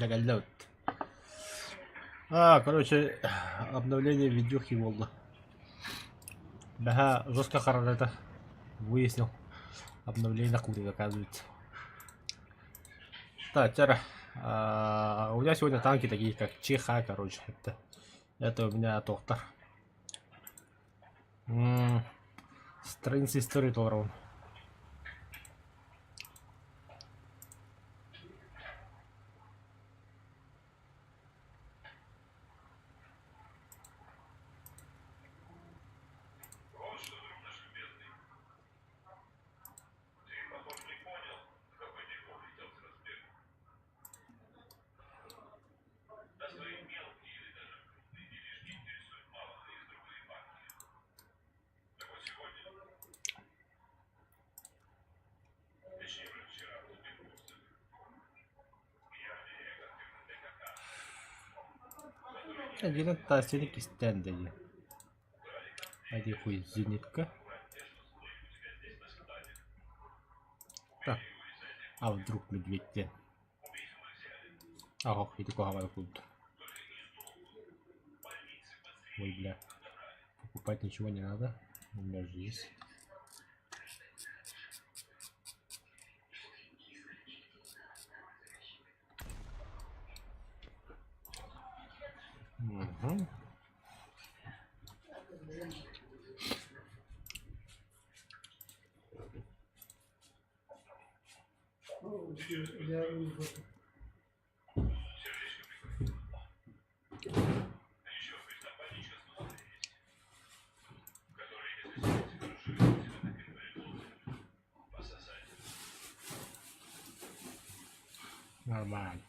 Дьэ А, короче, обновление видюхи буолла. Бэһэ жестко харарата. Выяснил. Обновление курит, оказывается. Так, тера. А, у меня сегодня танки такие, как ЧХ, короче. Это у меня доктор. М, Страница истории толорон. Один тасик стенде. Один хуй зенитка. Так. А вдруг медведь Ах, иди кого тут. Ой, бля. Покупать ничего не надо. У меня же есть. Угу. Нормально.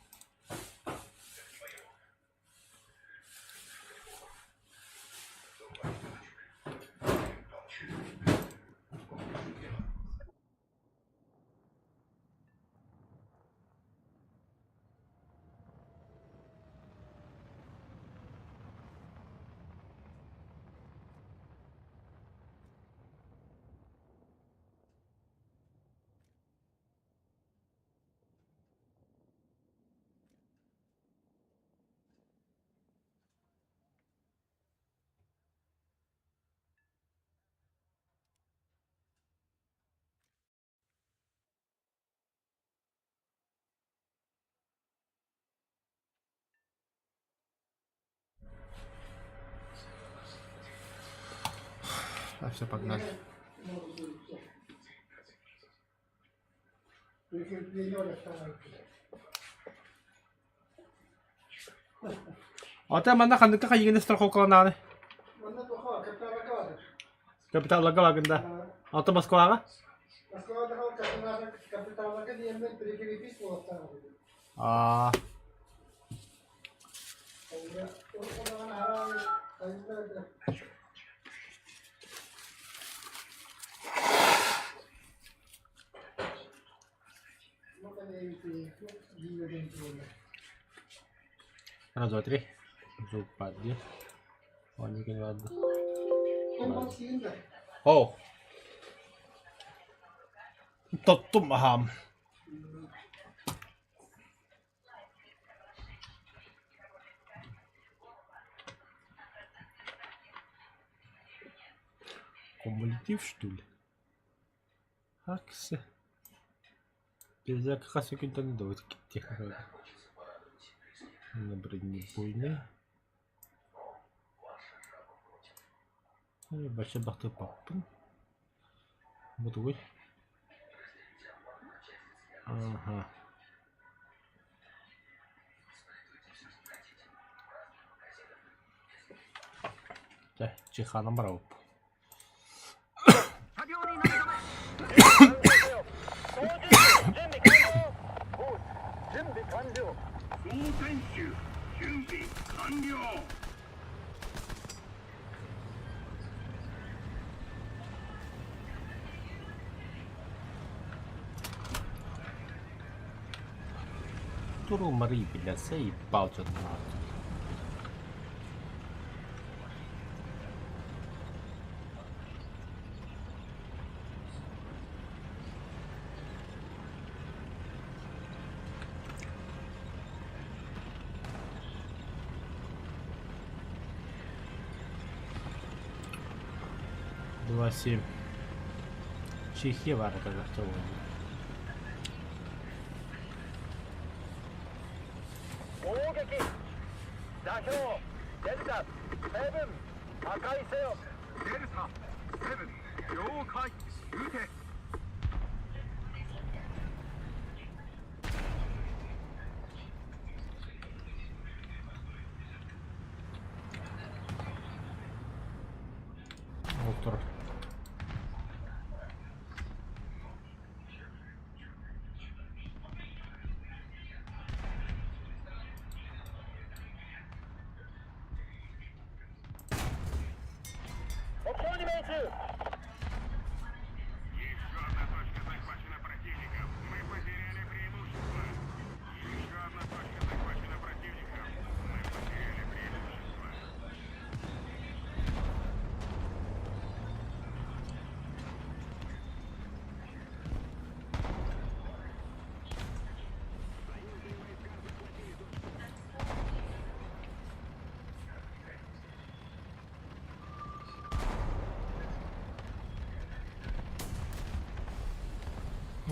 А все, погнали. Ата манна ханныкка хайыгын страховкаланааны? Капиталларга баргын да. Ата Москваҕа? Аа. Раз, два, три. Зупадья. Оо. Тоттум аһаам. Кумулятив, что ли? Аксы. Пиздец, хас күнтэн техника. На бронебойный. Бача бахтыппаппын. Бу тугуй? Ага. Чэ, чеханан барабыт. Туру Мари, блядь, заебал что-то нахуй. 7. Чехия баар этэ Ол турар.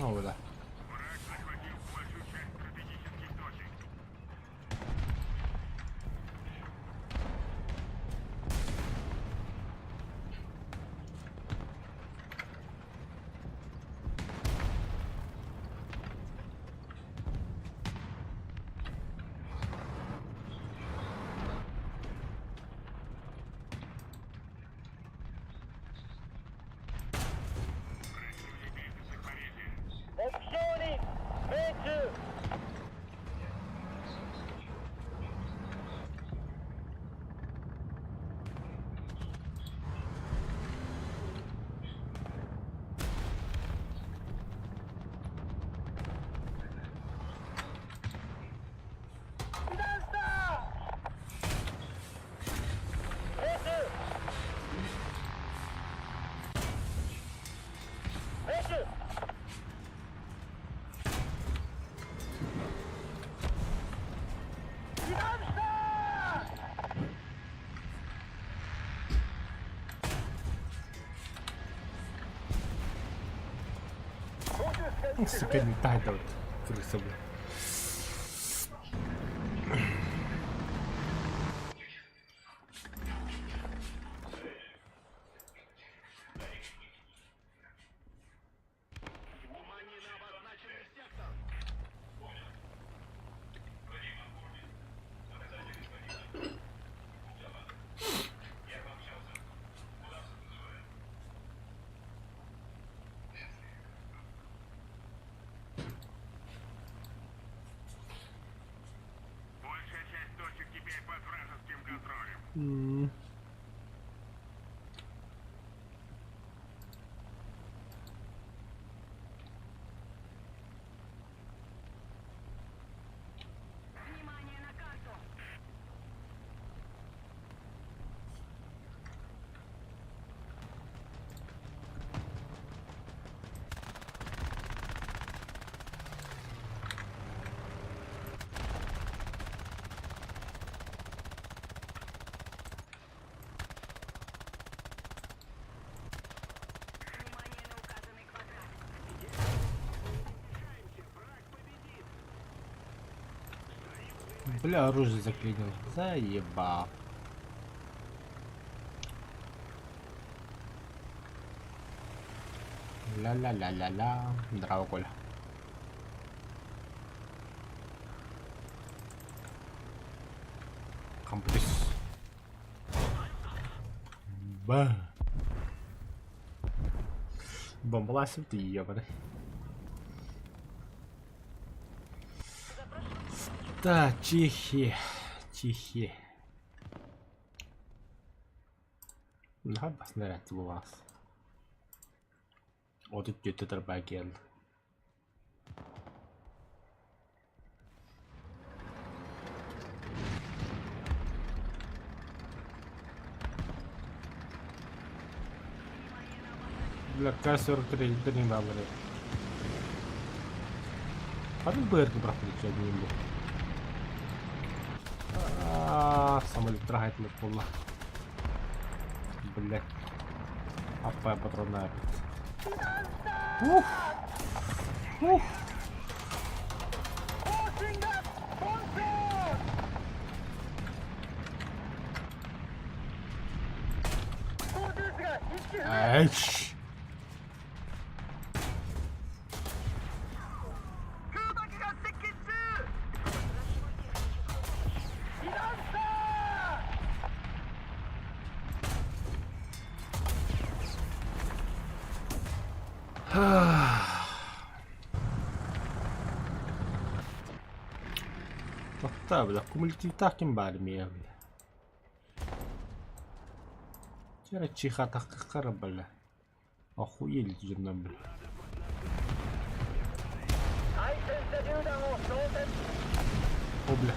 О, бля. Сука, не тай да вот крыса, бля. Бля, оружие заклинило. Заебал. Ля-ля-ля-ля-ля. Здраво, Коля. Компресс. Ба. Бомбаласим ты, ебаный. Да, тихи, тихи. Наһаа баснаряд булаас. 37 тарбаа кэллэ. Бля, К-43 илдэр баалар Ханнык быаргы бырахпыт дьиэ бу? Самолет трахайтылар буолла. Блядь. Аппай патроннаабыт. Ух! Ух! Эч! Тохтоо, бля, кумулятивтаах ким баар миэ, бля. Чэ, чихатаххара, бля. Охуели дьоннор, бля. О, бля.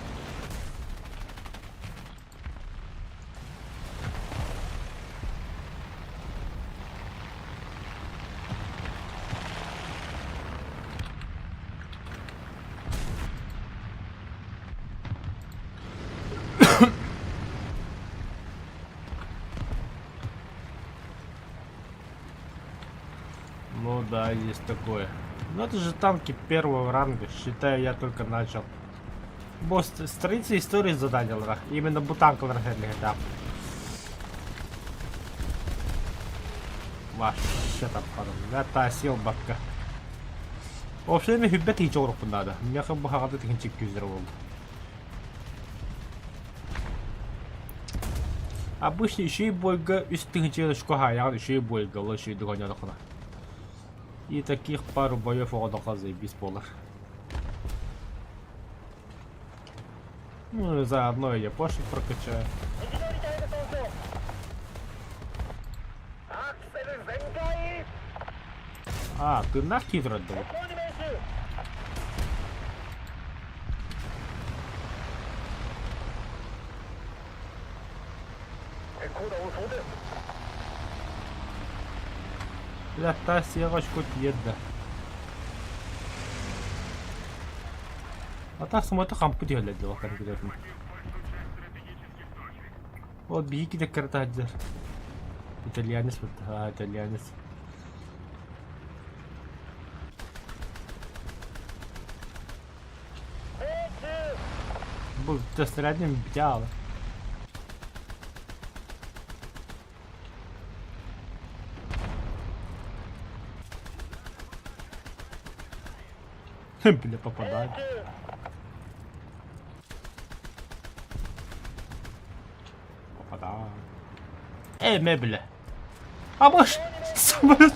Ну да, есть такое. Но это же танки первого ранга, считаю, я только начал. Босс, страница истории задание Именно бу танкалар да. Вообще там потом. Это сел бабка. Вообще мен хүббет тыһыынча оҥоруохпун наада. Миэхэ бу хаҕата тыһыынча 200 буолла. Обычно үчүгэй бойга үс тыһыынча очко хаайаҕын үчүгэй бойга ол үчүгэйдик оонньоотоххуна. И таких пару боев оҕодоххо заебись буолар. Ну и заодно я пошлик прокачаю. А, тыыннаах киһи турар дуо? Бля, сиэҕэ очко тиийэр да. А так самолета хампы түһэллэр дии компьютерын. Вот биһиги да кырата сылдьар. Итальянец а, итальянец. Бу снарядным взял. Бля, попадает. Попадает. Эй, мебля. А может, самолет.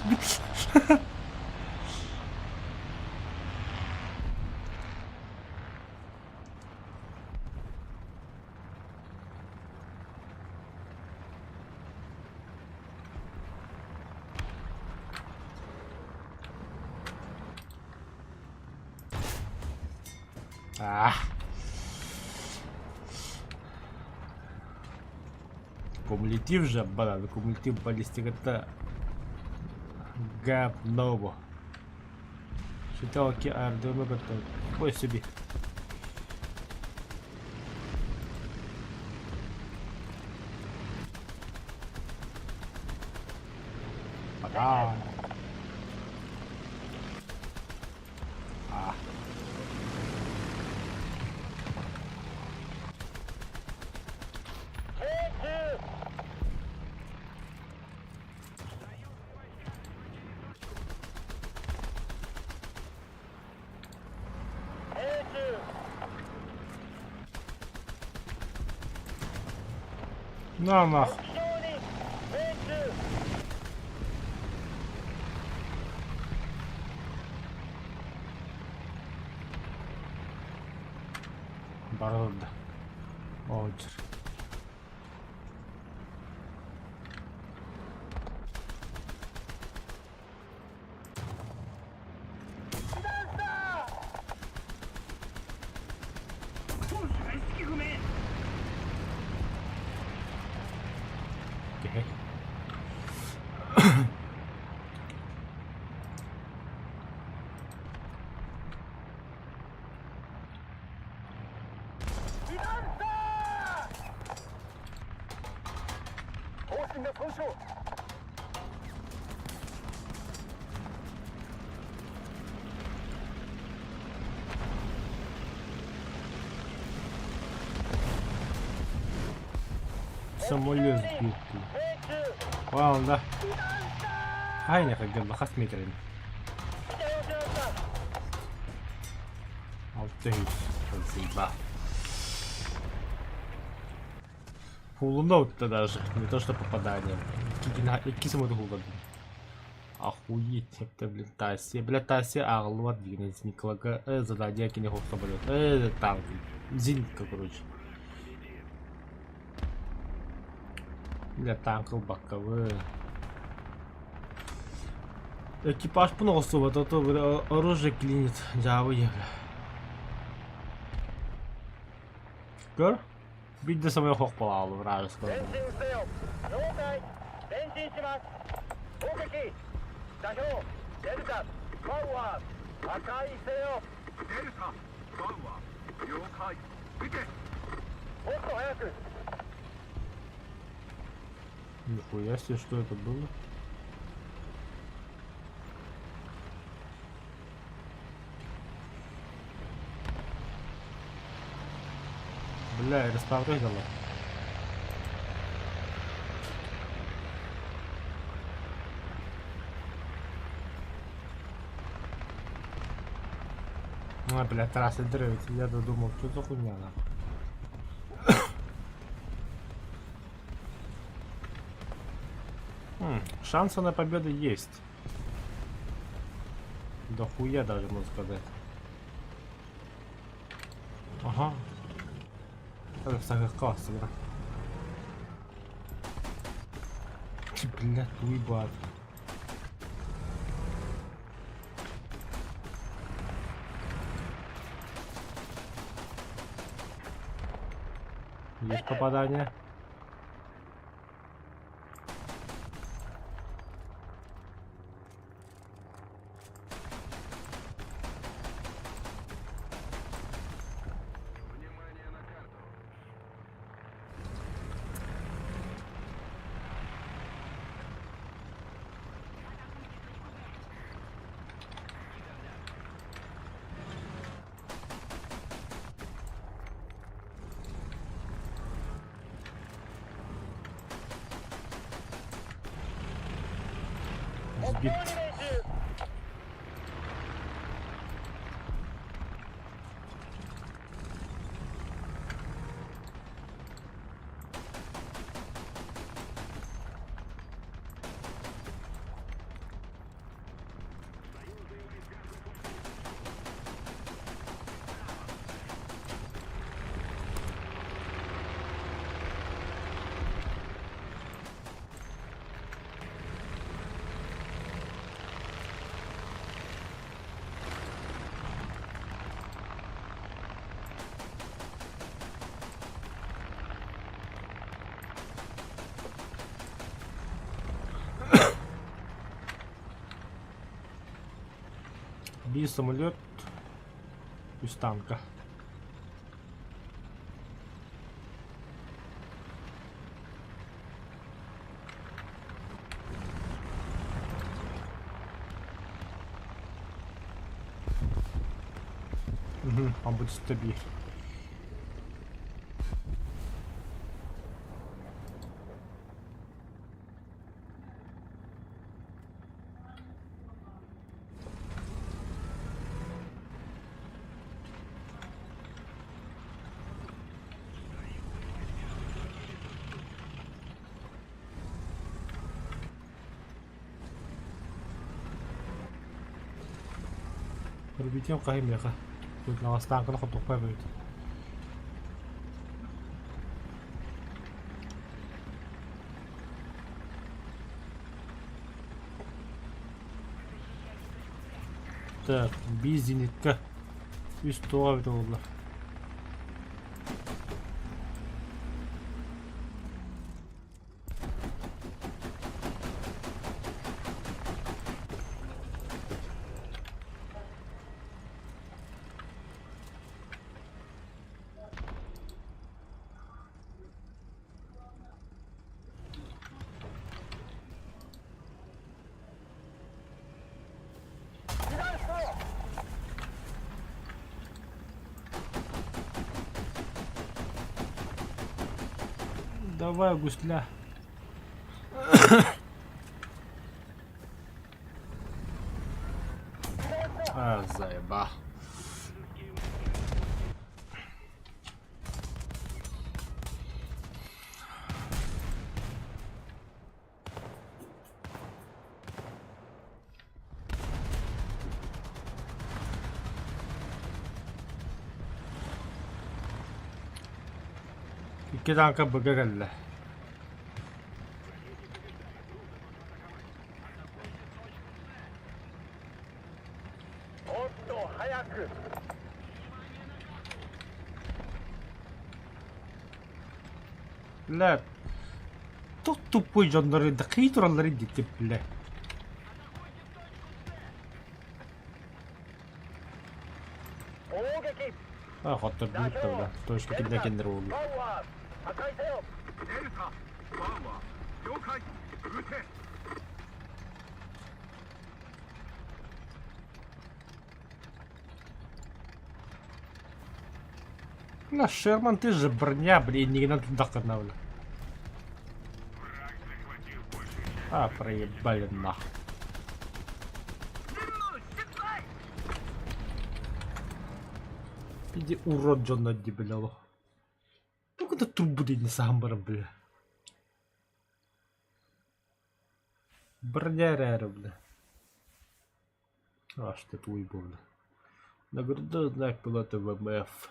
Ah. Кумулятив же, банан, кумулятив баллистиката говно. Считалки аэродрома готовы. Ой себе. Вода. А. На нахуй. Барылда. Оочур. Окей. Самолет сбитый. Понял, да? Хайня как хас метрин. 600. Спасибо. Хулунул-то даже, не то что попадание. Икки самолет хулладым. Охуеть, это, блин, Тасия. Бля, Тасия ааҕыллыбат диэн Николага задание кини самолет. Танк. Зенитка, короче. Бля, танк ылбаккабы. Экипажпын оҕустубат, а то бля, оружие клинит. Дьаабы бля. Көр? Биирдэ самый хох буолаалы вражеского. Нихуя себе, что это было? Бля, респаун дала. А, бля, трасса древить. Я додумал, что за хуйня нахуй. Шансы на победу есть. Да хуя даже, можно сказать. Ага. Это класс, игра. Бля, уебат. Есть попадание. Сбит. Биир самолет үс танка. Мабуть, тобі. Көрбүтүм хаһый миэхэ. Туйнаҕастааҥканы хотуохпай эбит. Так, биир зенитка үс туох эбитэ буолла. Давай, гусля. А, заеба. Икки тааҥка быга кэллэ. Бля, тут тупой дьоннору дакый туралларын диттим, бля. А, хоттордубут да, бля. Точка кидна кендер буолла. На, Шерман, ты же броня, блин, не надо туда бля. А, проебали нахуй. Иди урод дьонно ди, бля, лох. Ну куда трубу не сам бля. Броня эрээри, бля. Аж ты твой был. Нагрудной знак пилота ВМФ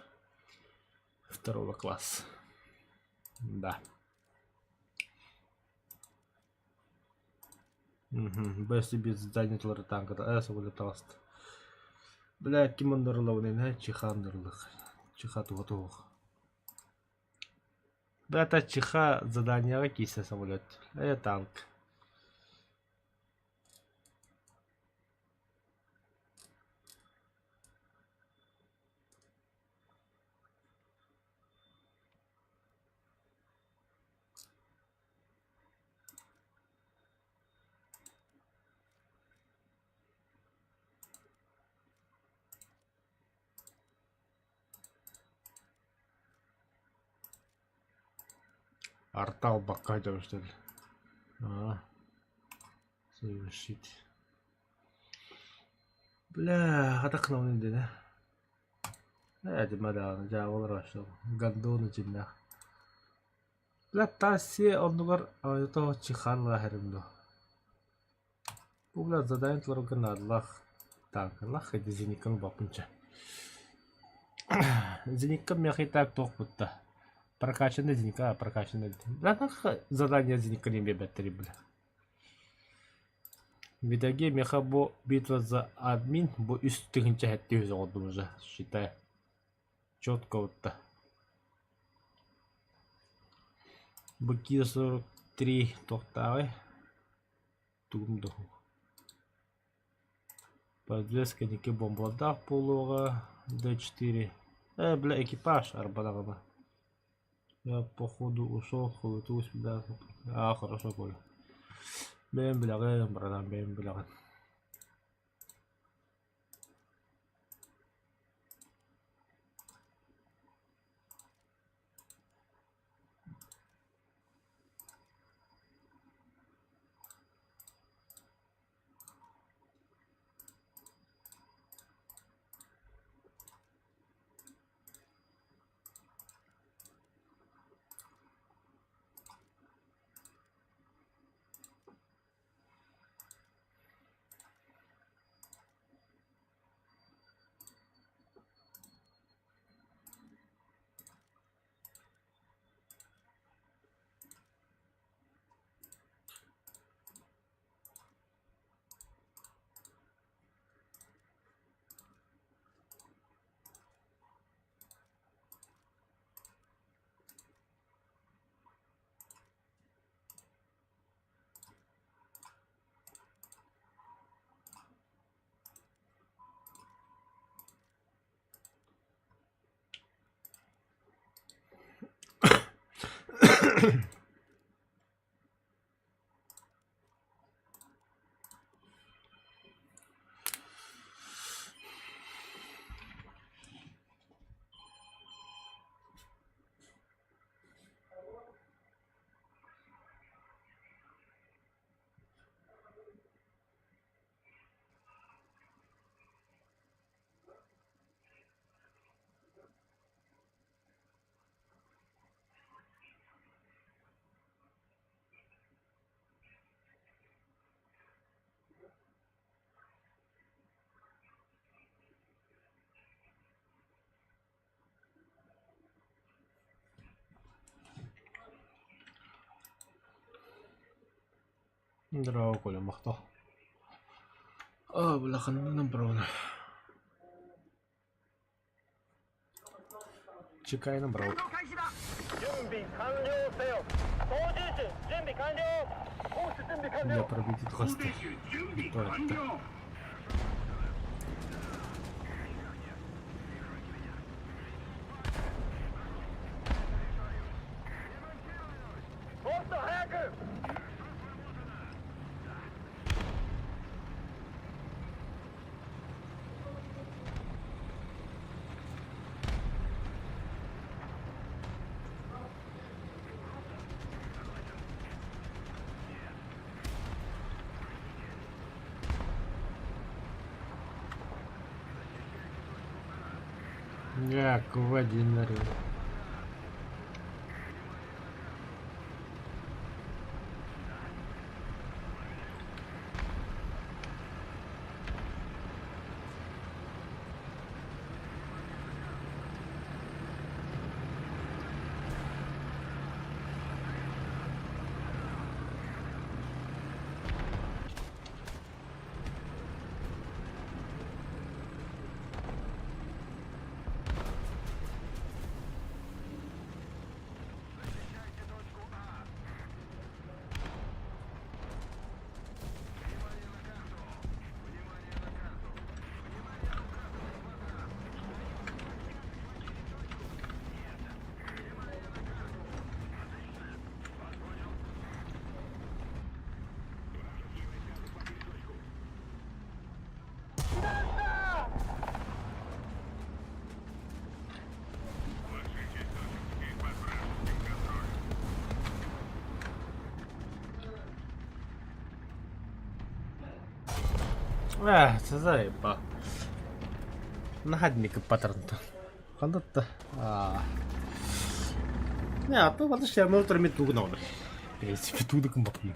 второго класса. Да. Угу. Бэс без задание танка. Э, вылеталст. Бля, ким оннорулабын чихандырлых. Чиха туха туох. Бля, это чиха заданияҕа киирсэ самолет. Э, танк. Артал Бакадов, что ли? А, совершить. Бля, хата кынабын дэнэ. Ээ, димадааны дьаабылар вообще гандоны дьиннээх. Бля, Таси оннугар ойото чихан лаһэрим дуо. Бу бля задание толорорго наадалаах тааҥкалаах ити зенитканы баппынча. Зенитка миэхэ и так туох бутта. Прокачанный зенитка, прокачанный. Бля, задание зенитка не биэрбэттэрий бля. Видаги миэхэ бу битва за админ бу үс тыһыынча сэттэ үс оҥордум уже считай. Четко вот Бу Киа 43 туохтааҕый? Тугум да суох. Подвеска ники бомбалардаах буолуоҕа. Д4. Э, бля, экипаж арбадаҕына. Я походу ушел, хуету сюда. А, хорошо, Коля. Бэйэм билэҕин, братан, бэйэм билэҕин. Здорово, Коля, махтал. А, бля, ханна броны. Чекай на брал. Я пробить хвосты. Як Владимир. Ээ, заебал. Наһаа паттернта. Ханна Не, а то вообще мы утром тугнал. В принципе, тудыкым бакым.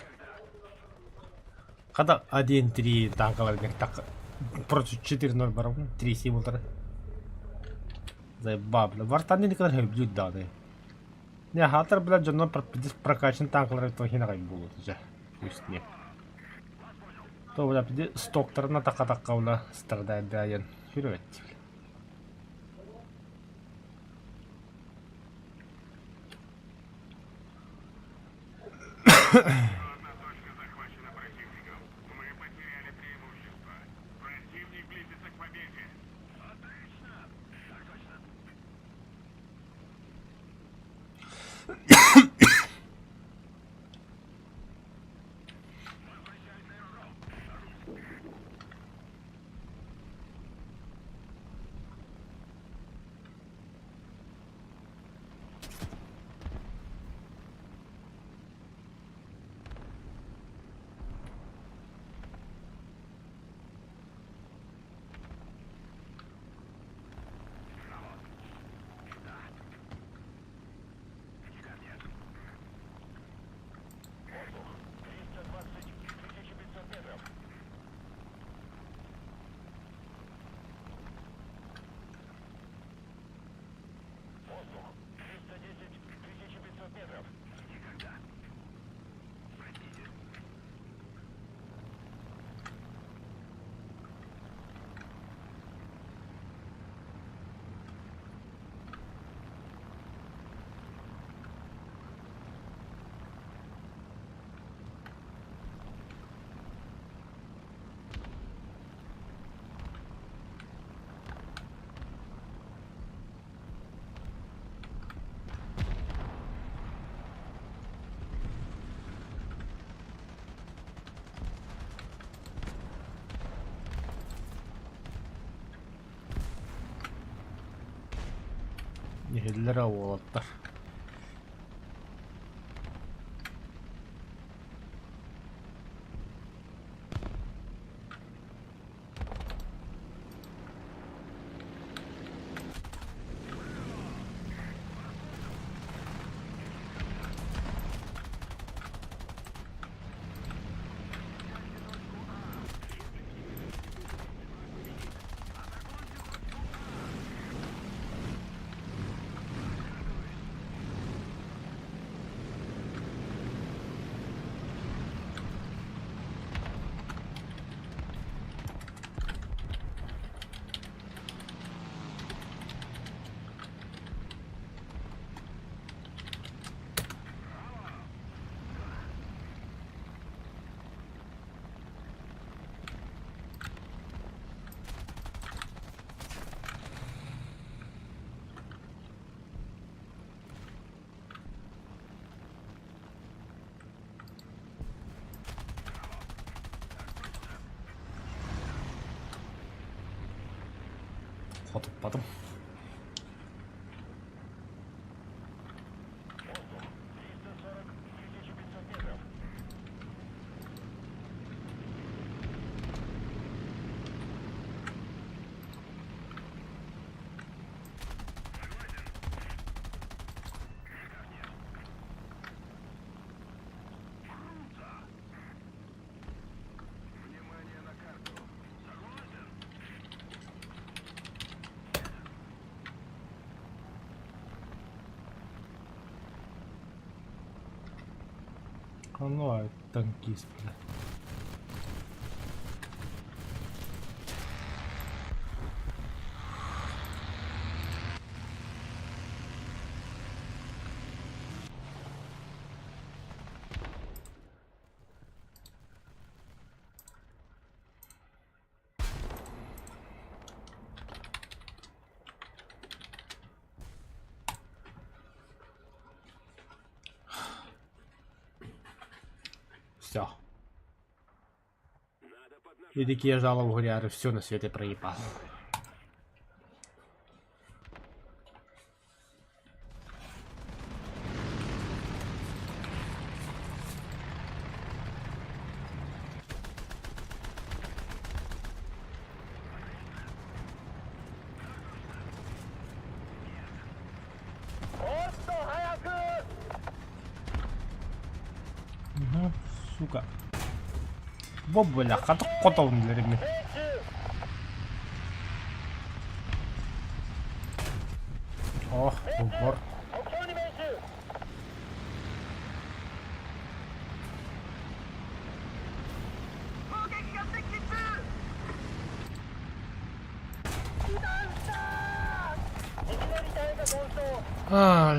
Когда 1-3 танкалар так против 4-0 барам, 3-7 утра. Заебал, бля. Вартан никогда не бьют даны. Не, хатар, бля, дьонно прокачан танкалар тохина будут уже. Пусть не. То, бля, стоктарына така-така, бля, страдает, да, ян. Вперед, бля. Нехиллere уолаттар. Хотуппатым. Ону танкист, бля. Все. И такие жалобы говорят, все на свете проебал. Угу, сука. Бо бля, хата хотон для Ох, упор. А,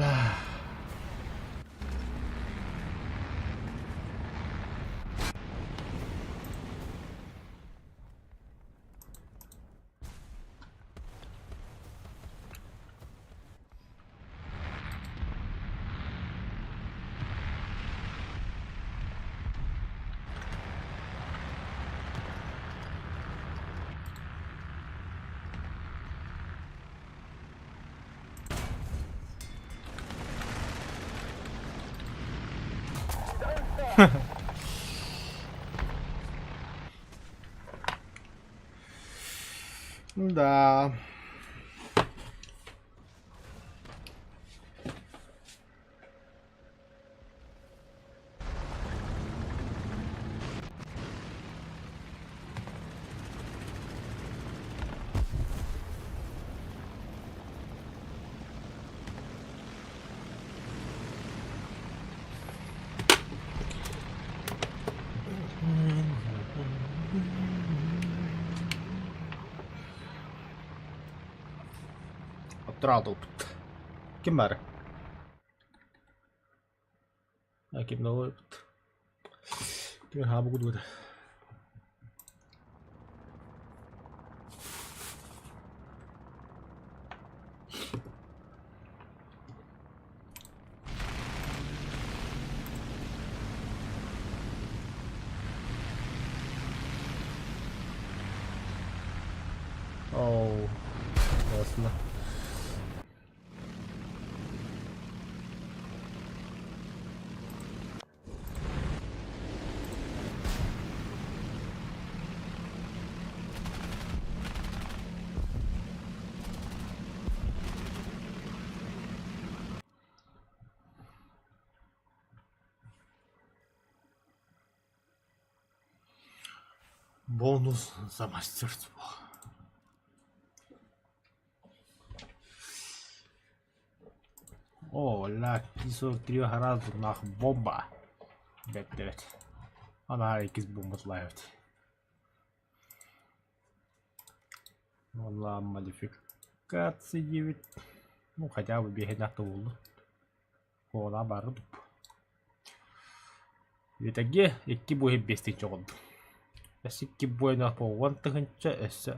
Да. Оттораатуппут. Ким баар? Ким да Ким хаабы Оу, ясно. Бонус за мастерство. О, ля, 43 градусных бомба. Бэт Ана иккис бомбатлаабыт. Уонна модификация диэбит. Ну, хотя бы биэһинэх да буоллун. Куолаан баара дуп. Итаге икки буоһу биэстик чоҕурдум. Өссө икки буойнаах уон тыһыынча өссө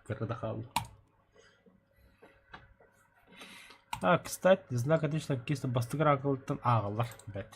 кыра да хаалла. А, кстати, знак отлично киста бастакы раакылыттан ааҕыллар бэт.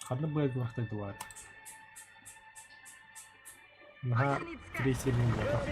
Ханна быа баар? Наһаа трисильный буолбатах.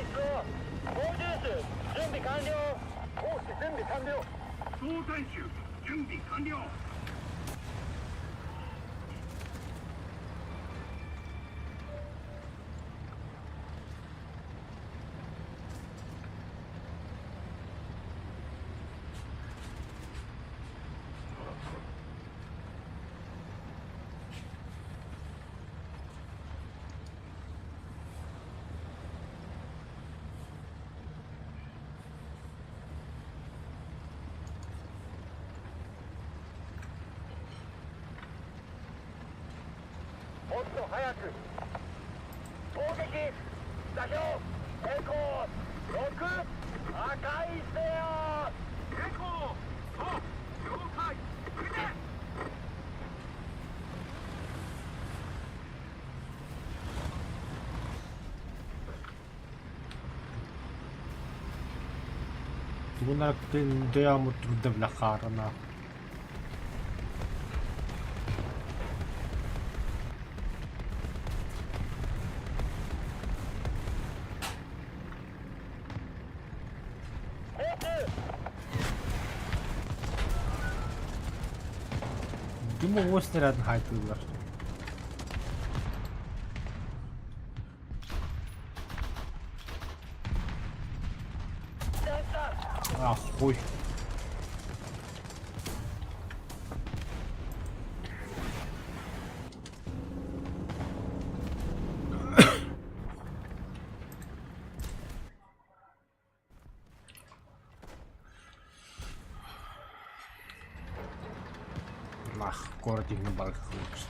Тугунар дөйөмут турда хаарына. Думаю, снаряд хайтылар. А, хуй. Нах, город их на барках лучше.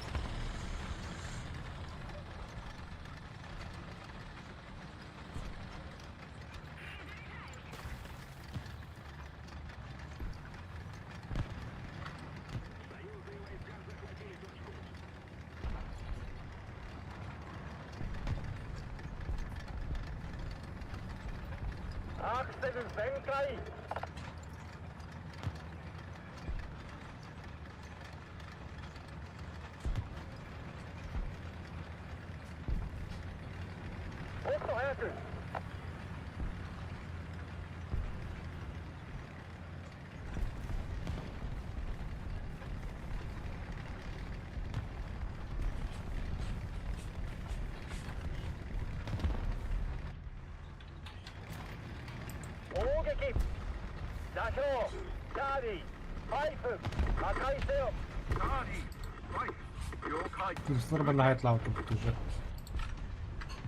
Курслар наһайтлаабыт уже.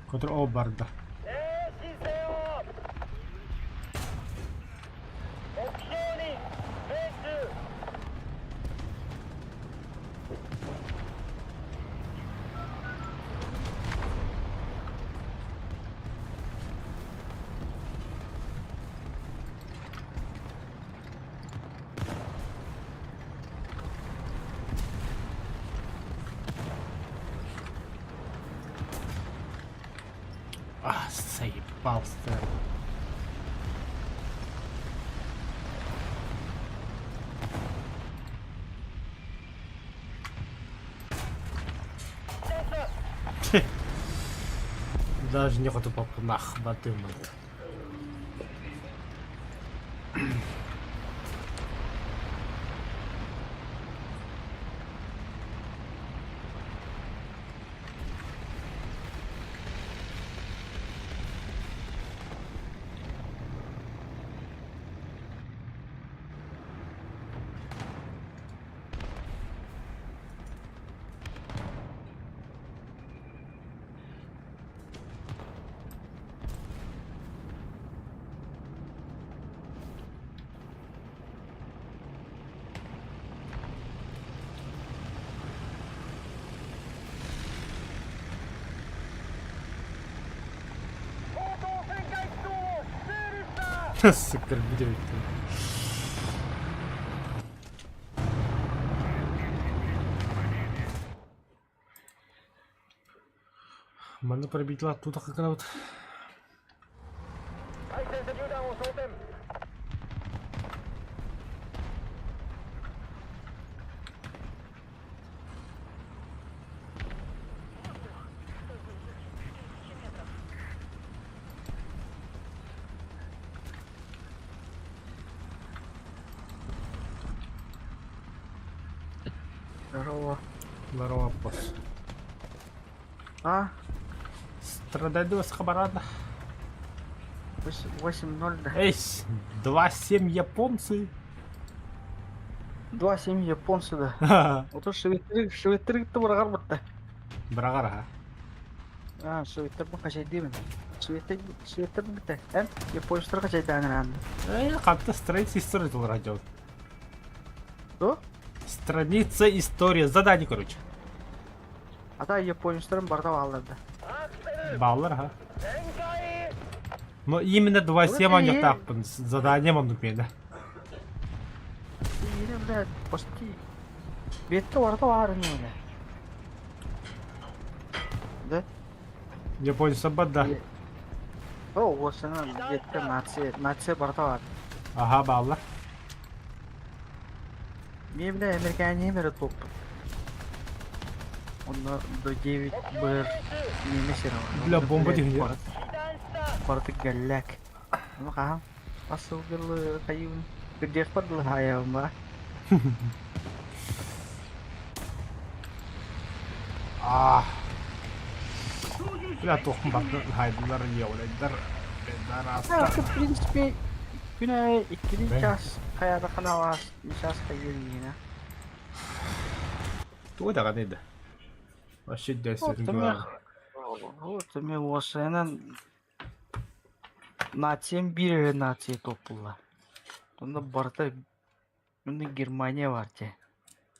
Котор о барда. А, заебался. Даже не хочу нах, батыммыт. Сука, блядь. Манна пробитла тут хакаут. Здорово. Здорово, босс. А? Страдайдос хабарада. 8-0, да. Эй, 2-7 японцы. 2-7 японцы, да. Ото шведтер, шведтер быраҕар бытта. Быраҕар аха. А, шведтер бу хачайдыыбын. Шведтер, шведтер бытта. Эн японецтар хачайдаан араан. Э, хатта страница истории толору дьон. Что? Страница история. Задание, короче. Ата японецтарын барда бааллар да. Бааллар, ага. Но именно 2-7 анньыктаахпын. Задание оннук миэнэ. Иирэ, блядь, почти. Биэттэ барда баар ини, бля. Да? Японец да. О, уосана биэттэ нация, нация барда баар. Ага, бааллар. Мин бля американеем эрэ туоппут. Онно до 9 бр немес эрэ бар. Бля, Онно бомба блядь түһүнүө. куорат куораты гэллэк. Ону хаһан хас сылга дылы хайыыбын кырдьыахпар дылы хаайабын ба. А. Бля, туохпун бардын хайдылар, еолайдар, А, пидорастар. в принципе, күн аайы иккилии Бэй. чаас хайаатаххына алаас чаас хайыыр иннинэ. Тугу даҕаны да. Вообще Вот дэсэтин эмиэ туһаҕа. вот эмиэ уопсайынан нациям биир эрэ нация туоппулла. Онно барыта онно Германия баар дьэ.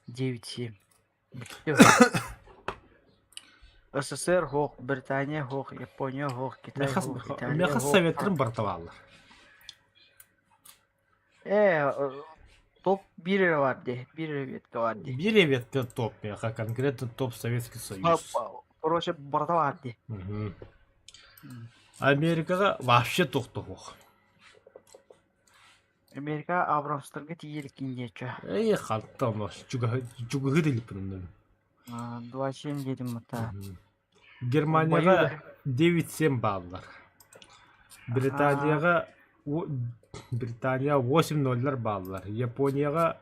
9-7. Бүттэ. СССР суох, Британия суох, Япония суох, Китай Меха суох, Италия меха суох. советтарын барыта бааллар. Ээ, топ биир эрэ баар дии, биир эрэ ветка баар дии. Биир эбиэккэ топ меха, конкретно топ Советский Союз. Короче, барыта баар дии. Мгм. Америкаҕа вообще тохтоһуох. Америка Абрамстарга тиийэ иликкин диэччи. Эй, хантан чугаһы илиппин онно. 2-7 диэтим бата. Германияҕа 9-7 бааллар. Британияҕа Британия 8-0 бааллар. Японияҕа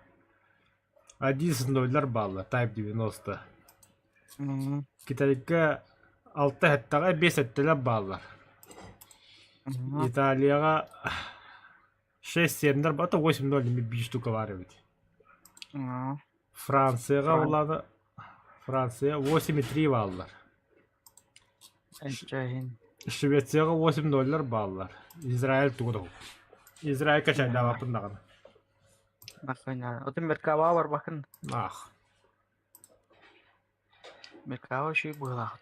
11-0 бааллар, Type 90. Китайга алта эттэҕэ биэс эттэлэр бааллар. Италияҕа 6-7 бата 8-0 биир штука баар эбит. Францияҕа улаана Франция 8,3 бааллар. Швецияҕа 8-0 бааллар. Израиль тугу да Израиль качайдаабаппын даҕаны. Отun Меркава барбакын. Ах. Меркава үчүгэй быһыылаах.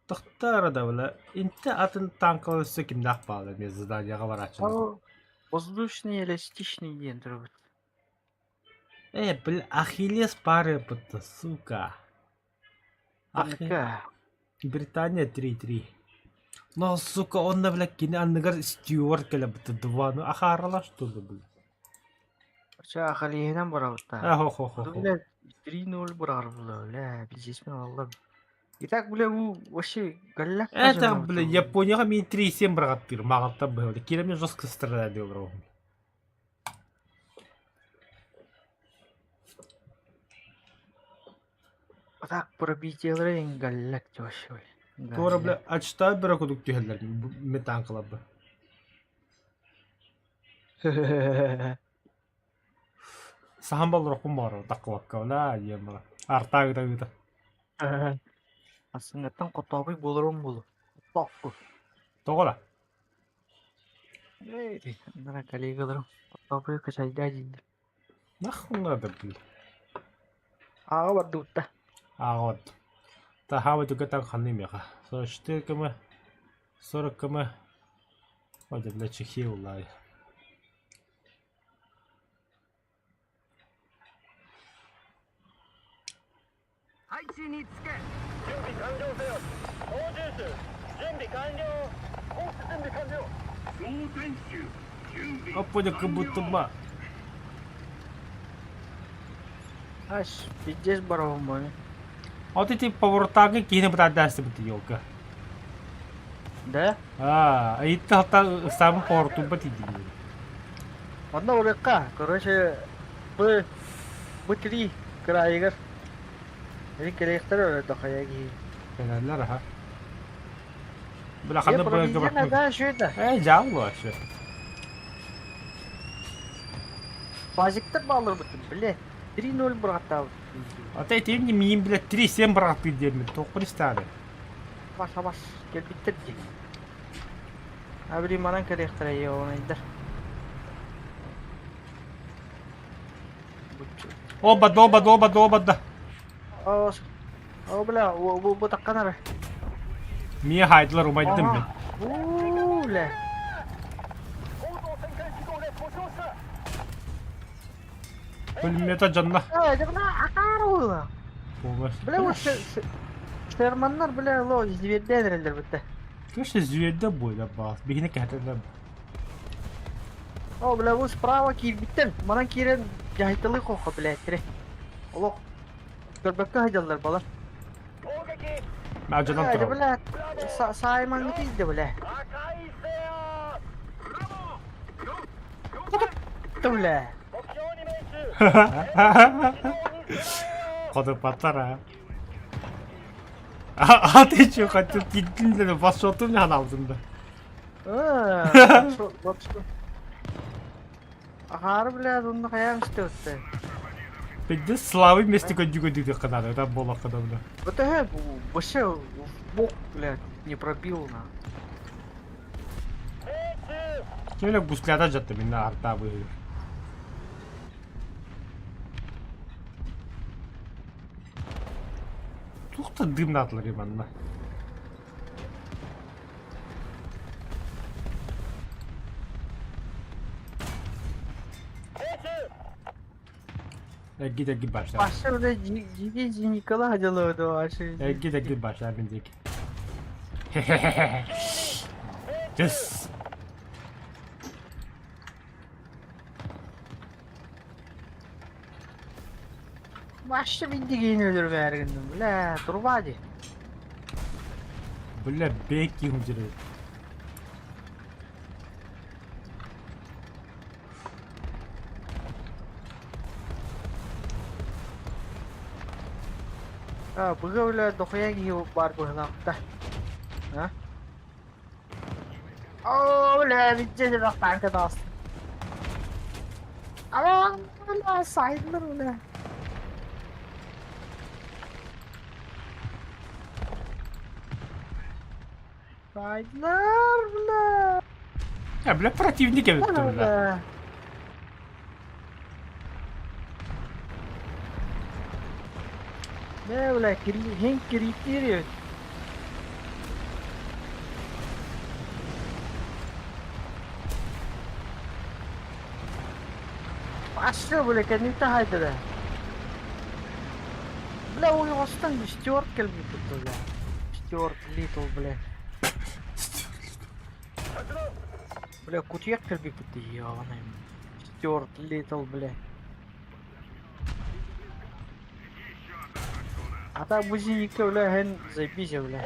Тохтоо да бля, интэ атын танкалар өссө кимнээх бааллар эмиэ заданиеҕа барааччылар. Ол воздушный эластичный диэн турабыт. Э, бля, Ахиллес пары сука. Ахи... Оннука. Британия 3-3. Но, сука, онно, бля, кини анныгар Стюарт кэлэбитэ два, ну, ахаарала что ли, бля. Чэ, Ахалиһинэн барабыт А, хо-хо-хо-хо. Бля, 3-0 быраҕар буолла, бля, пиздец мин аллам. И так, бля, бу вообще галляк Это, бля, Японияҕа мин 3-7 быраҕаттыыр, маҕаттан быһыылар. Киирэммин жестко страдаю диэн А так пробитиелара галляк вообще. Туора, бля, ачтаа бөрө кудук түһэллэр метанкаларбы. Саһан боллорохпун баҕарар таккыбакка, бля, диэн бара. Артаа ыта-ыта. Ассыҥҥаттан хотообуй буоларым буолуо. Тохку. Тоҕо да? Эй, нара коллегаларым хотообуй качайдаа дииллэр. Нахуй надо, блин. Ааҕа бардыбытта. Ааҕа бардым. Таһаабыт үгэ ханны миэхэ. 44 км, 40 км. Ой, да, бля, чехи улай. Оппоня как будто ба. Аш, пиздец барабан бами. Вот эти повороттааҕы киһини бытаардаастыбыт елка. Да? Аа, ыйытта хата ыксаабын поворотуйбат иидин. Онно урукка, короче, Бу бу три кыраайыгар Ини кэлиэхтэрэ өрө хайа киһи. Кэлэллэр аха. Бля Я ханна быарга проведена, да, что это? Э, дьаал вообще. Базиктар баалларбытын, бля, 3-0 бырахтаабыт. А ты этим не миин, бля, 3-7 бырахтыы диэммин, тоқпун истааны. Баш абаш кэлбиттэр дии. Абри манан кэлиэхтэрэ ёбанайдар. Оба, оба, оба, оба, да. О, о, бля, бу бу таккан эрэ. Мия хайдылар умайдым мин. Уу, бля. Пулемета дьонно. Э, дьэ, бля, акаара ула. Бля, вот Шерманнар, бля, ло, зверден эрэллэр битте. Конечно, зверде бойда баас. Бихини кэһэтэллэр. О, бля, бу справа киирбиттэр. Манан киирэн дьаһайталыы хохо, блядь, Олох көрбөккө сылдьаллар балар. Мадьанан Бля, турабын. бля, сааймаҥҥа тиийдэ, бля. Бля. Ходопаттар а. А ты чё, хотел киттин басшотум не алдым да. Ахаары, бля, онно хайаан истэбиттэ. Пиздец, славы вместе көдү канада, там была когда, бля. Вот это вообще в бок, блядь, не пробил на. Кемеле гусляда жатты мен арта быһыы. Туох да дымнаатылар манна. Эргит эргит баштар. Паша, бля, дьиги Николай делают вообще. Эргит эргит баштар мин диэки. Yes. Вообще миндигин өлөр бээргинdim, бля, труба ди. Бля, бэки удирает. А, быга, бля, дохуя киһи баар быһылаахта. А? О, бля, видите, бах танка даст. А, бля, сайдлар, бля. Сайдлар, бля. Я, бля, противник эбит бля. Бля. Бля, бля, хен киритири. Паша, бля, кэнниттэн хайдара. Бля, уйҕастан Стюарт кэлбит бля. Стюарт Литл, бля. Бля, кутуйах кэлбиппит ёбаный. Стюарт Литл, бля. А так бузинникка, бля, хэн заебись, бля.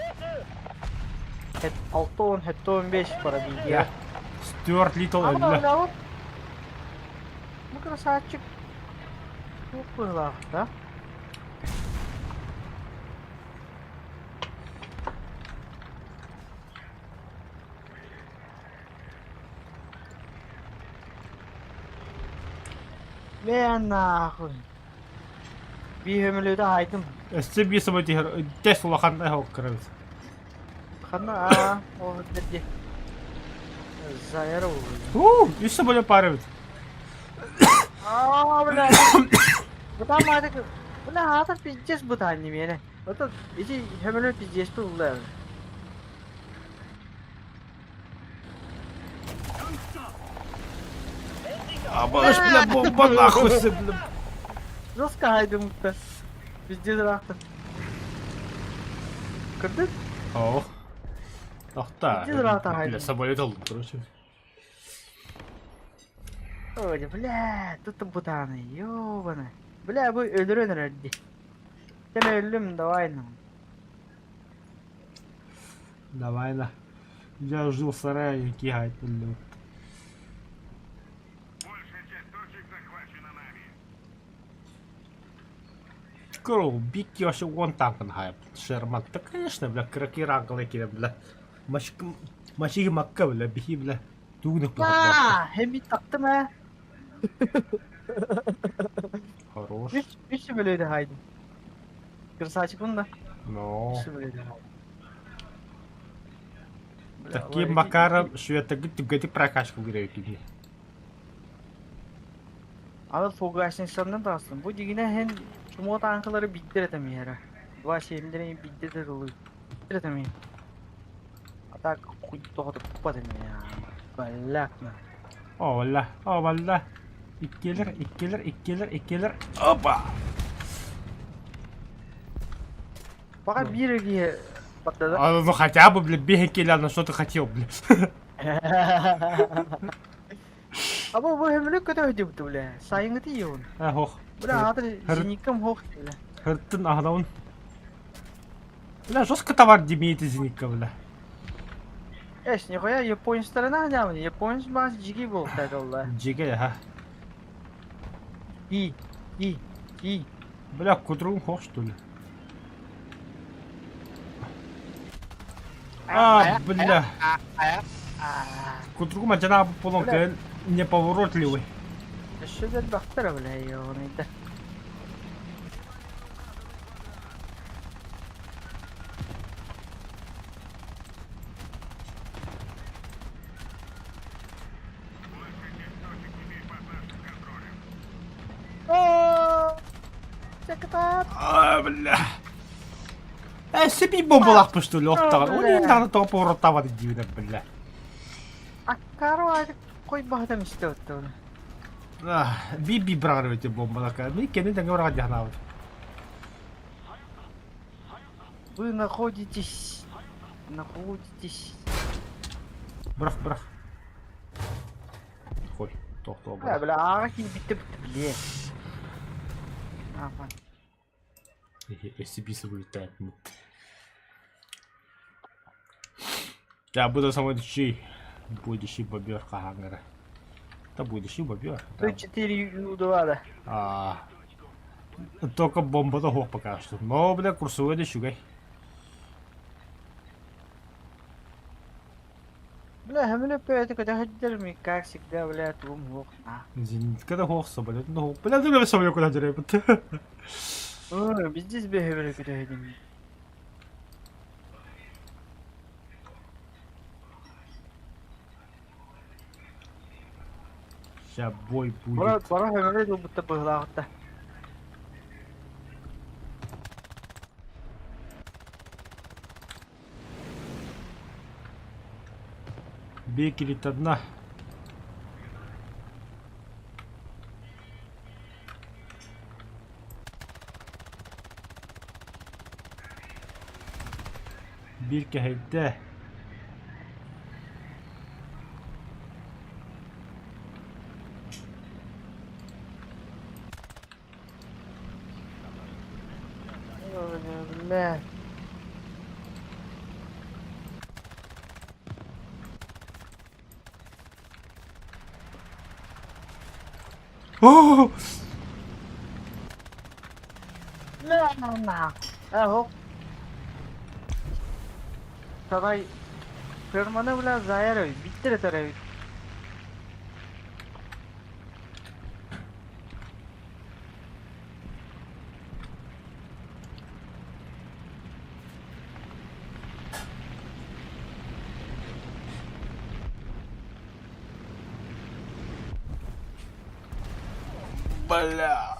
Хэт алтон, хэттон беш пробитие. Стюарт Литл, А, бля. бля, вот. Ну, красавчик. Ну, было, да? Бля, нахуй. Биһөмөлөдө хайдым. Өссө биир саба тиһэр тэс улахан эһок кырабыт. Ханна а, ол дерди. Заяр ол. У, үс саба парыбыт. А, бля. Бутан мадык. Бля, хата пиздец бутан не мене. Это эти хөмөлө пиздец бу бля. Абаш, бля, бомба нахуй, бля. Жестко хайдым да. Пиздец рахтан. Көрдүк? О. Тохта. Иди рата, хайдым. Бля, самолет алдым, короче. Ой, бля, тут бутаны, ёбаны. Бля, бу өлөрөн эрэрди. Сен өллүм, давай ну. Давай на. Я жил в сарае, кигай, бля. Кроу, Бикки вообще уон танкын хайып. Шерман, да конечно, бля, кыракый рангалай киирэн, бля. Мачиги макка, бля, биһи, бля, тугунук Аа, хеми тактым ээ. Хорош. Үс, үс бөлөйдө хайдым. Красавчикпын да. Но. Үс бөлөйдө хайдым. Бля, Таким макаром шведтаргыт түгэтик прокачка киирэр Аны фугасницаннан таҕыстым. Бу дьиҥинэ иһин чумуо тааҥкалары биирдэ эрэ тэмиһэрэ. Два семнэрин биирдэ да ылыы. Биирдэ эрэ тэмиһ. А так хуй тоҕотуппат ини Балякна. Ола, ола. Иккилэр, иккилэр, иккилэр, иккилэр. Опа! Пока биир киһи барда да. А, ну хотя бы, бля, бегай, на что ты хотел, бля. Аба бу хөмүлүк көтө өйдөбүтү бля. Сайыҥҥы тиийэбин. А, ох. Бля, аатыр зениккам хох бля. Хыртын аһанаун. Бля, жестко товар демеет зенитка, бля. Эс, нихуя японецтарына ханямын. Японец баас жиги буолта долла. Жиги, ага. И, и, и. Бля, кудрун хох, что ли? А, бля. Кутругум адьана буолан кэлэн неповоротливый. Өссө да элбэхтэр бля, ёбаныйда. А, бля. Э, сепи бомбалаах что ли, охтаҕын. Ол иһин даҕаны тоҕо повороттаабат диибинэ, бля. Аккаро қойбаһытам истэ оттон. Би-би быраҕар эбит бомбалака. Мин кэннин тэҥҥэ быраҕар дьаһанаабыт. Вы находитесь... Находитесь... Бырах, бырах. Хой, тохтоо Бля, бырах. бля, ааҕа киирбиттэ битте бле. Аапан. SCP вылетает. Я буду самый будущий бобер хангара. Да будущий бобер. Да. Т4 Ю2 да. А, только бомба того пока что. Но, бля, курсовой да щугай. Бля, хэмилэ пөйөтө көтө как всегда, бля, туум хуох. Зенитка да хох, самолет да хох. Бля, ты самолет куда деревья. Ой, биздес бе хэмилэ көтө хәдим. Сейчас бой Бара будет. бара хэмилэ дубутта быһылаахта. Бекерит одна. Бирке хайда. Бля. О! На на. А, хоп. Сарай ферманы бля заяры биттер тарай. Бля.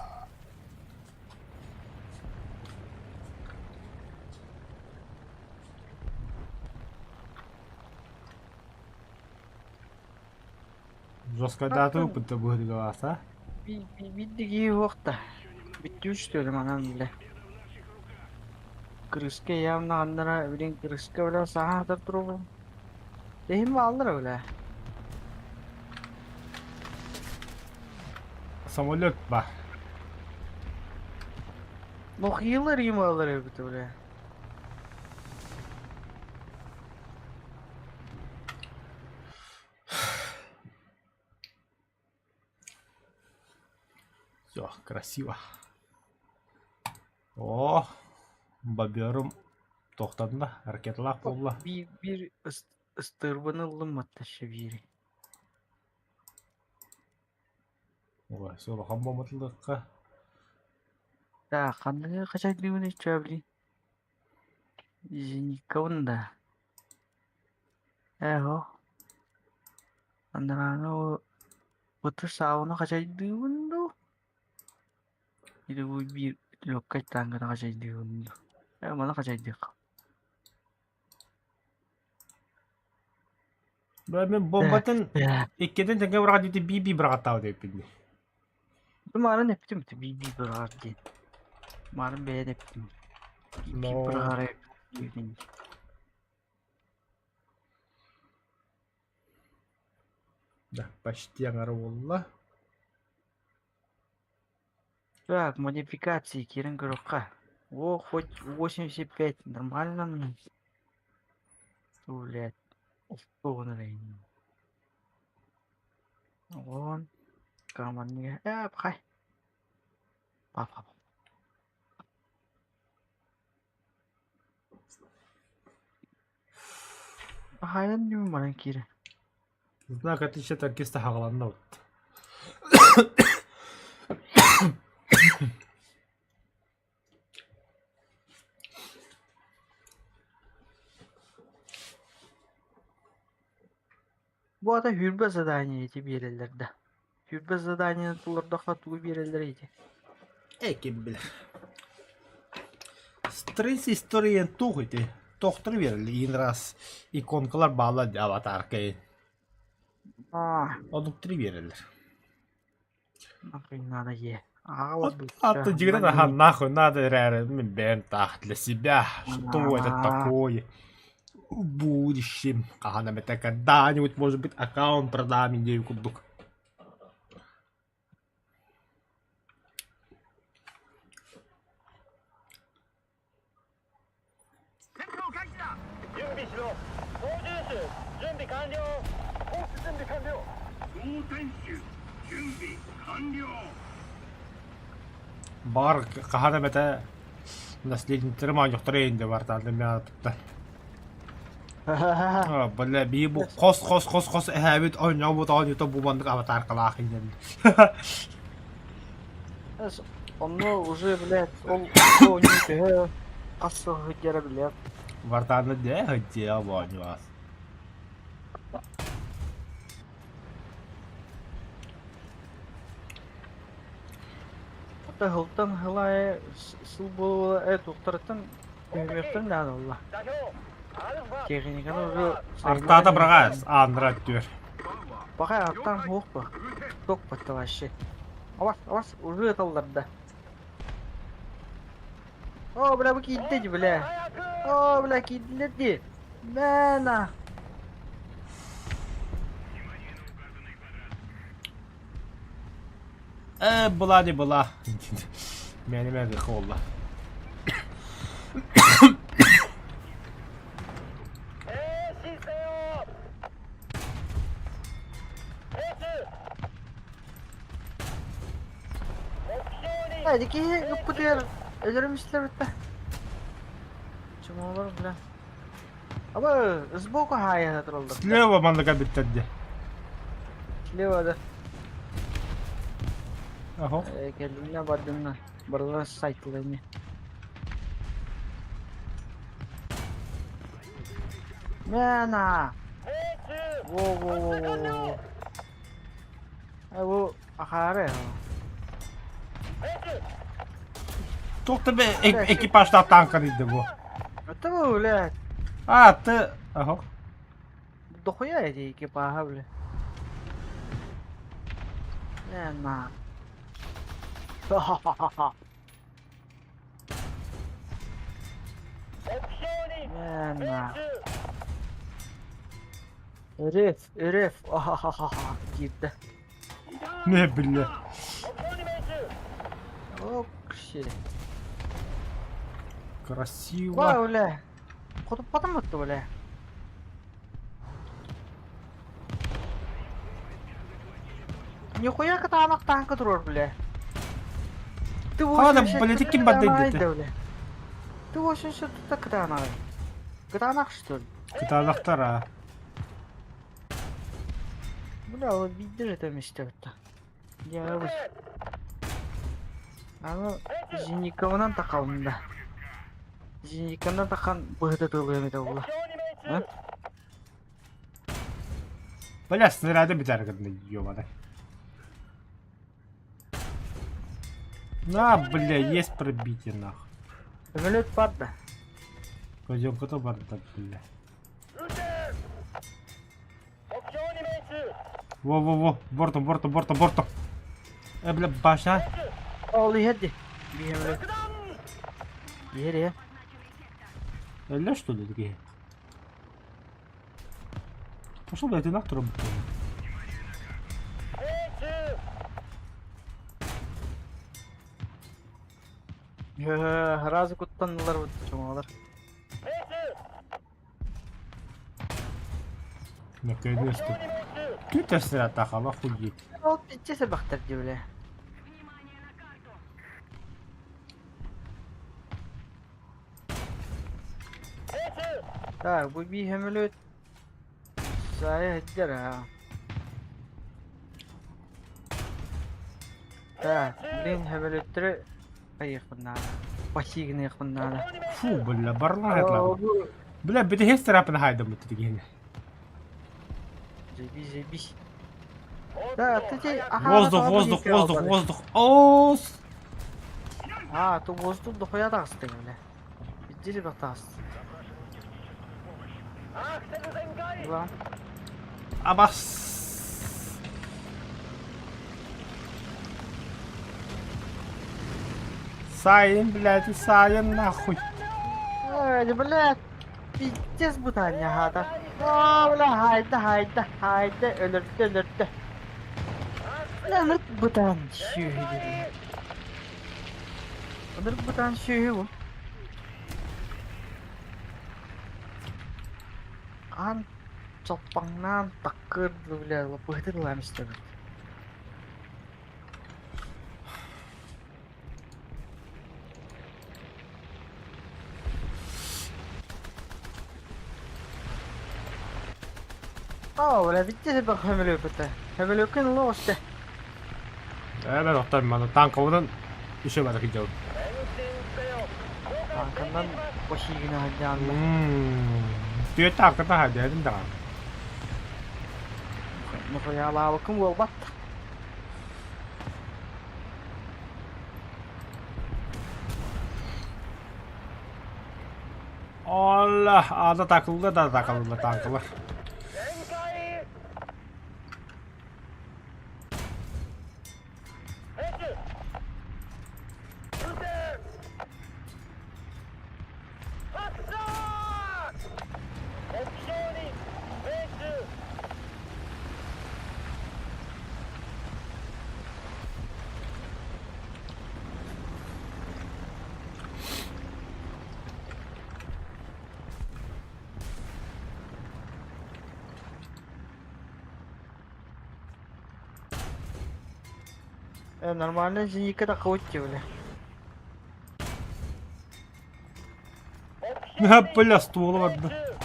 Жестко дату опыта будет глаз, а? Биддиги хуохта. Биттүүш төлөм анан бля. Крыска явно аннара билин крыска бля саха атар туру. Дехим аллар бля. Самолет ба. Нохилар им аллар эбит бля. Все, красиво. О, боберум тохтонно, ракеталаах буолла. Биир биир ыстыырбын ыллым матташы биири. Ой, улахан буолбатылыкка. Да, ханныгы хачайдыыбын иччэбили. Зениткабын да. Эһо. Андарааны быты саауна хачайдыыбын дуу? Или бу биир легкай таанганы хачайдыыбын дуу? Э, маны хачайдыахха. Бля, мен бомбатын иккитин тэҥҥэ быраҕа диэти би-би быраҕаттаабыт эбиппин дии. Маарын эптим би-би быраҕар диэн. Маарын бэйэн эптим. Би-би быраҕар эбиппин. Да, почти аҥара буолла. Так, модификации киирэн көрүөххэ. О, хоть 85 нормально. Блядь, Вон, командный. Пхай. Папа. Хаһаайын дии баран киирэ. Знак отличия танкиста хаҕаланна вот. Бу ата сүүрбэ задание ити биэрэллэр да. Сүүрбэ заданиены толордоххо тугу биэрэллэр ити? Э, ким билэр. Страница истории туох ити? Тохтор биэрэллэр иин раз иконкалар бааллар дии аватарка Аа, Онуктары биэрэллэр. нахуй надо е. А то дьигинэн аха нахуй надо эрээри мин бэйэм таах для себя. Что это такое? В будущем хаһан эмэтэ когда-нибудь может быть аккаунт продам идею курдук. Баҕар хаһан эмэтэ наследниктары моонньохторо иһин бартааллар миэхэ Бля бии бу хос хос хос хос эһээбит оонньообут оонньуута бу маннык аватаркалаах иннин. Онно уже, блядь, ол оонньуу төһө хас сыл сылдьара билэр. Вартааны дэ хотел оонньуас. Ата сылтан сыл сыл буола э туохтарыттан түһүмүөхтэрин наада буолла. Техниканы уже Артаата быраҕаас ааннара өттүгэр. Пока аттан суох ба. Туох батта вообще. Авас, авас, уже ыталларда. О, бля, бу киирдэ дии, бля. О, бля, киирдилэр дии. Мэна. Э, была не была. Мэни мэни холла. Эдики ыппытыгар өлөрүм истэбиттэ. Чумолор, бля. Аба, сбоку хаайа тураллар. Слева манныка бүттэр дии. Слева да. Аһо. Кэллимнэ бардымна. Барылар сайтылар ини. Мэна! Во-во-во-во-во. Бу ахаары. Туох да экипаждаах танка диде бу. Это бу, блядь. А, ты... Ага. Дохуя эти экипажа, бля. Не на. Ха-ха-ха-ха. Не на. Реф, реф, ахахахаха, киирдэ. Не, бля. Ок, щи. Красиво. Ва, бля. Хотуппатым бутtu, бля. Нихуя кытаанах тааҥка турар, бля. Ты Хана, 80 блядь, ким бардайды кытаанах ты? бля. Ты 80 тута кытаанах. Кытаанах что ли? Кытаанахтар а. Бля, вот биир это месте-то. Я бы... Аны Зениковынан тақалым да. Зениковынан тақан быһыта тылыам этэ була. А? Бля, снаряды бүтэр гынна, ёбаный. На, бля, есть пробитие, нахуй. Самолет бар да. Пойдем, кто бар да, бля. Во-во-во, бортом, бортом, бортом, бортом. Бля, башня. Ол иһэр дии. Биир самолет. Иһэр иһэр. Ля, что ли, такие? Пошел, блядь, ты нахуй работаешь. Разы куттаннылар вот чоҥолор. Наконец-то. Ты снаряд охуеть. Ол иччи сэрбэхтэр дии бile. Так, бу биир самолет сайа сылдьар аа. Так, блин, самолеттары хайыахпын наада. Почти гыныахпын наада. Фу, бля, барлан ладно. Бля, битиһи страпын хайдам бит дигин. Заебись, заебись. Да, ты те... Воздух, воздух, воздух, воздух. Ос! А, то воздух дохуя таҕыстыҥ, бля. Иджи таҕысты. Ла. Абас! Сайын, блядь, сайын нахуй. Ой, блядь, пиздец бутанья хата. О, бля, хайда, хайда, хайда, өлөрдө, өлөрдө. Ынырык бытаан сүөһү диэн. Ынырык бытаан сүөһү бу. Аан чалпаҥнаан таккыр, бля, быһытыр ылаам истэбит. Оо, бля, бүттэ сэрбэх көмөлөппүтэ. Көмөлөккүн ыла оҕуста. Ээ, доктор, маны танковынан еще бары кидел. Танканнан башигина сылдьаанна. Түөрт танката хадьадым даҕаны. Нохуйаалаабыккын буолбат. Алла, аада такылла да такылла танкалар. Нормально зенитка такой бля. Бля, ствола барда.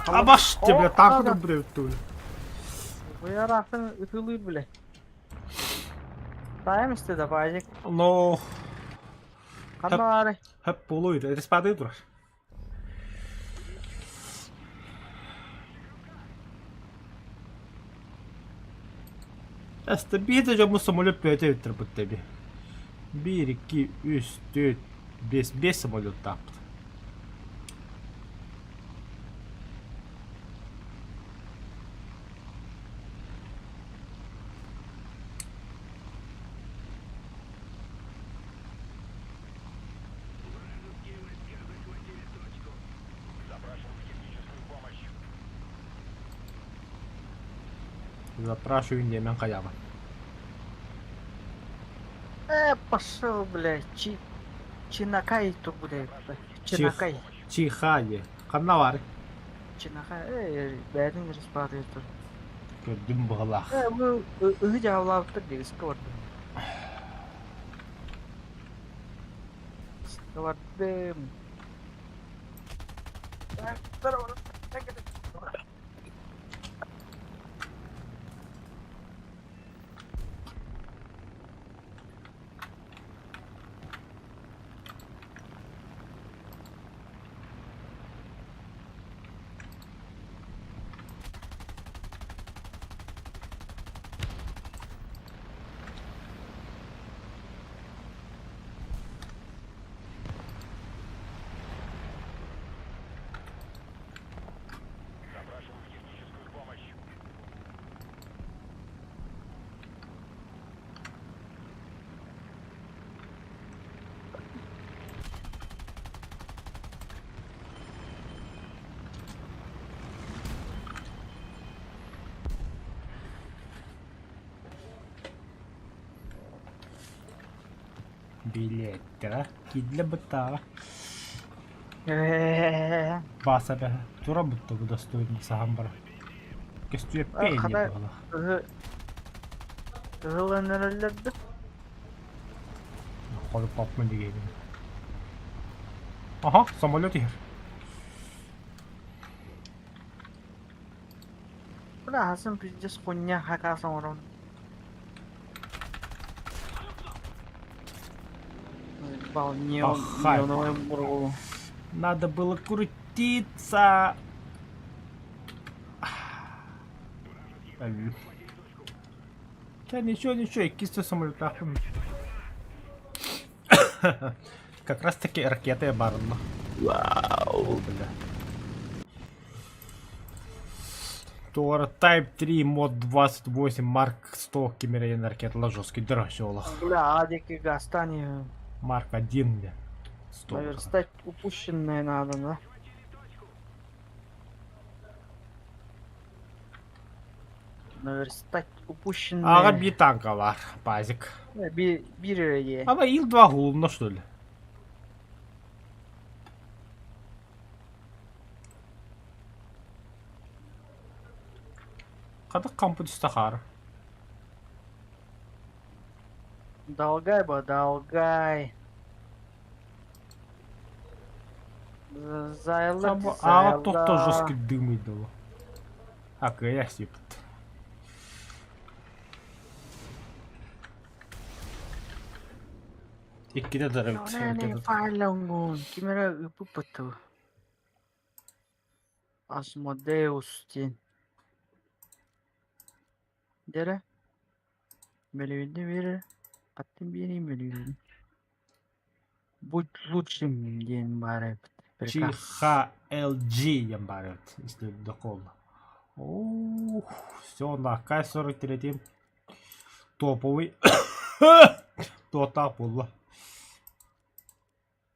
Абаш тебе, бля, танк бля, Буяраахтан ытылыыр бля. Таайым истэ да паажик. Но Ханна баарый? хөп буолуй, респады турар. Эсте биир дьоммут самолет бэйэтэ эбиттэр тэби. Биир, икки, үс, түөрт, биэс, биэс самолеттаахпыт. Запрашиваю диэмэн хайаабын. Э, пошел, блядь, чи... Чинакай то, блядь, Чинакай. Чиха диye. Ханна бар? Чинаха бэйэтин респаатыгар тур. Көрдүм быһылаах. Бу ыһы дьаһаллаабыттар диye ыска бардым. Ыска бардым. Билиэттэрэ киирдилэ быттааҕа. Бааса бэһэ тура бутта бу достойный саһан баран. Көстүөппэ инни Хата буолах. ыһы ыһыллан эрэллэр да. Холуппаппын дигиэбин. Аха, самолет иһэр. Бля, хасын пиздец хуйня хакас оҥорон. Бал неон, Пахай. неоновый бургу. Надо было крутиться. Да ничего, ничего, иккис самолетах. Как раз таки ракеты барынна. Вау. Бля. Тора Type 3 мод 28 Марк 100 кимерейн ракетала жесткий дорожолах. Бля, адики гастани. Марк 1 бля. 100. Наверстать упущенное надо, да? Наверстать упущенное. Аҕа биир танкалар, пазик. Bir, bir öyle. Ама Ил-2 гулно что ли? Хата кампы түстахар. Долгай ба, долгай. Зайлар, А тохто жесткий дым идоло. А кая сипт. Иккитэ дарыбыт. Файлонгун, кимера ыпыпыту. Асмодеус диэн. Дere. Мөлүйүннү биэрэр. Хаттын биэрии мөлүйүн. Будь лучшим диэн баар эбит. Приказ. ЧХЛГ диэн баар эбит. Если доколла. Ух, все, на К-43 топовый. Туотаах буолла.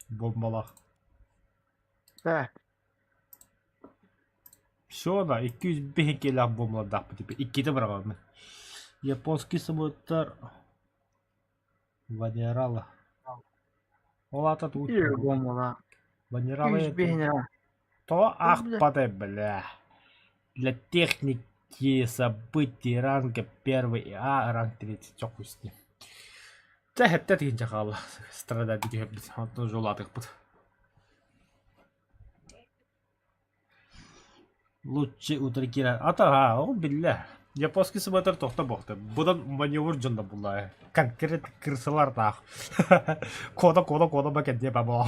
Бомбалаах. Так. Все, да, 205 килэлээх бомбалардаахпыт типа иккитэ быраҕабын. Японский самолеттар Ванерала. Ол аата тугу Биир бомбала. Ванерала 205 То ахпатай, бля. Для техники событий ранга первый А, ранг третий. Чё хуй с ним. Чэ, хэптэ тиһинчэ хаалла. Страдать түһэрбит. Онтон жолаатыкпыт. Лучше утракира. Ата, ол биллэ. Японский сыматар тохто бохта. Будан маневр дьонно булла. Конкрет крысалар таах. Кода кода кода бакет бабо.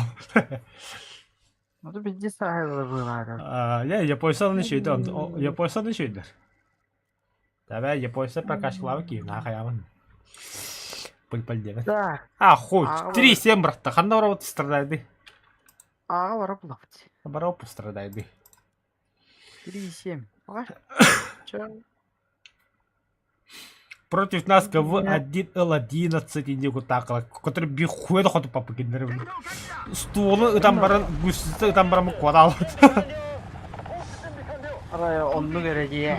Ну то пиздец сахайлы быылаата. Я японцаны үчүйдэр. Японцаны үчүйдэр. Давай японца прокачкалаабы киһи хайаабын. Пыль-пыль диэбэт. Так. А, хуй, 3-7 братта. Ханна барабыт страдайды? Аҕа барап булабыт. Барап страдайды. 3,7. Ага. Чё? Против нас КВ-1Л11 индиго такала, который бихуя хоту папа киндер. Стволы ытан баран, гусеница ытан баран куадал. Арай оннук эрэ дии.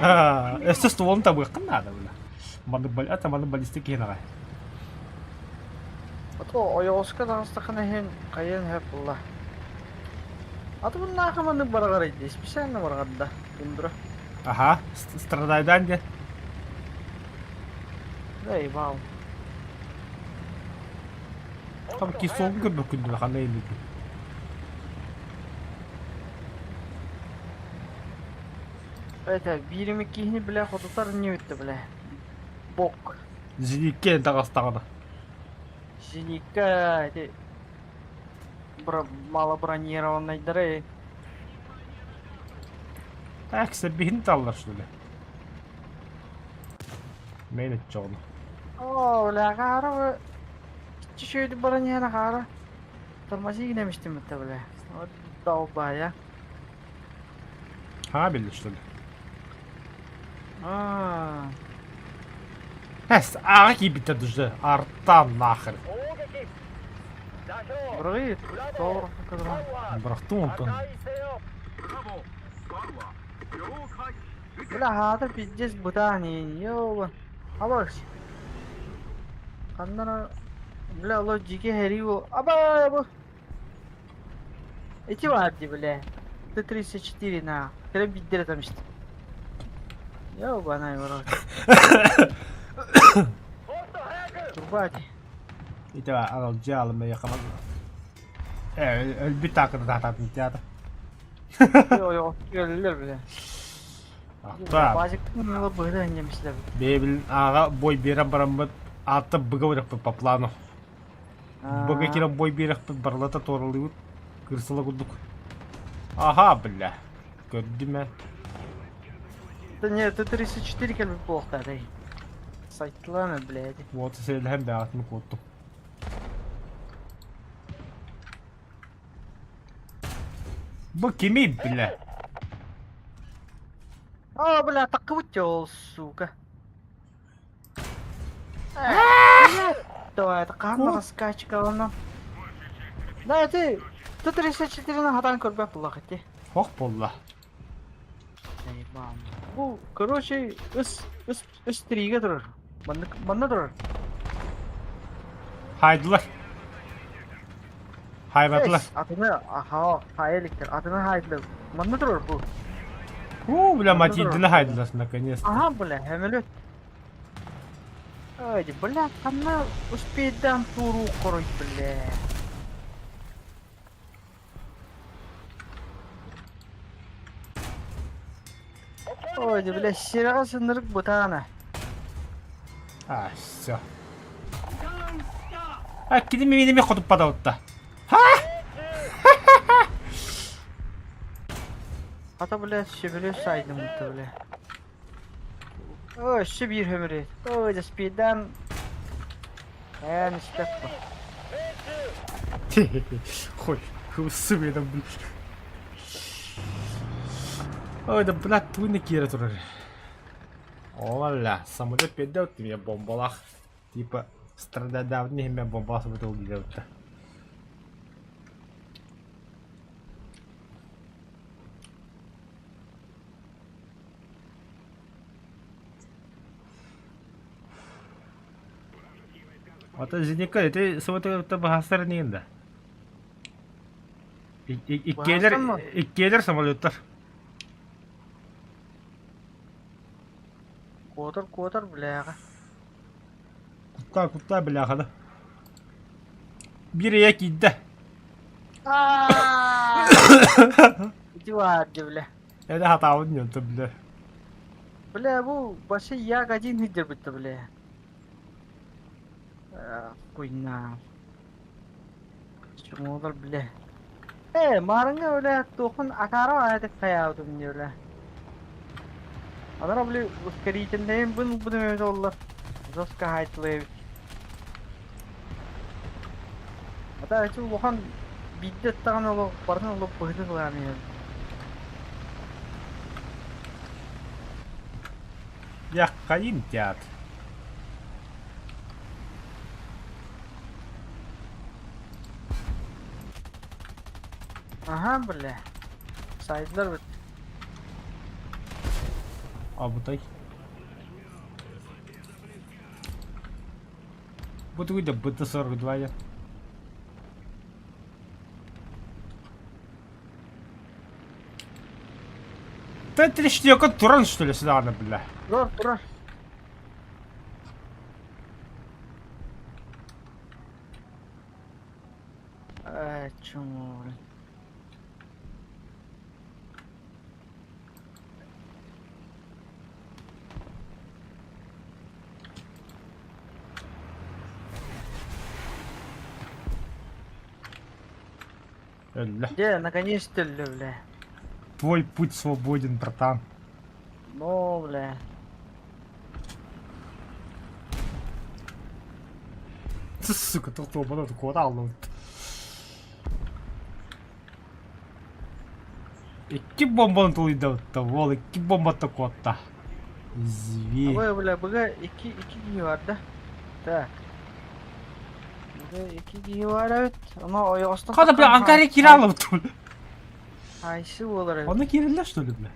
Өссө стволун табыаххын наада бля. Маны это маны баллистик киһин аҕай. А то ойоҕоско таҕыстаххына иһин хайыан сөп буолла. Аты bunнаахы маннык бараҕар дии, специально бараҕарда тундра. Аха, страдайдан диэн. Эй, вау. Там кисолун көрбөккүн дуо, ханна иһиллибит? Это биирими киһини бля хотутар не өттө бля. Бок. Зеникке таҕыстаҕына. Зеникка эти малобронированныйдары. Так, сэбиһин таллар что ли? Мейн отчоҕуна. Оо, бля, хаара чүчүөйдүк баран иһэн хаара тормози гинэмиштим битте бля. Вот долбая. Ха билли что ли? Аа. Эс, ааҕа киирбиттэр дужда. Артан нахер. Бырагыйыт, тоҕо Бырахтым онтон. Бля, хаата пиздец бытаан иин, ёба. Абаш. Ханнара, бля, оло дьике хэрии бол. Аба, бу. Эти бар дии, бля. Т-34 на. Кэлэн биирдэрэ тамышты. Ёбаный в рот. Турбаати. Ити аралдьы алымайа хаман. Э, өлбүт таакыны таатаатын театр. Йо, өлөлөр бля. Ахта. Базиктын ыла быһыта иннемислер. Бэйэбилин ааҕа бой биэрэн бараммыт аатта быга үрөхпүт по плану. Быга кирэн бой биэрэхпит барылата туоралыыбыт. Кырсыла курдук. Аха, бля. Көрдүм ээ. Да нет, Т-34 кэлбит буолуохтаах Сайтлана, блядь. Вот сэлэһэн бэҕэтин куоттум. Бу кимий, бля? А, бля, таккыбыт ол, сука. Давай, это хаан раскачка онно. Да, ты Т-34 хатан көрбөт буллах ити. Хох буолла. Бу, короче, ыс ыс ыс триге турар. Манна манна турар. Хайдылар. Хайбатылар. Атыны, аха, хайа иликтер. Атыны хайдылар. Манна турар бу. Уу, бля, матиддина хайдылар, наконец-то. Ага, бля, хэмэлөт. Ой, бля, ханна успейдан туру корой, бля. Ой, бля, сирэҕэ сыннырык бытаана. А, все. А, кини мини ми хотуппатабытта. Ха! Хата, бля, сөбүлүү сайдым бля. Ой, өссө биир хөмүрү. Ой, да спидан. Эн испэт бу. Хой, сымыйда блин. Ой, да блядь, тугун киирэ турар. Оля, самолет передал ты меня бомбалах. Типа, стрададавни меня бомбалах самолет убил-то. Ата зеника ити самолетта баһаастар инигин да? Иккиэлэр иккиэлэр самолеттар. Куотар куотар бляха. Куттаа куттаа бляханы. Биир эйэ киирдэ. Ити баар дии бля. Эдэ хатаабын ньонто бля. Бля бу башы як один хиддербитте бля. Хуйна. Чумолар бля. Э, марыңа бля туохун акара аятык хайаабытым дии бля. Анара бля ускорительнайын бун бун эбит оллар. Жестко хайтылы эбит. Ата эти улахан биирдэ аттаҕына олох барытын олох быһыты сылаан иһэр. Яххайын театр. Аха, бля. Сайдылар бит. Абытай. Бу тугуй да БТ-42 я. Т-34 туран, что ли, сюда надо, бля? Тур, тур. Э, чмо, блин. Өллө. Дьэ, наконец-то өллө, бля. Твой путь свободен, братан. Но, бля. Сука, тохтуобана куота аллыбыт. Икки бомбаны тулуйдабытта, уол икки бомбатта куотта. Зверь. Абы, бля, быга икки икки киһи бар да. Так. Быга икки киһи бар эбит. Ону ойоҕостон Хата, бля, Анкаре киирэ аллыбыт. Хайсы буолар эбит. Онно киирэллэр, что ли, бля?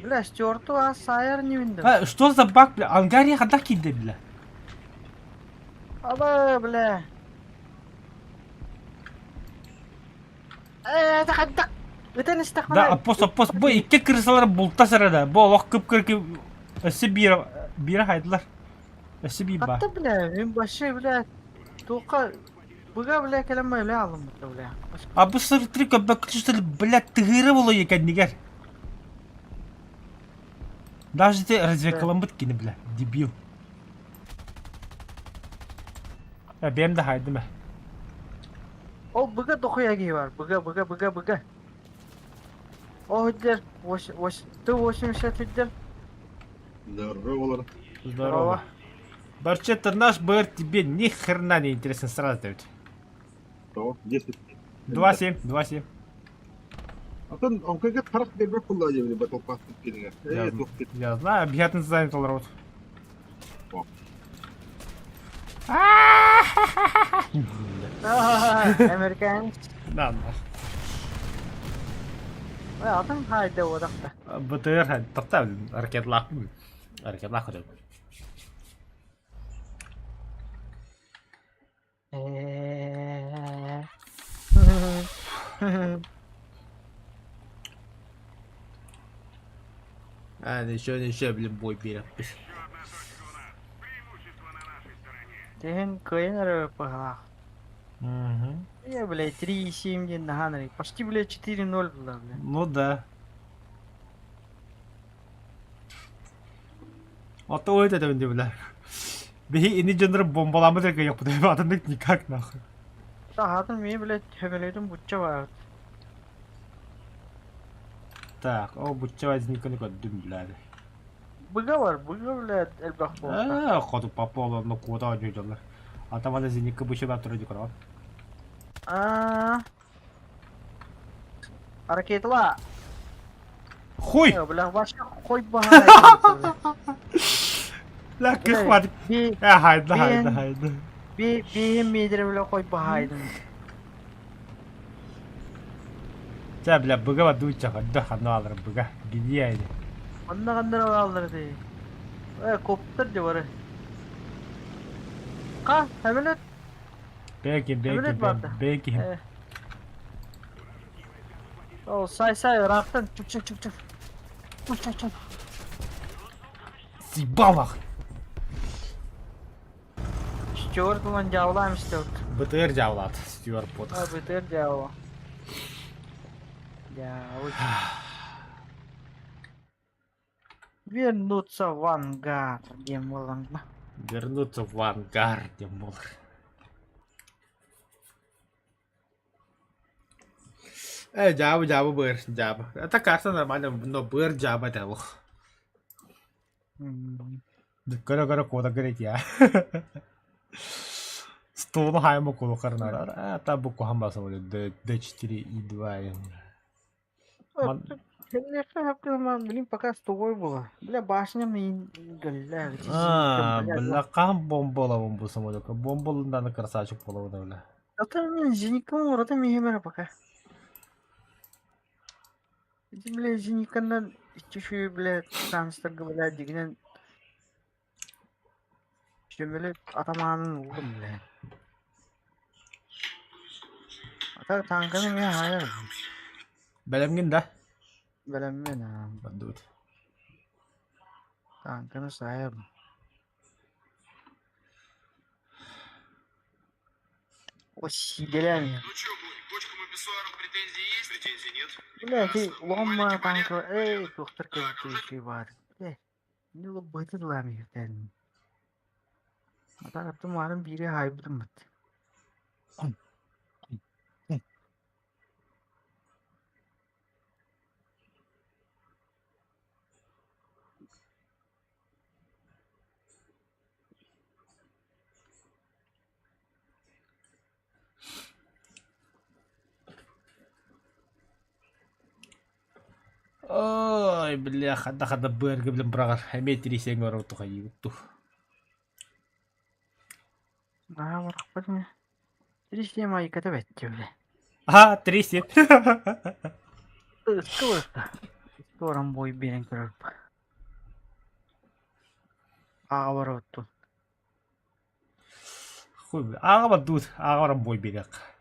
Бля, Стюарту аас саайар ньимин да. А, что за баг, бля? Ангария ханна киирдэ, бля? Ала, бля. Э, тахаддак. Ытан истэхпинэ. Да, оппос, оппос, бу икки крысалар бултас эрэ да. Бу олох кып-кыркы өссө биир биирэ хайдылар. Өссө биир баар. Хатта, бля, мин вообще, бля, туохха быга, бля, кэлэн бля алыммыта, бля. А бу сыртыры көбөккү что ли, бля, тыһыыры болуйа кэннигэр. Даже ты разведкаламмыт кини, бля, дебил. Э, бэйэм да хаайдым ээ. Ол быга дохуя киһи бар, быга, быга, быга, быга. Ол үрдэр, Т-80 үрдэр. Здорово. Здорово. Вообще-то наш БР тебе ни хрена не интересен сразу, Давид. Что? 10. 2-7, 2-7. А то он как харах бербек кулла диэбили батл pass кинигэ. Я, Э, туох кит. я знаю, объятный занят рот. О. Американец. Да, да. Атын хайда одақта. БТР тоқта ракетлаах ракетлаах көрөбүн. А, еще, еще, блин, бой биэрэппит. Тиһин кыайан эрэ быһалаах. Мгм. Я, блядь, 3,7 диэн наһаан эрэ. Почти, блядь, 4-0 была, блядь. Ну да. А то это там не бля. Биһи ини дьоннор бомбаламмыт эрэ кыайыахпыт атыннык никак нахуй. Таһаатын мии, блядь, хөмөлөтүн бучча баар. Так, о бучча возникли көрдүм бля. Быга бар, быга, блядь, элбэх буолта. Э, хоту папа но куда оонньууллар. А там аны зенитка буча баар турар дии Аа. Ракетала. Хуй! Бля, вообще хуй баһаай. Ла кых Би Э, хайда, хайда, хайда. би биһим миидер бля хой баһаайдым. Чэ, бля, быга бадууча хадда ханна алар быга. Гениально. Онно ханнара бааллар дии. Э, коптер дии бары. Ха, самолет, Бэки, бэки, самолет баарда. бэки. Э. Ол сай-сай ыраахтан чуп чуп чуп чуп. Чуп чуп чуп. Съебал нахуй. Стюарт ылан дьаабылаан Стюарт. БТР дьаабылаат, Стюарт А, Потах. БТР дьаабыла. Дьаабы. Вернуться в ангар диэн буолан Вернуться в ангар, диэн буолар. Э, дьаабы, дьаабы, быр, дьаабы. Это карта нормально, но быр дьаабы это лох. Көрө-көрө куота говорит я. Столу хайма кулу карнара. А, та букву хамбаса Д, Д4 и 2. Ман- Блин, пока с тобой было. Бля, башня мне бля, А, бля, кам бомбола бомбу самолета. Бомболундан красавчик половина, бля. Это мен зеником урата мехемер пока. Эти, бля, зениканнан иччүшүй, бля, танстарга, бля, дигинен Сөмөлөт атамаанын улдум, бля. Ата танканы мен хайар. Бэлэмҥин да? Бэлэммин аа. Бардыбыт. Тааҥканы саайабын. О, сиидэлээн иһэр. Бля, ты ломма тааҥка эй, туохтар кэлбит баар. Бля, не лоббыты лаами иһэртээн. Атаҕаттым маарын биири хаайбытым быт. Ой, бля, хадда-хадда быарга билэн быраҕар, эмиэ тириисэҥ барар тухайыыбыт дуу. Наһаа барахпат ини. Трис майката бэттэ бile. А, 3-7. Ыска барда. Ыска баран бой биэрэн көрөрбө. Ааҕа барабыттын. Хуй, бля, ааҕа бардыбыт, ааҕа баран бой биэриэх.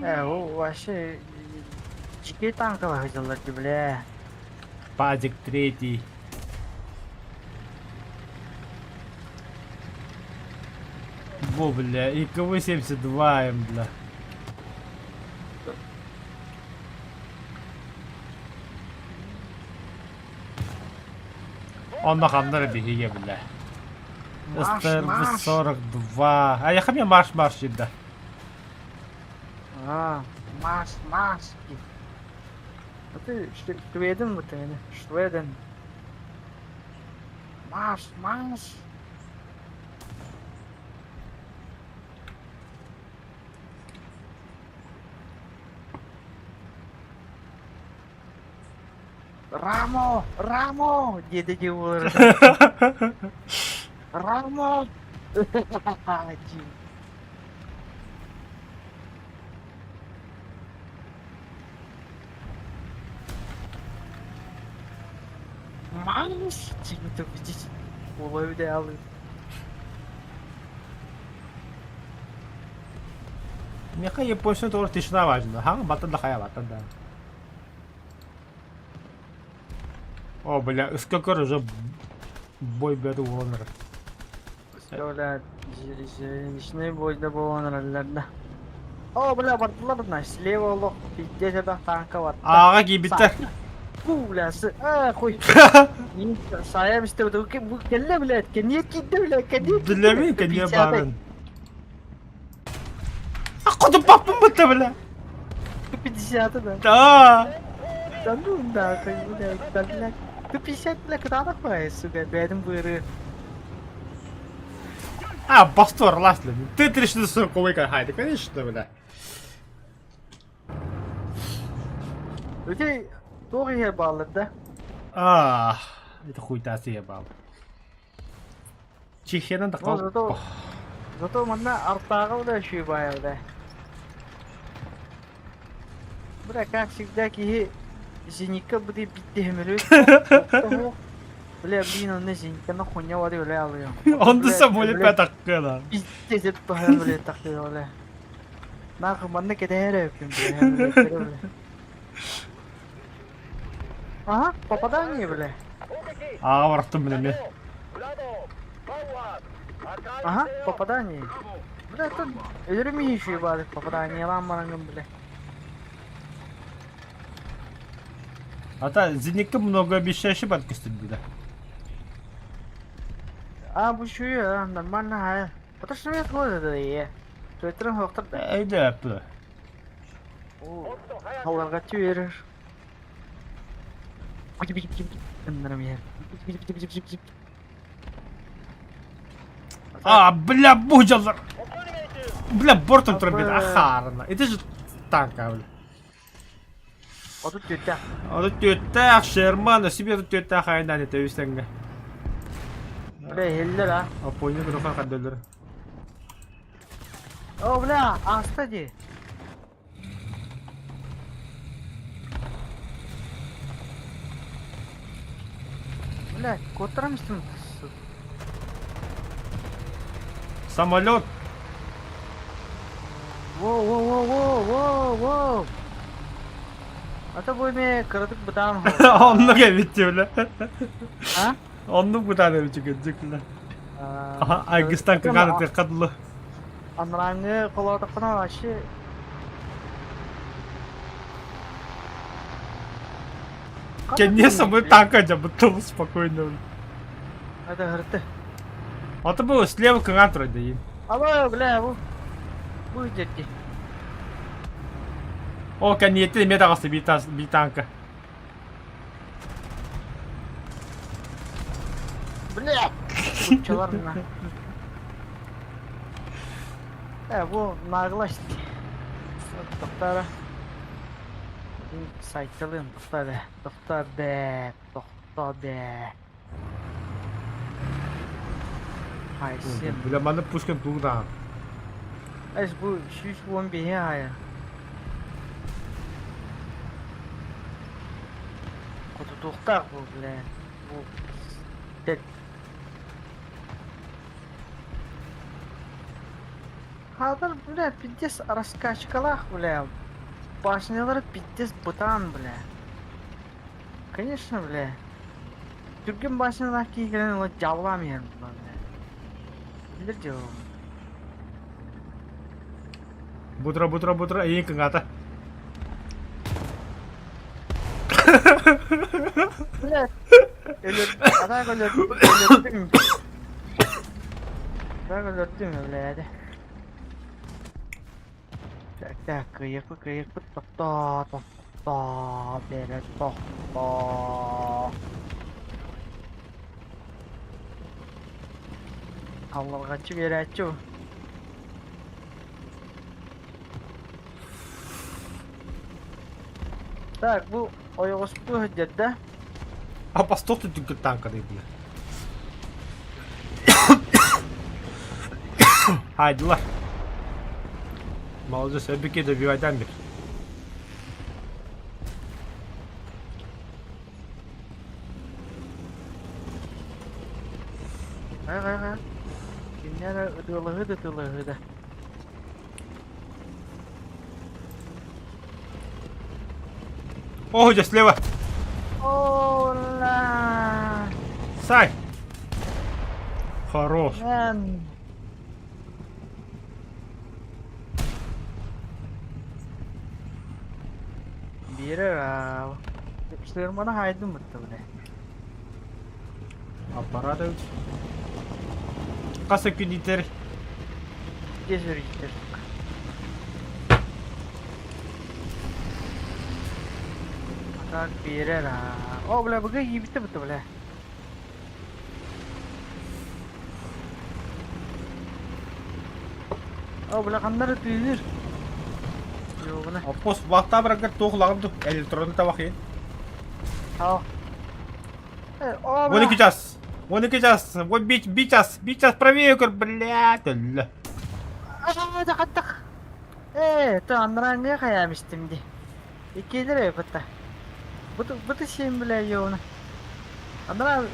Ээ, ол вообще дьикэй танкалар сылдьаллар дии бля. Пазик третий. Во, бля, ИКВ-72М, бля. Онно ханна эрэ биһиги бля. Марш, марш! СТРВ-42. А я хамя марш-марш да. А, марш, марш! А ты шведен вот это, шведен. Марш, марш! Рамо! Рамо! Диэтэ дии буолар. Рамо! Дии. Марш! Типа видите, уловлял. Миэхэ японцы тоже тишина важна. Ха, баттан да хайа баттан да. О, бля, сколько уже бой беду уолнер. Бля, личный бойда буолан да. О, бля, бардылар на слева олох пиздец это танка барда. Ааҕа киирбиттэр. Бу, бля, а, хуй. Сайа бистэ бу кэллэ, блядь, кэнниэ киирдэ, бля, кэнниэ Билэбин, кэнниэ баарын. А хотуппаппын бытта, бля. 50 да. Да. Да ну нахуй, блядь, да, блядь. Ты 50, бля, кытаанах баҕайы, сука, бэйэтин быары. А, бастор, ласли. Ты 340 хайда, конечно, бля. Өте туох иһэр бааллар да? А, это хуйта съебал. Чехиядан да Ну, зато, зато манна артааҕы да үчүгэй баайар да. Бля, как всегда киһи зенитка быды биттиһимирүт. Бля, блин, онно зенитканы хуйня воды өлө алыам. Онду самолет пятаккына. Пиздец, тоһон бля тахтыы бля. Нахуй манна кэтэһэр эбиппин бля, бля. Ага, попадание, бля. Ааҕа барахтым мин эмиэ. Ага, попадание. Бля, это өлөрүм еще баар попадание лаан бараҥҥын, бля. Ата зенитка многообещающий бар көстүрдүлэр. А, бу үчүгэй, а, нормально, а. Потому что мен туох да Төтөрүн хоктор да. Өйдөөппү. Аларга берер. А, бля, бу дьаллар. Бля, бортом турбит, ахаарына. Это же танка, бля. 34-тээх. 34-тээх Шерман, өссө 34-тээх айаннаан этэ үс тэҥҥэ. Бля, иһиллэр а. Оппуонньа куруха хардыллар. О, бля, ааста дии. Блядь, куоттарам истим. Самолет! Воу-воу-воу-воу-воу! А то бу эмиэ кыратык бытаан Оннук эбит бля. А? Оннук бытаан эбит кырдьык бля. Айгыстан кыгаан ытыахха дылы. Анарааҥҥы холоотоххуна вообще Кэнниэ самый танка дьабыттыл спокойно. Это хырты. А то был слева кыгаан турар дейин. Алло, бля, бу. Бу дьэрди. О, кэнниэттэн эмиэ таҕыста биир танка. Бля! Буччалар мына. Э, бу наглость. Тохтара. Сайталыым, тохтоо бэ, тохтоо бэ, тохтоо бэ. Айсен. Бля, манна пушкин тугу даҕаны. Эс бу 115 аайы. Хотутуохтаах бу, бля. Бу Хаатар, бля, пиздец раскачкалаах, бля. Башнялара пиздец бытаан, бля. Конечно, бля. Түргэн башнялаах киһи кэлэн ыла дьааллаан иһэр буолла, бля. Билэр дьыалам. Бутра, бутра, бутра, эйиин кыҥаата. Бля, өлөр, атаак өлөр, өлөрдүм. Атаак өлөрдүм, бля. Так, так, кыайыахпыт, кыайыахпыт, тохтоо, тохтоо, бэрэ, тохтоо. Алларҕаччы биэрээччи бу. Так, бу ойоҕоспу сылдьар да? А постол тут танка бля. Хайдылар. Молодец, эбике добивайдан бир. Хайа, хайа, хайа. Кинилэр ытыалаһыы да ытыалаһыы да. О, дьэ, слева! Ола! Сай! Хорош. Мен. Биирэ Сырманы хаайдым бытта бile. Аппарат эбит. Хас күн иитэр? Дьиэ сүрүйдэр. Так биэрэр аа. О, бля, быга иибитэ бытта, бля. О, бля, ханнары тыыныр. Йоҕуна. Оппос вахта бараргар туох улаҕын ду? Электронный табах иһин. Ал. Э, о, Вон бля. икки час. Вон икки час. Вот бить, бить час. Бить час правее, көр, блядь. Өллө. Аа, хаттах. Ээ, то анарааҥҥы хайаам истим дии. Иккиэлэр эбит Бу бу сиэн бля йоҕуна. Анараа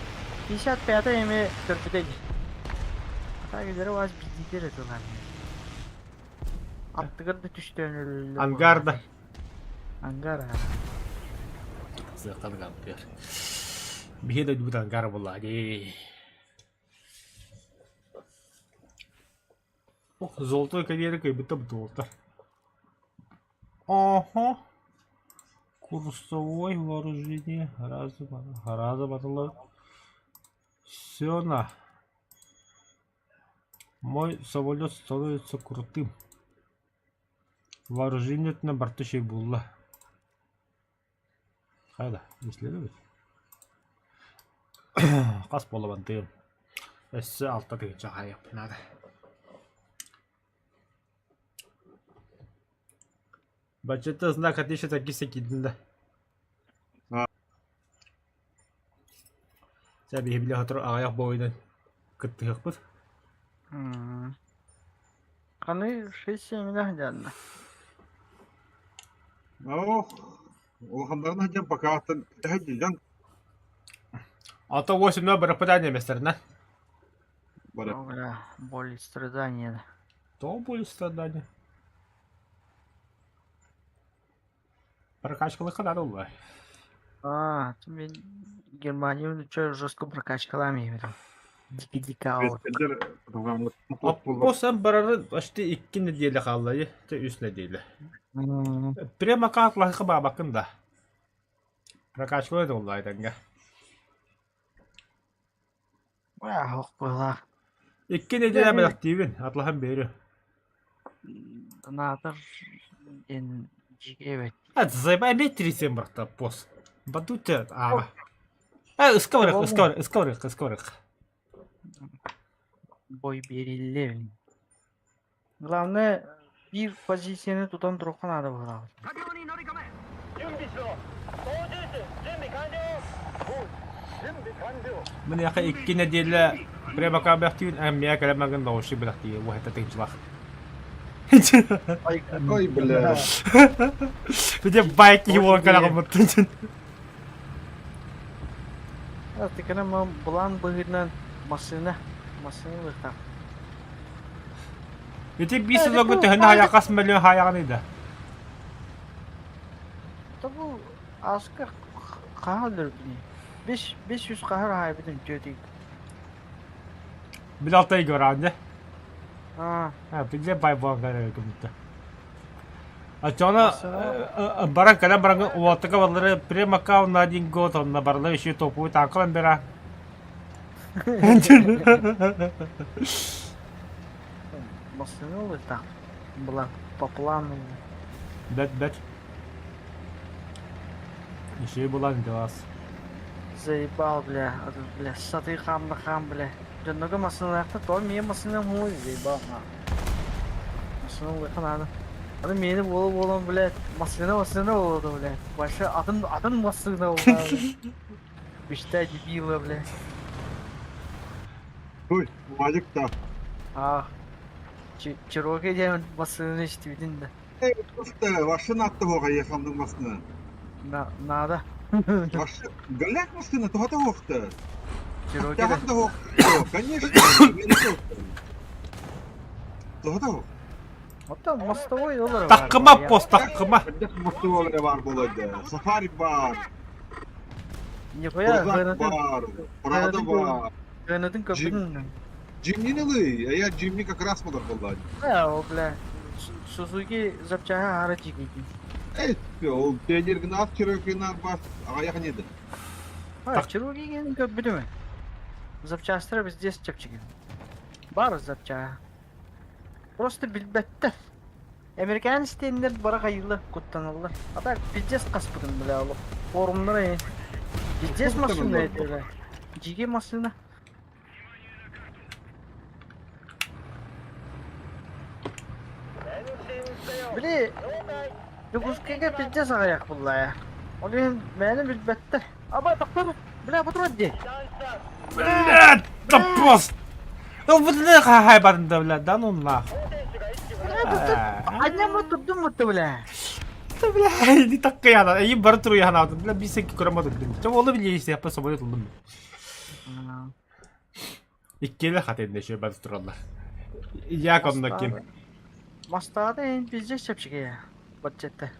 55 эми көрбүтэ дии. Ата кэлэрэ вас биирдиитэ эрэ тылаан. Аттыгар да түстөөн өлөллөр Ангарда. Ангар. Сыахтан гампер. Биһи дойдубут ангар буолла дии. Ох, золотой карьеры кыйбыта бутултар. Ого. Курсовой вооружение. Раза, раза батылы. Все на. Мой самолет становится крутым. Вооружениетына барта шей булла. Хайда, исследовать. Хас буолла бантыым. Өссө алта тыһыынча хаайыахпын наада. Баччата знак отличия такиса киирдин да. Чэ биһи били сотору аҕыйах буойунан кыттыһыахпыт. Ханы 6-7 дьанна. Ох, улаханнарын сылдьан пока аттан дьон. А то 8-0 быраппыта немецтеринэн. Бары. О, бля, боль и страдания. То боль и страдания. Прокачкалыхха надо было. А, ты мен Германию что жестко прокачкалами именно. Дики-дикао. Аппос барары почти 2 неделя хаалла, те 3 неделя. Прямо как лахы бабакын да. Прокачкалай да уллай дэнгэ. Ох, была. 2 неделя бэлэхтиибин, атлаһан биэриэ. Донатор диэн дьиэбит. А заебай эмиэ 37 барта пос. Батутя аава. Э, ыска барыах, ыска барыах, ыска барыах, ыска барыах. Бой биэриллэ. Главное, биир позицияны тутан туруохха наада быһыылаах. Мыныаха 2 нэдиэлэ прямо бэхтиин эмиэ кэлэмэгин наушник бэлэхтии уһата тыынчылах. Ой, бля. Где байк киһи буолан кэлэҕиммыттын. Тыкана былаан быһыытынан массыына массыына ылыахтаах. Ити биир сылга төһөнү хаайахас мөлүөн хаайаҕыный да? Тобу аска хаһан өлөрбүнүй? 500 хаһар хаайбытым түөтүй. Бил алтай көрөөн Аа. А, бile бай буолан кэлэр Оччоҕуна баран кэлэн баран уолаттарга баллары прем аккаунт на один год онно барылар еще топовый танкалан бера. Массыына ылыта. Была по плану. Бэт бэт. Еще булан делас. Заебал, бля, бля, сатыы хаамда хаам, бля. Дьоннорго массыыналаахта то миэ массыынам хуй заебал на. Массыына ылыахха наада. Аны миэни буола буолан, блядь, массыына массыына буолуо, блядь. Вообще атын атын массыына буолла. Мечта дебила, блядь. Ой, Вадик да. А, Чероки диэн массыынаны истибитин да. Эй, просто машина аттыгыга ехалдың машина. На, надо. Машина, голяк машина, туһата суохта. Чероки да. Таһат да суох. Конечно, туһата суох. Оттон мостовой олор Таккыма пост таккыма. Элбэх мостовой бар буолар Сафари бар. Нихуя, Крузак бар. Прадо бар. Гранатын көппүтүн. Джимнин ылый, а я Джимни как раз буолар буолла. Э, о, бля. Сузуки запчаһа аһара чигийдин. Эй, ол пионергнат Черокинар бар, аҕайах неді. А, Чероки ген көппүтүмэ. Запчастара везде чэпчэки. Бар запчаһа. Просто билбэттэр. Американ стеннер бара хайыылар куттаналлар. А так пиздец хаспытым бля олох. Форумнара э. Пиздец машина это бля. Дьигэ машина. Били Дьокуускайга пиздец аҕыйах булла Ол иһин мээнэ билбэттэр. Аба тохтор бля ботуруот дии. Блядь, да пост! Ну, бля, хай барында, бля, да ну нах. Анньаммыт турдум бля. Да, бля, не такая И бар туруйа бля, бисеки көрөмө турдум. Чо олы биле исте, самолет улдум. Иккиэлэ хат иннэ бары тураллар. Яков ким. Мастаата эн пиздец чэпчэки баччетте.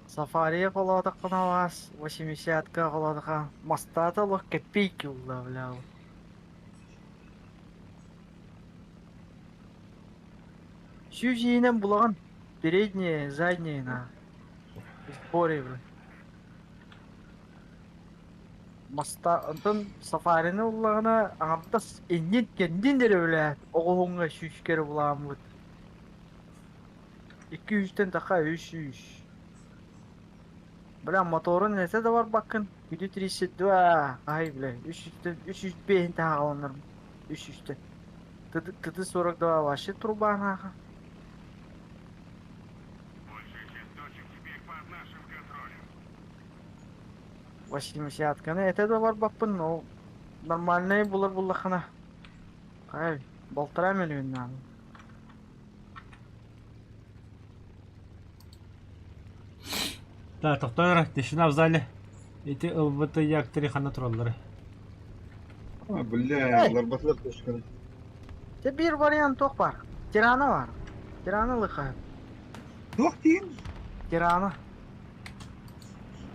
Сафари холоотоххуна вас 80-ка холоотоха мастаата олох копейки улла бля. Сүүсиинэн булаҕын передние, задние на сборе бля. Маста онтон сафарины уллаҕына аҥардас иннин кэннин эрэ бля оҕуһуҥҥа сүүскэ эрэ булааммыт. 200-тэн таха 300. Бля моторун этэ да барбаккын. Күдү 32 ай бля 300-тэн 305 таһаҕаланарым 300-тэн. ТТ-42 вообще труба нахуй. 80-каны этэ да барбаппын, но нормальный булар буллахына. Ай, 1,5 миллион надо. Да, тохтоо, тишина в зале. Ити ылбыты яктери ханна тураллары? А, бля, Эй! уларбатылар точканы. Те биир вариант туох баар? Тирана баар. Тирана ылыха. Туох диин? Тирана.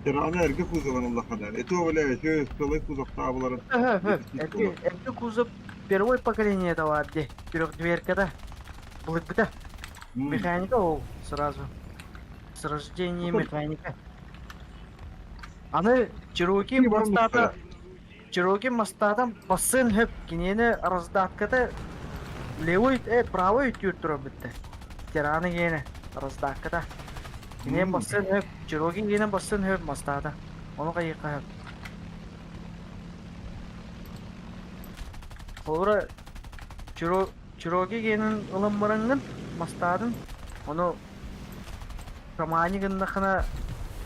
Тирана эргэ кузовын ыллаххына. Это, бля, еще сылай кузовтаабыларын. Эргэ, эргэ кузов первое поколение баар дии. Трехдверкада. Былыргыта. Механика ол сразу. С рождения механика. Аны Чероки мастата Чероки мастатан бассын хөп киниэни раздатката левый правый өттүгэр турар бүтте. Тираны гиэнэ раздатката. Киниэн бассын хөп Чероки гиэнэ бассын хөп мастата. Ону хайыахха хөп. Холобура Чероки гиэнин ылан бараҥҥын мастаатын ону Романи гыннахына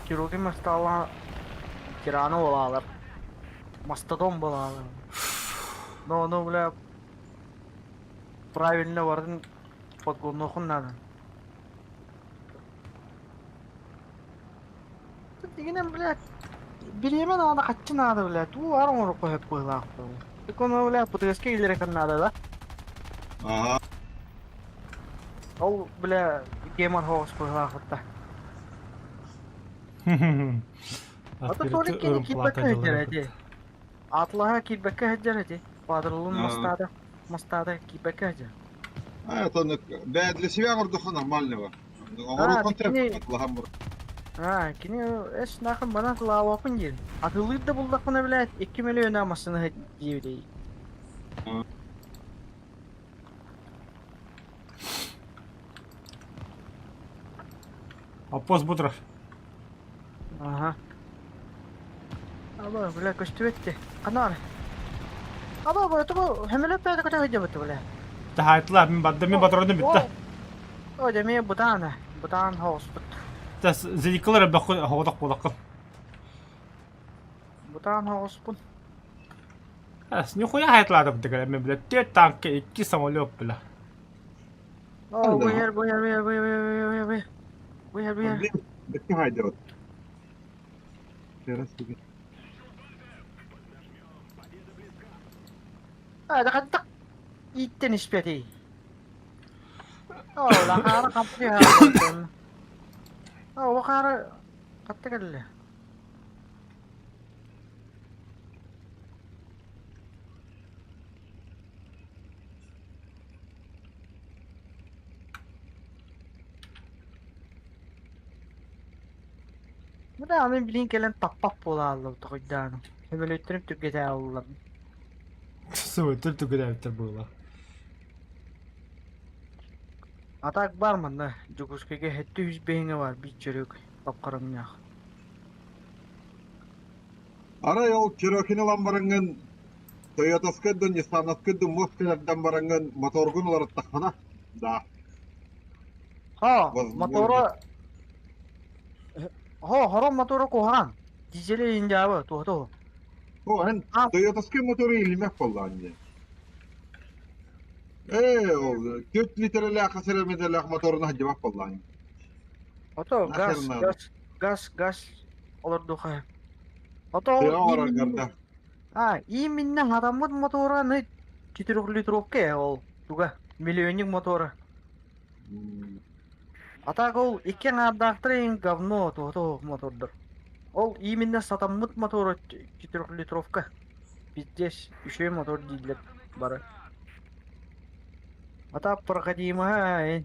Чероки мастаала тирана буолаалар. Мастодон буолаалар. Но ону бля правильно барын подгоннуохун наада. Дигинэн, блядь, бириэмэ наада, хаччы наада, блядь. Уу, ар оҥорукка сөп быһыылаах буолуо. Только ону, блядь, ПТС-ка киллэрэххин наада да? Ага. Ол, бля, гемор хоҕус быһыылаах да. А то Толик кини киирбэккэ сылдьар эти. Атлаһа киирбэккэ сылдьар эти. Баадырылын мастаата, мастаата киирбэккэ сылдьар. А, это бля, для себя гордуха нормального. Оҥоруохун сөп, атлаһан бар. А, кини эс нахын бана тылаабаппын диир. Атылыыр да буллахпына, блядь, 2 миллиона массыына диэбитий. Оппос Бутров. Ага. Аба, бля, көстүбэт Ханаар. Аба, бу тугу хөмөлөп бэйэтэ көтө сылдьабыт, бля. Таһаайтылар, мин бардым, мин патроным бүтті. О, дьэ, эмиэ бытаан, бытаан хоҕуспут. Тас зеникалар бөххө хоҕотох буолаккын. Бытаан хоҕуспун. Нихуя хайтлаатым тыгар, мен бля, төрт танка, икки самолет, бля. О, бу иһэр, бу иһэр, бу иһэр, бу иһэр, бу иһэр, бу иһэр, бу иһэр. Бэккэ хайдабыт. Террас деген. А, да хаттак ииттен испэтий. О, лахаара хаппы хаалбытын. О, лахаара хатта кэллэ. Бу даҕаны билигин кэлэн таппат буола хааллыбыт тоҕойдоону. Сөмөлүөттэрим түргэтээ буоллар. Сөмөлүөттэр түргэтээбиттэр буолла. А так баар манна Дьокуускайга сэттэ үс бэһиҥэ баар биир чөрүк хап-харамньаах. Арай ол Черокини ылан бараҥҥын Тойотовскай да Ниссановскай да муос кэлэрдэн бараҥҥын моторгун уларыттаххына да Ха, возможно. мотора Хо, хорон мотора куһаҕан. Дизеле индиабы, туһа-туһу. О, эн А, Тойотовскай мотору илимэх буоллаҕын дии. Ээ, ол 4 литрэлээх хас эрэ моторун сылдьыбат буоллаҕын. ото Нахер газ, надо. газ, газ, газ олордуха. Ото ол Тыа оҥорор именно, гарда. а, именно хатаммыт мотора аны четырехлитровка э ол туга миллионник мотора. А так ол икки аҥаардаахтар иһин говно туһа мотордор. Ол именно сатаммыт мотора четырехлитровка. Пиздец, үчүгэй мотор дииллэр бары. А так проходимая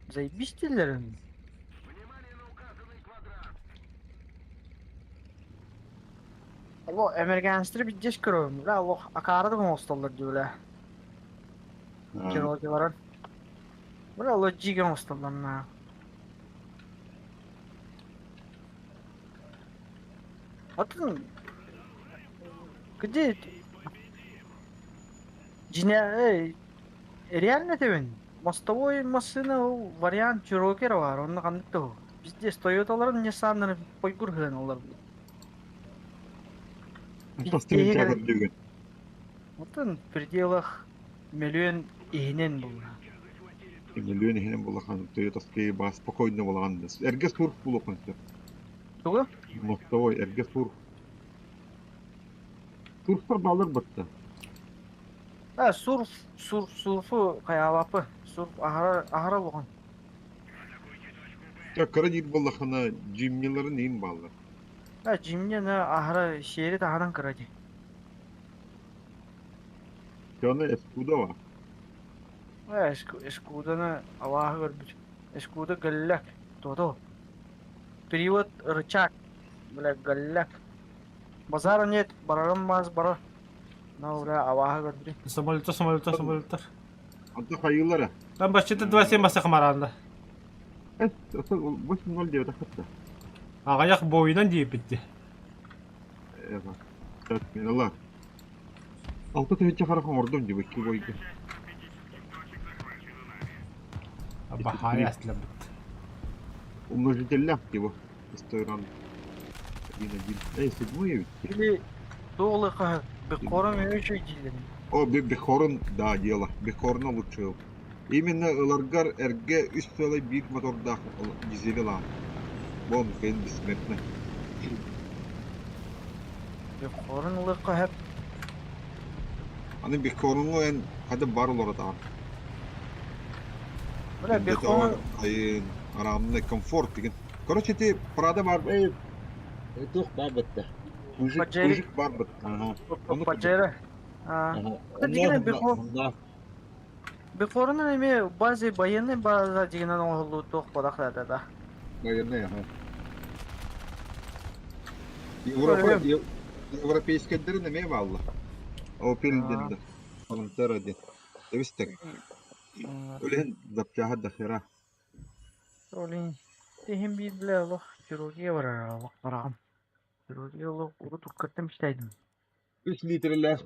заебись дииллэр. Алло, американецтэр пиздец көрөбүн, бля, олох акаары да оҥостоллор дии, бля. Черокиларын. Бля, олох дьиик оҥостоллор на. Атын где дьиҥэ эй реально этэбин мостовой массыына ол вариант Cherokee эрэ баар онно ханнык да уһу пиздец Тойоталарын Ниссаннарын пойгур ыһыаналлар Постель көрдүгүн. Оттон в пределах мөлүөн иһинэн буолла. Мөлүөн иһинэн булахан Тойотовский баа спокойно булахан. Эргэ сурх булуохун сөп. Тугу? Мостовой эргэ сур. Сурфтар бааллар батта. А, сурф, сурф, сурфу хайаабаппы. Сурф аһара, аһара улахан. Чэ, кыра диир буоллаххына, Джимниларын иин бааллар. А, Джимни на аһара сиэри таһынан кыра дии. Чэ, Эскудова. Э, Эскуданы алааһы көрбүт. Эскуда гэллэк. Тото. Привод рычаг. Бля, гэллэк. Базара нет, барарым маас бара. На, бля, абааһы көрбүтүм. Самолеттар, самолеттар, самолеттар. Онто хайыылара? Там баччыта 27 маса хамараанда. Э, 8.09 хатта. Аҕыйах буойунан диэбитти. Эва. Так, минала. 6 тыһыынча харах оҥордум дии икки бойга. Бахаайа аслабыт. Умножителлээх типа. Исторан. Один один. Эй, седьмой ведь. Или туолы хаһы бекором үчүй дииллэрин. О, Бехорн, да, дело. Бехорна лучше. Именно ыларгар эргэ үс сыалай биир мотордаах дизели ылаан. Бон, кыйын бессмертный. Бекорун ылыахха сөп. Аны Бехорнҥа эн хада бар олоротаҕын. Бля, Бехорн Айын, арамный комфорт деген. Короче, ти Прада бар, эй, туох баар бытта. Пыжик, Паджери. пыжик бар бытта. Ага. Ону Паджеро. Ага. Дигенен Бехор Онна Бехорунун эмиэ бази военный база дигенен оҥоһуллубут туох буолах да да. Военный, ага. Европа, европейскайдарын эмиэ баалла. Опель диэн Фронтера диэн. Эбистек. Үлэһин запчаһа дохера. Олин тиһин биир бля олох хирургия барар олох бараҕым. Хирургия олох урут уккаттан мечтайдым. Үс литрэлээх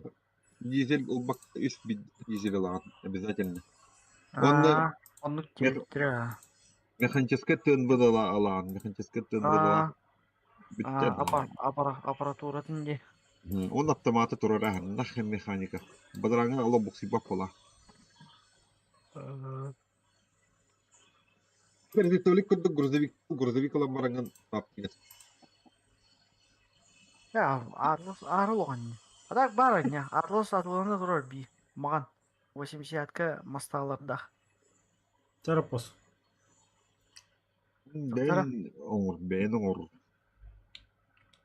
дизель ылбакка үс дизель ылаҕын обязательно. Уонна Оннук диэбиттэрэ. механическай тыын быдала алаҕын, механическай тыын быдала бүттэ. Аппаратуратын дии. Он автоматы турар аһыннах механика. Бадараҥа олох буксуйбат буола. Кредитолик курдук грузовик грузовик ылан бараҥҥын таппыт. Атлас аарылаҕын. А так баар анньа. Атлас атылана турар бии. Маҕан. 80-ка мастаалардаах. Царапос. Бэйэн оҥор, бэйэн оҥор.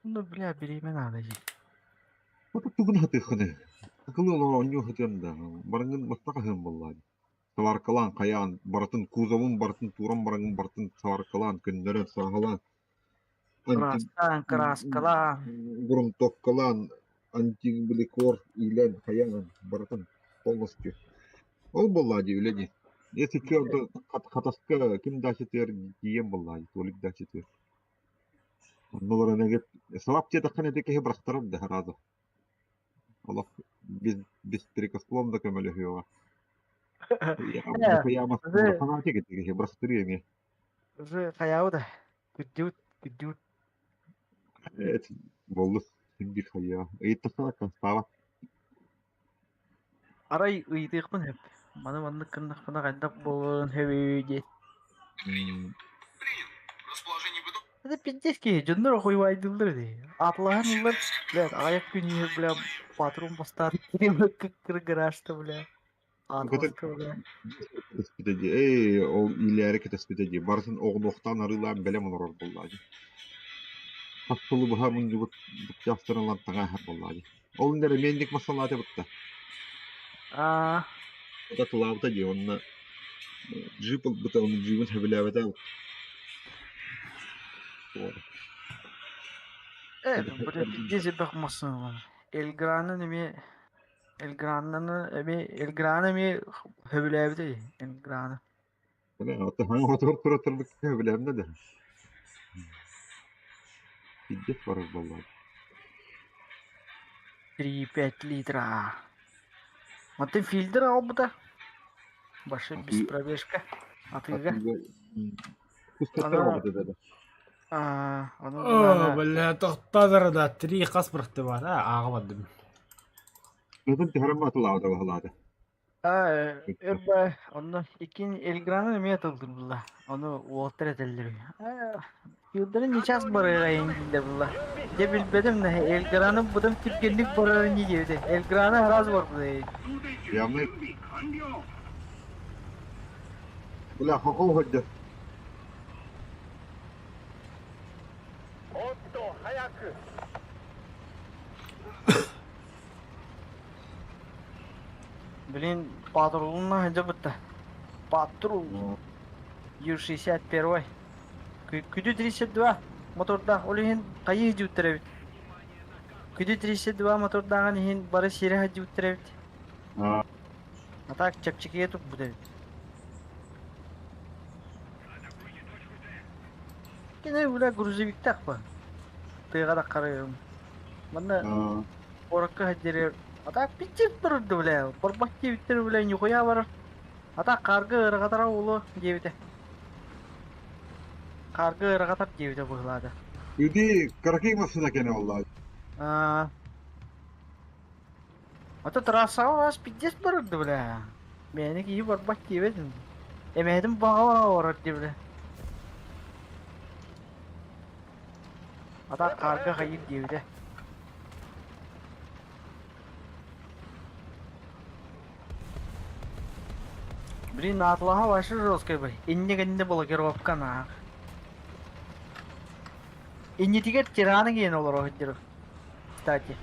Ну, бля, бириэмэ наада дии. Отут тугун хатыаххыный? Акылы олорон оонньуу сытыам да, барыҥҥын быстах аһыам буоллаа дии. Сабааркалаан, хайаан, барытын кузовун барытын тууран бараҥҥын барытын сабааркалаан, көннөрөн, сааһылаан, анти Кырааскаан, кырааскалаан. грунтовкалаан, антибликор иилэн, хайаан, барытын полностью. Ол буоллаа дии үлэ дии. Если чё, Хатаска ким дачатыгар тиийэн буоллаа дии, Толик дачатыгар. Онно олорон эгэ сылап диэтэххинэ ити киһи бырахтарар да сразу. Олох без беспрекословно көмөлөһүөҕэ. Фанатик ити киһи бырахтырыа эмиэ. Уже хайаабыт да күрдьүбүт күрдьүбүт. Эт боллус син биир хайыаҕа. Ыйыттаххына констаабат. Арай ыйытыахпын сөп. Маны маннык гыннахпына хайдах буолуон сөбүй диэн. Это пиздец киһи, дьоннор охуйбайдыыллар ини. Атлаһан ыллар, блядь, аҕыйах күн иһэр, бля, патрон бастаат, кыр гаражта, бля, Атласка, бля. Кэтэспитэ дии. Эй, ол иилээри кэтэспитэ дии. Барытын оҕунуохтаан арыылаан бэлэм олорор буоллаа дии. Хас сылы быһа мунньубут быктаахтарын ылан таҥа аһар буоллаа дии. Ол иннэ ремиэнник масалаата бытта. Аа. Ата тылаабыта дии уонна джип ылбыта, оны джибин сөбүлээбэтэ. Э, бля, пиздец элбэх массыына бар. Эльгранын эмиэ Эльграннаны эмиэ Эльграны эмиэ сөбүлээбитэ дии, Эльграны. Отур тура турбут сөбүлээмнэ да. Пиздец барар буоллаҕа. 3,5 литра. Мантан фильтр аҕалбыта. Башы без пробежка. Атыыга. Кустаттар да. О, бля, тохтоо да, три хас бырахтыбаат, ааҕа бардым. Ытын түһэрэн батылаабыта баһылаата. Өрбө онно иккин Эльграны эмиэ тылдырбыла. Ону уолаттар этэллэр. Кыылдарын ньычаас барыаҕайын дииллэр буолла. Дьэ билбэтим да, Эльграны быдан түргэнник барар ини диэбитэ. Эльграны араас барбыта Явно. Бля, хохол ходят. Блин, патрулунна сылдьыбытта. Патрул. Ю-61. Күдү 32 мотордаах, ол иһин хайыы сылдьыбыттар эбит. Күдү 32 мотордааҕын иһин бары сиэрэ сылдьыбыттар эбит. А так чэпчэкигэ турбут эбит. Кини бля грузовиктаах ба. Тыаҕа да харайым. Манна куоракка сылдьар А так пиздец барырды бля. Барбах диэбиттэр бля нихуя барар. А так хаарга ыарахатара уолу диэбитэ. Хаарга ыарахатар диэбитэ быһыылаата. Иди, каракей машина кene vallahi. Аа. А то трассаҕа вас пиздец барырды бля. Мээнэ киһи барбат диэбэтин. Эмэһэтин баҕа барар дии бля. А так хаарга хайыр диэбитэ. Блин, атлаһа вообще жесткой бай. Инне-кэннэ блокировка наах. Иннитигэр тираны киэн олоро сылдьар. Кстати.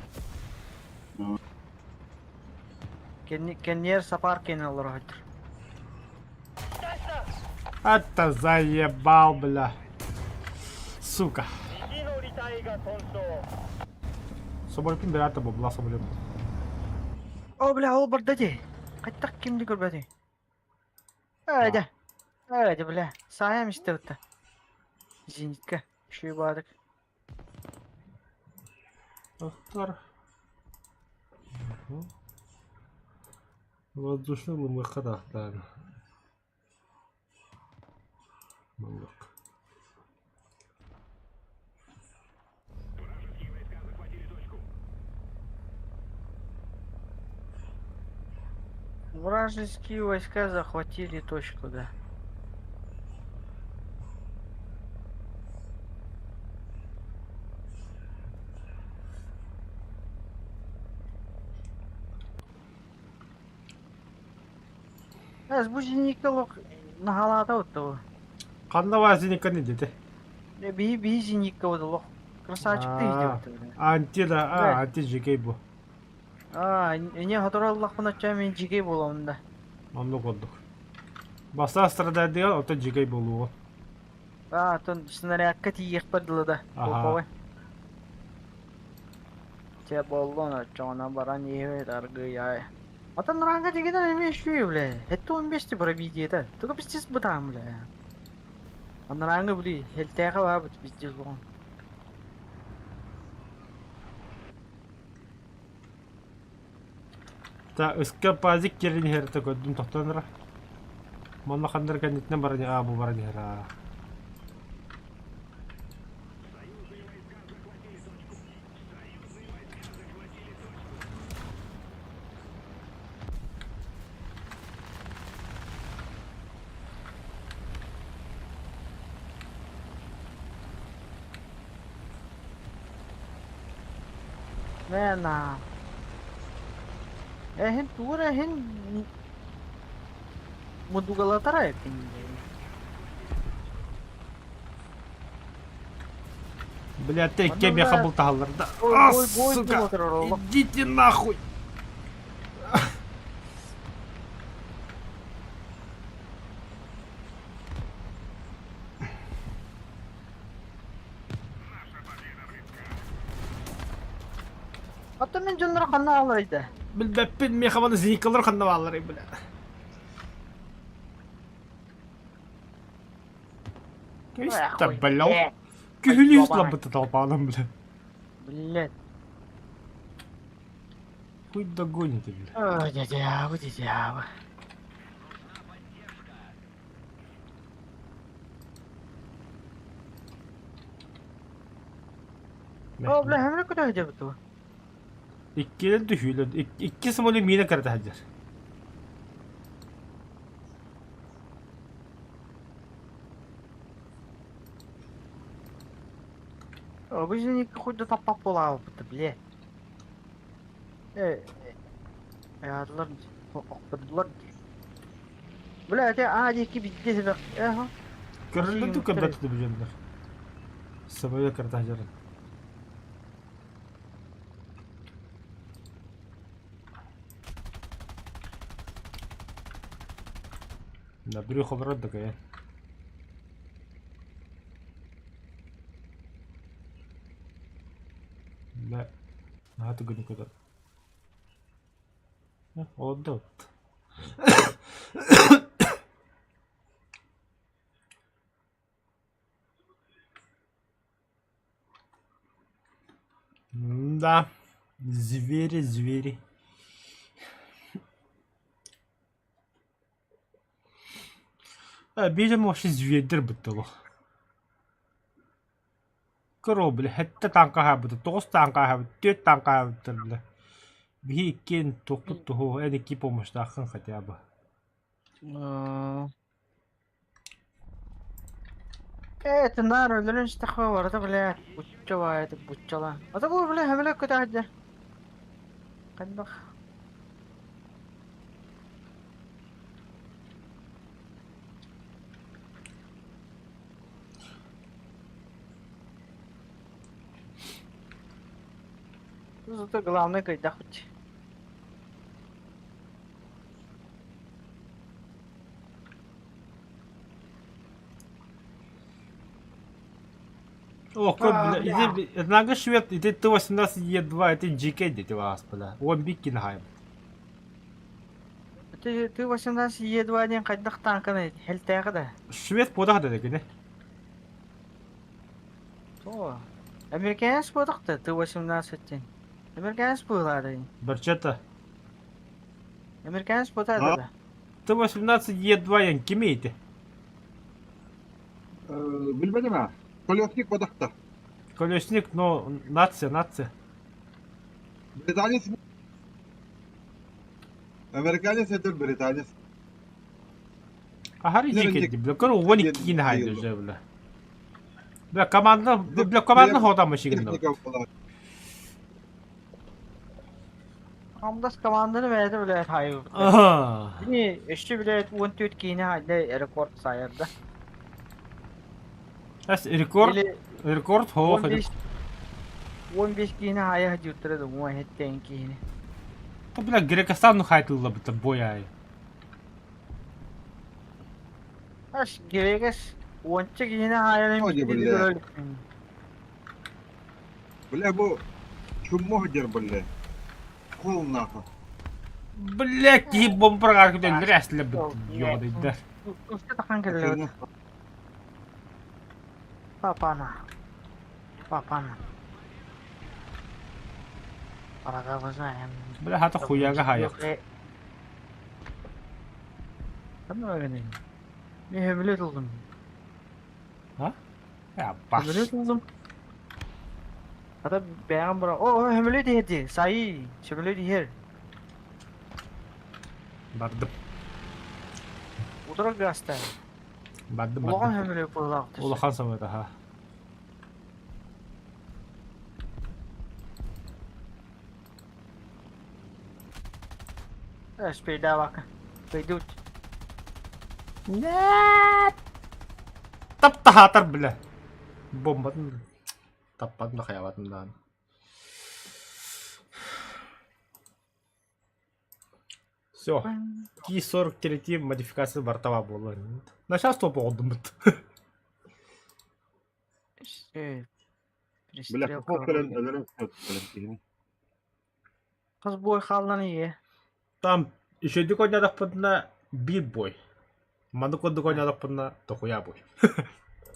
Кэнниэр сапар киэн олоро сылдьар. Это заебал, бля. Сука. Соболькин бирата бобла соболек. О, бля, ол барда дии. Хайдах кимди көрбөтүй? Эдэ. Эдэ, бля. Саайам истэбитэ. Зенитка. Үчүгэй баадык. Автор. Воздушный лымыхха таахтаан. Маннык. Вражеские войска захватили точку, да. Эс бу зенитка лох наһаалаата оттоо. Ханна баар зеникканы дете? Биһи биһи зенитка вот лох. Красавчик ты издевательный. Анти да, а, анти жигей бу. Аа, эмиэ сотору ыллахпына оччо мин дьигэй буолабын да. Оннук ордук. Бастаан страдайдыгар, оттон дьигэй буолуоҕа. Аа, оттон снарядка тиийиэхпэр дылы да. Аха. Буолбабай. Чэ, буоллун оччоҕуна баран иһэбит аргыйай. Оттон ранга дьигинэн эмиэ үчүгэй, бля. Это он вместе пробитие-то. Только пиздец бытаан, бля. Анараҥҥы били хэлтээхэ баабыт пиздец буолан. Та ыска пазик кэлин иһэртэ көрдүм тохтоон ыра. Манна ханнар кэнниттэн баран аа бу баран иһэр аа. Мэ-на. Эһин тугу эрэ иһин мудугалатара этиҥ Бля, ты Манна кем я бля хабылтаһаллар да. бой А, бой бой сука! буола турар олох. Идите нахуй! Оттон мин дьонноро ханна ааларый да? Билбэппин, миэхэ маны зеникалар ханна баалларый, бля. Кэбис бля. Күһүлүү лампыта толпаанам, бля. Блядь. Хуй догоните, бля. Ой, дядя, дядя. О, бля, хэмрэ көтө сылдьабыт дуо? Иккилэр түһүүлэр, икки самолет миинэ кэрэтэ сылдьар. Обычно хоть да таппап буолаабыт бile. Э, аадылар охтордулар. Бля, это а диэки бидде себек. Эха. Көрүллэн ту көрбөт билиэннэр. Сабая картажарын. Да, брюхо в рот такая. Да. Наһаа түгэни көтөр. Олордо. Да. Звери, звери. Биир вообще звердэр быттылых. Кырыл бile сэттэ тааҥка аһаабыта, тоҕус тааҥка аһаабыт, түөрт тааҥка аһаабыттар бile. Биһи иккиэн туохпут туһу, эн икки помощьтааххын хотя бы. Э, это наар өлөрөн истэххэ барыта бля бучча баайытык буччалаан. Ата бу бля хөмөлөк көтөһүдэр. Хайдах? Зато главное кыйдахпыт. О, бля, иди, однако швед, иди Т-18 Е2, это GK дети вас, бля. Он Биккенхайм. Ты Т-18 Е2 диэн хайдах тааҥканы хэлтээҕи да? Швед буотах да кини. Оо. Американец буотах да Т-18 диэн. Американец быһыылаата Барчата. Американец буотаата да? Т-18 Е2 диэн кимий ити? Билбэтим аа. Колесник бодахта. Колесник, но нация, нация. Британец Американец это британец. Аһары дьиэ бля, көр уон иккиин хаайда уже бля. Бля, команда, бля, команда хота машигин. Амдас команданы бэйэтэ билээт хаайбыт. Кини өссө билээт уон түөрт киһини хаайда рекорд саайарда. Эс рекорд, рекорд хоох. 15 киһини хаайа сылдьыбыттара да уон хэттэн киһини. Бля, Грекостан хайтыллабыта бой ай. Ас Грекес уонча киһини хаайан бля. Бля, бу чуммо сылдьар бля. Кол нахуй. Бля, киһи бомбаргаар көтөллөр эслэбит ёдайдар. Усту тахан кэллэбит. Папана. Папана. Парагабызаем. Бля, хата хуяга хаяк. Кім öğreneyim? Ne hömület oldum. А? Я баш. Hömület oldum. Хата бэйэҕин бара о hömүлүт иһэрди сайыы сөмөлүөт иһэр Бардым. утары гаста Бардым улахан бардым. hömүлүөт буоллаах Улахан самыта ха. Спейдаабакка пойдут Нет! Таптаһаатар бля. Бомбатын таппатын да хайабатын даҕаны. Все. Ки-43 модификация бортова буолла. На сейчас топ оҕолдуммут. Бля, каков кэлэн өлөрөн кэлэн Хас бой хааллан ийэ Там еще оонньоотохпутуна биир бой. Маннык курдук оонньоотохпутуна тохуйа бой.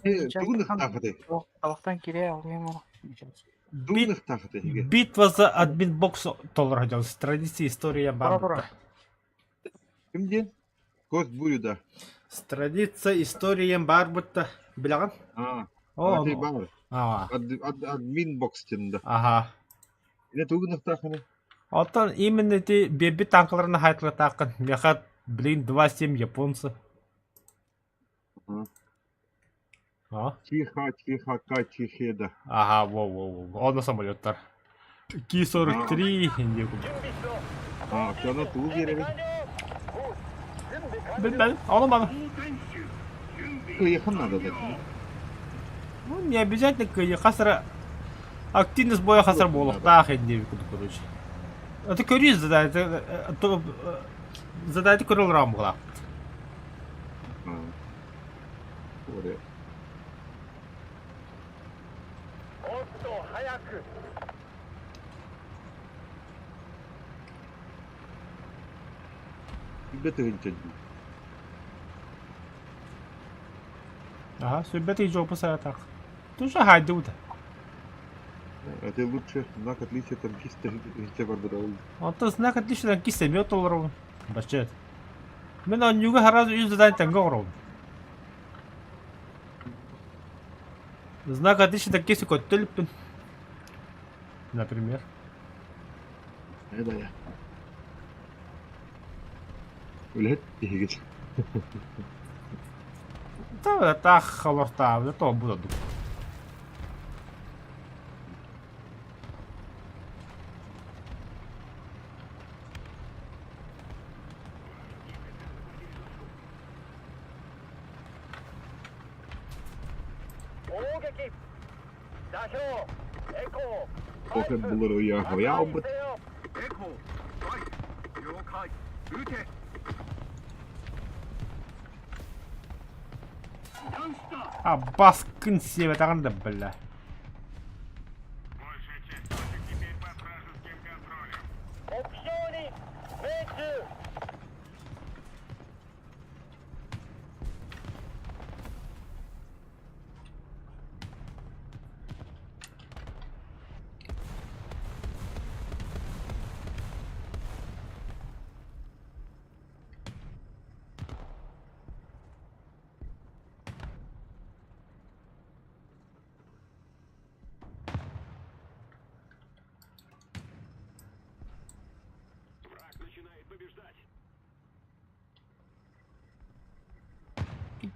Тугун ыхтаахытай? Талахтан кире алыам Тугун ыхтаахытай? Битва за админ бокс толору дьон. Страницы история Бара-бара. бамбыта. Ким диэн? Кос бурю да. Страница история барбытта. Билэҕин? Аа, О, ты бар. а, Админ бокс диэн да. ага. Ine тугун ыхтаахыны? Оттон именно ити биэрбит танкаларына һайтылатааххын. Меха, блин, 2-7 японцы. А? Чиха, чиха, ка, чихеда. Ага, во-во-во. Онно самолеттар. Ки-43 диэн курдук. А, оччоҕуна тугу биэрэбит? Билбэт, ону маны. Кыайыаххын наада да. Ну, не обязательно кыайыахха сара активность боя хасар буолуохтаах диэбит курдук короче. Это көрүү задание, задание көрө олорон буолаах. Сүүрбэ тыһыынча дии. Ага, сүүрбэ тыһыынча опус аратах. Тоже хайдыбыта. Это лучше знак отличия танкиста тыһыынча барбыта ол. Онтон знак отличия танкиста эмиэ толоробун. Бачча. Мин оонньууга сразу үс задание тэҥҥэ оҥоробун. Знак отличия танкиста көттө иликпин. Например. Это я. Үлэһит киһигит. Да, таах олортаабыта тоҕо ордук. Кофе булар уйаахуйаабыт. А баскын сиэбэтэҕин да бля.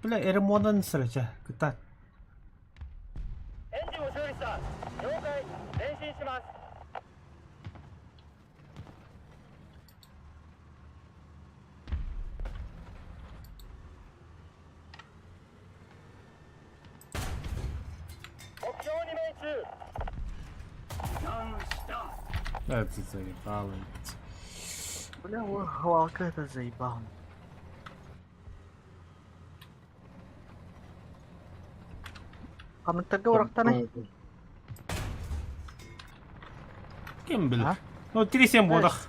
Бля, Эремонан сырыча, кытаат. Это заебало. Бля, хвалка это заебал. Ханныктарга урактаны? Ким билэр? Ну, 3-7 буолах.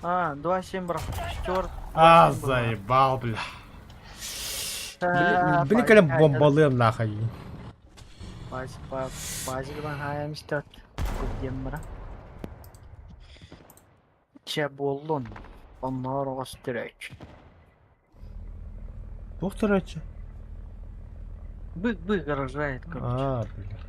А, 2-7 брат. Черт. А, заебал, бля. Били кэлэн бомбалыам нахай. Базил Кудемра. Чэ буоллун. Онноор оҕус төрөөччү. Туох төрөөччү? Бык бык рожает, короче. А, бля.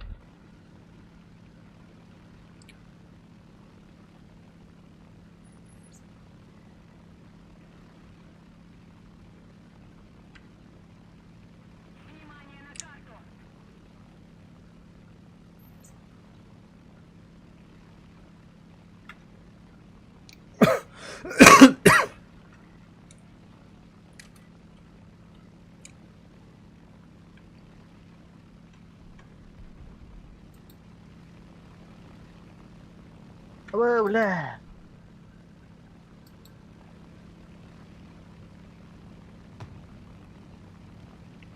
Ой, бля.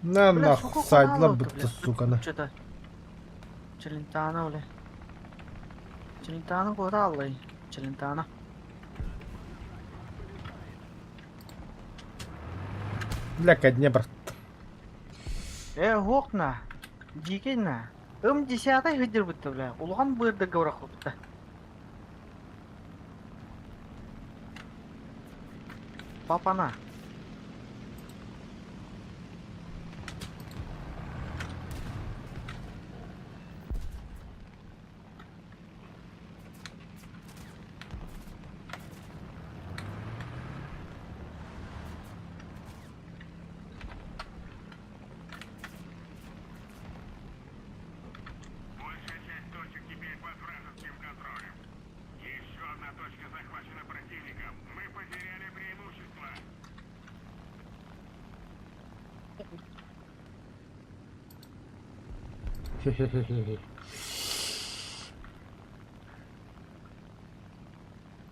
На Бля, нахуй, сука, сайдла куда бытта, бля? сука, на. Что-то. Челентано, бля. Челентано куда, аллай? Челентано. Бля, Днепр. Э, окна. Дикина. Ым десятый выдер бутта, бля. Улахан бырда говорах бутта. Папана.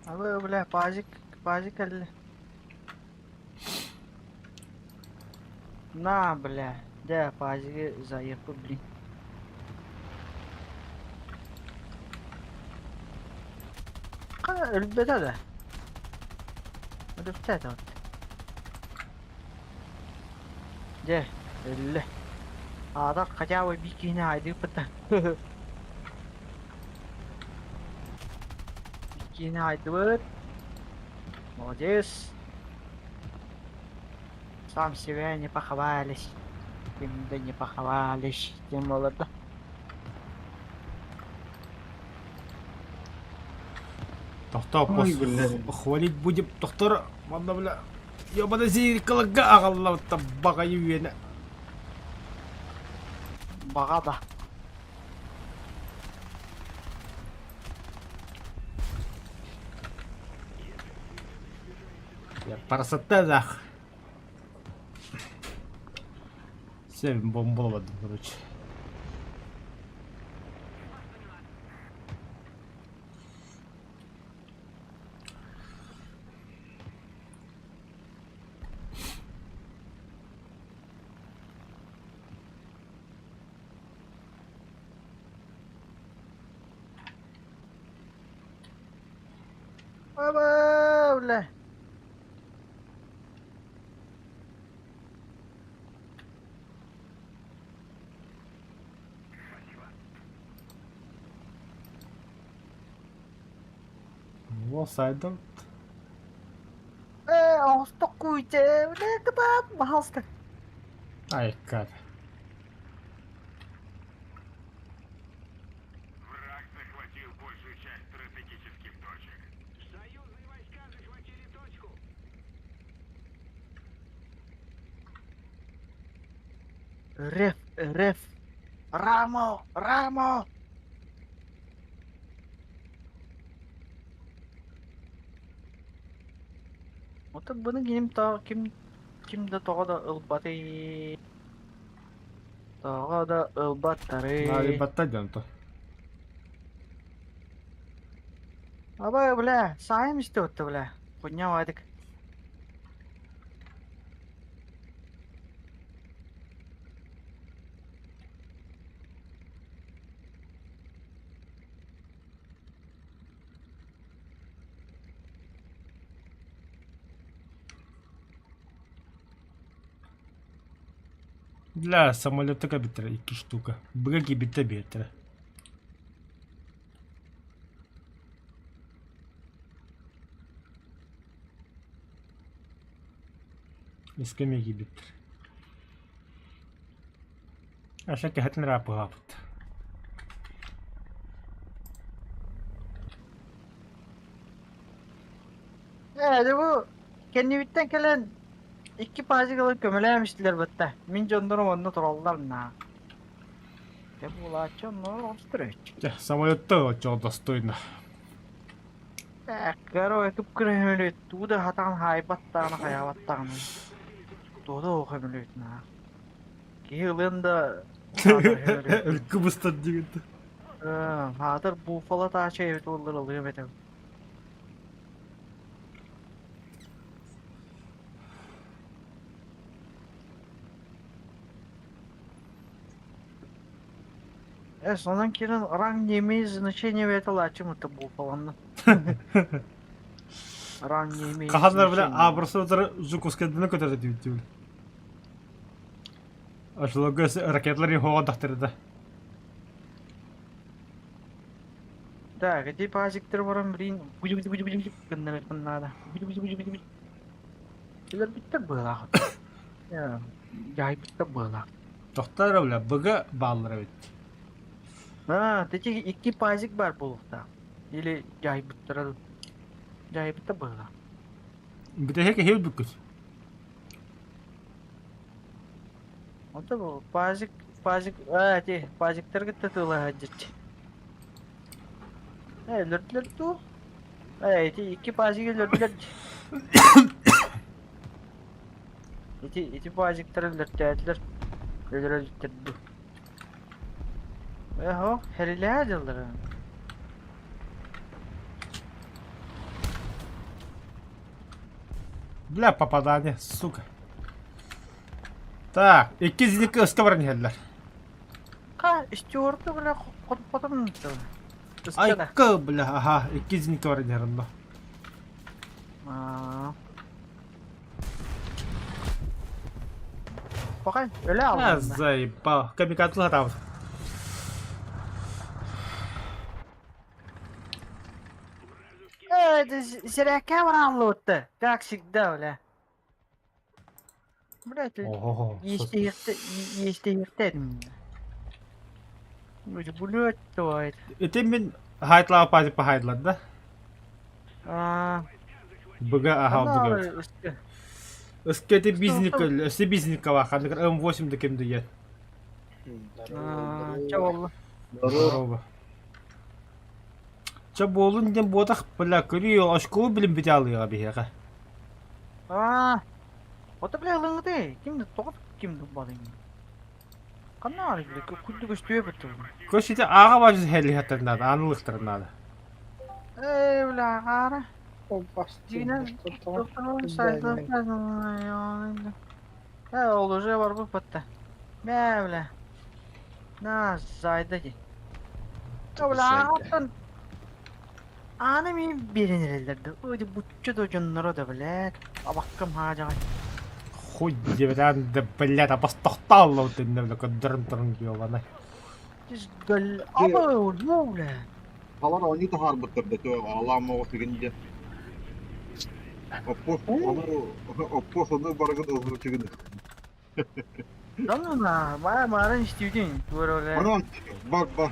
Абы, бля, пазик, пазик кэллэ. На, бля, дьэ, пазигы заехал, блин. Өлбөтө да. Өлүктэ да. Дьэ, өллө. Аата хотя бы биир киһини аайдыыппыт да. Биир киһини аайдыбыт. Молодец. Сам себя не похвалишь. Ким да не похвалишь. Диэн буолар да. Тохтоо, Ой, бля. хвалить будем. Тохтор, манна бля. Ёбана зеркалга аҕаллабыт баҕайы үөнэ. Баҕа да. Я красота нах. Семь бомбалабадым, короче. Аба, бля. Во сайдам. Э, успокойте, бля, кытаат, пожалуйста. Ай, как. Враг захватил большую часть стратегических точек. Союзные войска захватили точку. Реф, реф. Рамо, Рамо! Оттон буну ким то ким ким да тоҕо да ылбатый тоҕо да ылбаттарый Наалыйбаттар дьон то. Абай, бля, саайым истэ бля. Хуйня вадик. Для самолета кабитра икки штука. Быга кибитэ биэртэрэ. Искэми кибиттэр. Аша кэһэтин ырааппыһааппыт. Ээ, дьэ бу кэннибиттэн кэлэн икки пазик ылан көмөлөөн истилэр бытта. Мин дьоннорум онно тураллар на. Дьэ буолааччы онно олустар Чэ, самолетта оччоҕо достойно. Э, короче, кып-кыра көмөлөт, тугу да хатаан хаайбаттаҕына хайаабаттаҕына. Тугу да суох көмөлөт на. Киһи ылыан да саатар көмөлөт. Өлкү быстар диигин. Саатар буфало таача эбит буоллар ылыам этэ. Э, сонон киирэн ранг не имеет значения бэйэтэ ылааччым это буфаланна. Ранг не имеет Хаһаннар бile значения. абырсы утары Жуковскайданы көтөрдө диэбиттибин. Ошолорго ракеталар хоҕон тахтарда. Так, эти пазиктер баран блин, гыннарыахпын наада. Өлөрбүттэр быһыылаах. Дьаһайбыттар быһыылаах. Тохтор бile быга бааллар эбит. А, ити икки пазик баар буолуохтаах. Или дьаһайбыттара дьаһайбыттар быһыылаах. Бүтэһик эһиил бүккүт. Онто бу пазик, пазик, а, эти пазиктар кытта тыылаһа сылдьаччы. Э, өлөрдүлэр дуу? Э, ити икки пазигы өлөрдүлэр. Ити ити пазиктары өлөртөөтүлэр. Өлөрөлүттэр дуу. Эхо, хэрилээ дьылларын. Бля, попадание, сука. Так, икки зенитка өскө баран иһэллэр. Ха, Стюарты бля хотпотом Айка, бля, ага, икки зенитка баран иһэр онно. Пока өлө А, алдым. заебал. Камикадзе сатаабыт. Э, это зряка бараллыбытты. Как всегда, бля. Блядь, Ого. естехтен. Блядь, твой. Ити мин хайтлаа пази пахайдлар да? А, Быга аха быга. Өскө бизник өссө бизник калаха М8 да кем дүйен. Чэ буолла. Здорово. Чэ буолун диэн буотах бля көрүү оскуола билин бүтэ алыаҕа биһиэхэ. Аа. Ото бля ылыҥҥытый. Ким да тоҕо ким да балыҥ. Ханна баар бля курдук көстүө бит. Көс ити ааҕа баажы хэллиһэттэр наада, аанылыктар наада. Ээ бля аара. Дьиҥинэн Ээ ол уже барбыт батта. Мэ бля. На зайда ди. Бля ааҕаттан Ааны мин биэрэн эрэллэр да. Ой буччу да дьонноро да блядь. Абаккам хаадьаҕай. Хуй диэбэтээн да блядь абас тохтооллоо тиннэ бля көрдөрөн туран ёбаный. Гөл аба ну бля. Халар они таһаарбыттар да аалаам оҕо сигин дьэ. Оппос ону оппос ону барыгын ылбычыгын. Да ну на, баа марын истүүтүн туора Баран бар бар.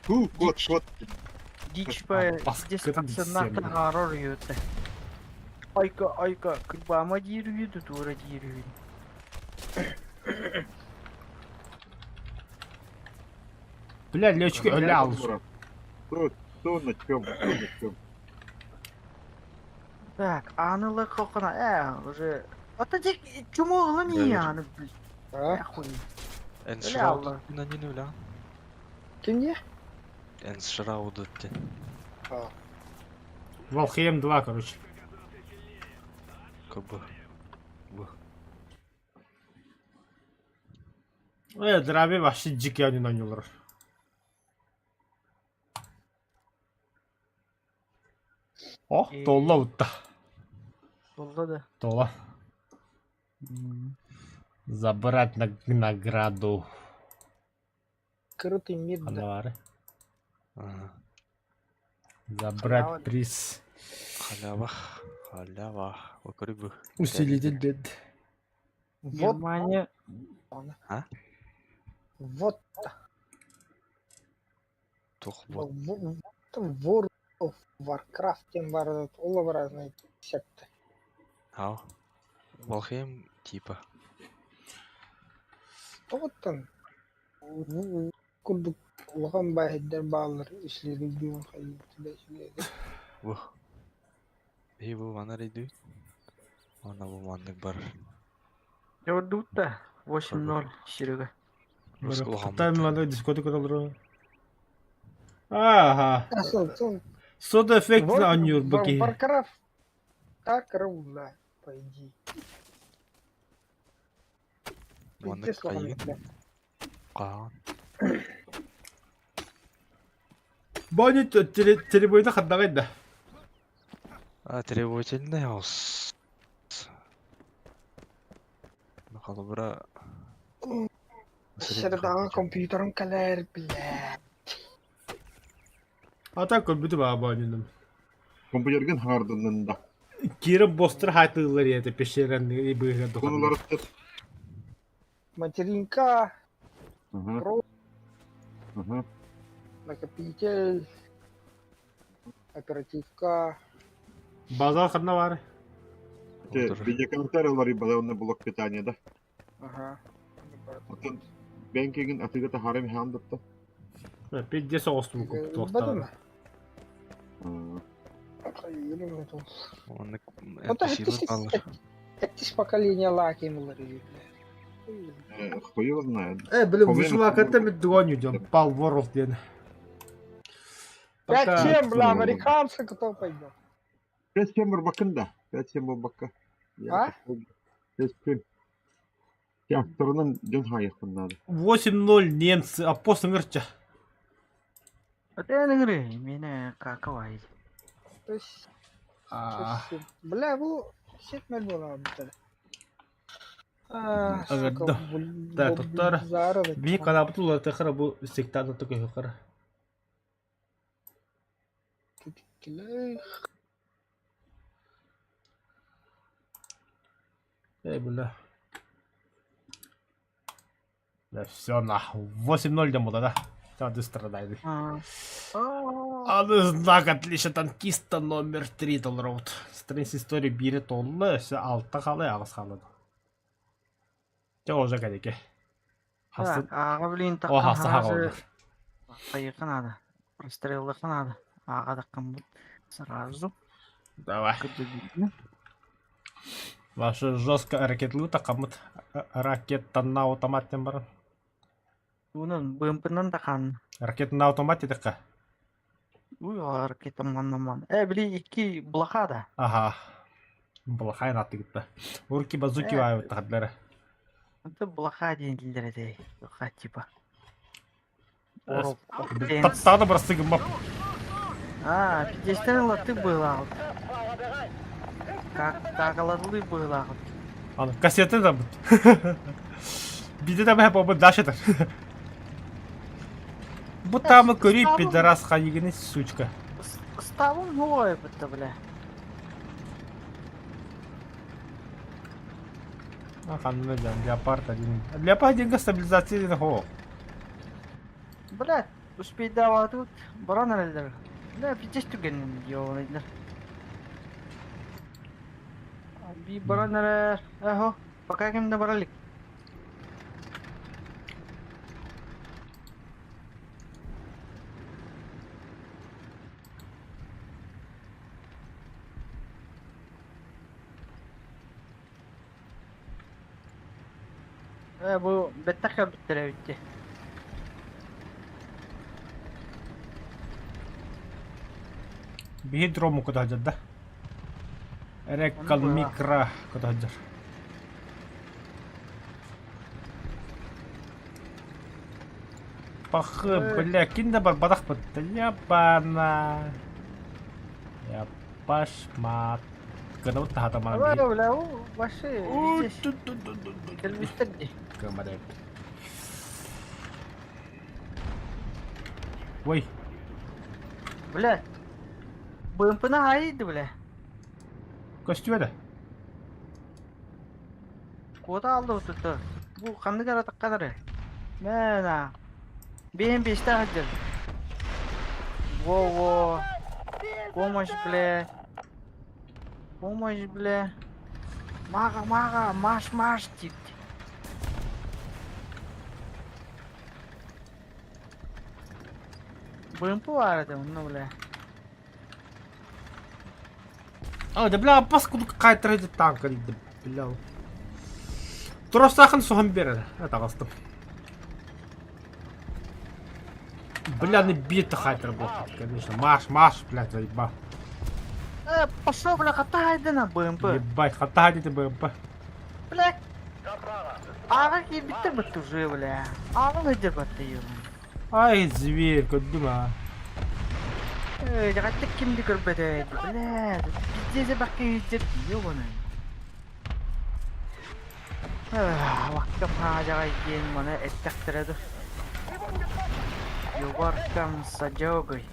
Ху кот кот. Дичь по здесь сыннахтан хаарор үөттэ. Айка айка кырбаама диир үһү туора диир үһү. Бля лёчки өлө алыс. Кто кто на чем? Кто на чем? Так, аанылы кокона э уже. Ата дик чумо ылын и ааны А? Хуй. Enshrouded анины бля. Кимне? Enshrouded диэн. А. Valheim 2, короче. КБ. Б. Э, драби вообще дикий они нанюлар. О, толла утта. Толла да. Тола. Забрать на награду. Крытый мир, да. Анвары. Ага. Забрать приз. Халява. Халява. Вокруг. Усилитель бед. Вот Германия. он. А? Вот. Тух вот. World of Warcraft диэн баар ол разные секты. Ау. Valheim типа. Тоҕуттан курдук улахан баайдар бааллар исследуют туда-сюда. Бу. Бии бу манар идүүт. Ана бу маннык бар. Дьордуутта 8-0 Серега. Там надо дискотеку олорор. Ага. Сода эффект анньуур бу киһи. Warcraft так ровно, по идее. Маннык хайыгын. Хаан. Бонни телебойда ханнаҕай да? А, требовательный хаус. Холобура... Средаҕа компьютерым кэлэр, бля. А так көрбүтүм аа Бонниным. Компьютергын хаардыннын да. Кира бостер хайтыыллар ете пещераны быыһыгар духанна. Конулар Материнка, Ага. Про, Ага. накопитель, оперативка. Базар ханна баар? Видеокомментарий лари балаонна блок питания да. Ага. Оттон бэнкигин атыга тахарым хандатта. Пиздец оҕустум куптуохтаах. Маннык Онто NPC-лар баллар. Эттис поколение лаки мулар бля. Хуй его знает. Блин, выживак это медвоню идем. Пал Ворлд диэн. Пока. 5-7, бля, американцы кто пойдет? 5-7 барбаккын да. 5-7 буолбакка. А? 5-7. Театрынан дьон хаайыахпын наада. 8-0 немцы, а после смерти. Это не меня каковай. То есть, А, Бля, бу сетмел буолар бутар. А, Ага, сука, да. Так, туттар. Заарабыт. Биһи канаабыт уларытыахара бу сектант көһүөххара. Эй, бля. Да все нахуй. 8-0 демо, да? Да, ты страдай. А. Аны знак отличия танкиста номер 3 толроут. Страница истории бире толла, все алта халы, ағыс халы. Те уже кәдеке. Хасы... Так, аҕа блин О, хасы таххан хаға Хайыхха надо. Простреллыхха надо. Аҕа таххан сразу. Давай. Ваша жестко ракетлы тақамыт. Ракета на автоматтен баран. Унун БМПнан тахан. Ракета на автомат дедікка. Уй, ракета маннаман. Э, били икки блокада. Ага. Блохай аты гитта. Урки базуки вайып тахадлары. Это блоха диэн этэй. Блоха типа. Таптаны просто гымап. А, пиздец, латы была. Как так латы была. Аны кассеты да бут. Биде да бу бу дашетер. Бу там көрүй пидорас хайыгыны сучка. Ставым ой, будто, бля. А ханны жан леопард один. Леопард деньги стабилизация хо. Бля, успей давать тут. Баран элдер. Бля, пиздец түген ёлайдыр. Би баран элер. Эхо, пока ким да баралык. Э, бу беттаха биттеребитти. Биһи дрому куда да. Реккал Оны микро куда Пахы, бля, кинде бар бадах бытты. Ябана. Я пашмат. Гына бутта хатаман Ой, би. бля, у, вообще, здесь келбиттерди. Кымареп. Ой, Бля. БМПны хайды, бля. көстүбеді. Кода алды отурду. Бу кандай каратык кадары? Мена. Бен беште хадыр. Во-во. Помощь, бля. Помощь, бля. Мага, мага, маш, маш, дейт. БМП бар edi онно, бля. А, да бля, паскуду кайтырды танка дейді, бля. Тросахын соған береді. Это Бля, не бит хайтер был, конечно. Маш, маш, блядь, заеба. Э, пошел, бля, катайды на БМП. Ебать, хата дейді БМП. Бля. Ага кийбиттер бит уже, бля. Ага өйдер батты ебаный. Ай, зверь, көддүм а. Э, жагаттык кимди көрбөдө, бля. Пиздезе бакка өйдер, ебаный. Вакка паажага диэн маны эттэхтэрэ Юбаркам садёгой.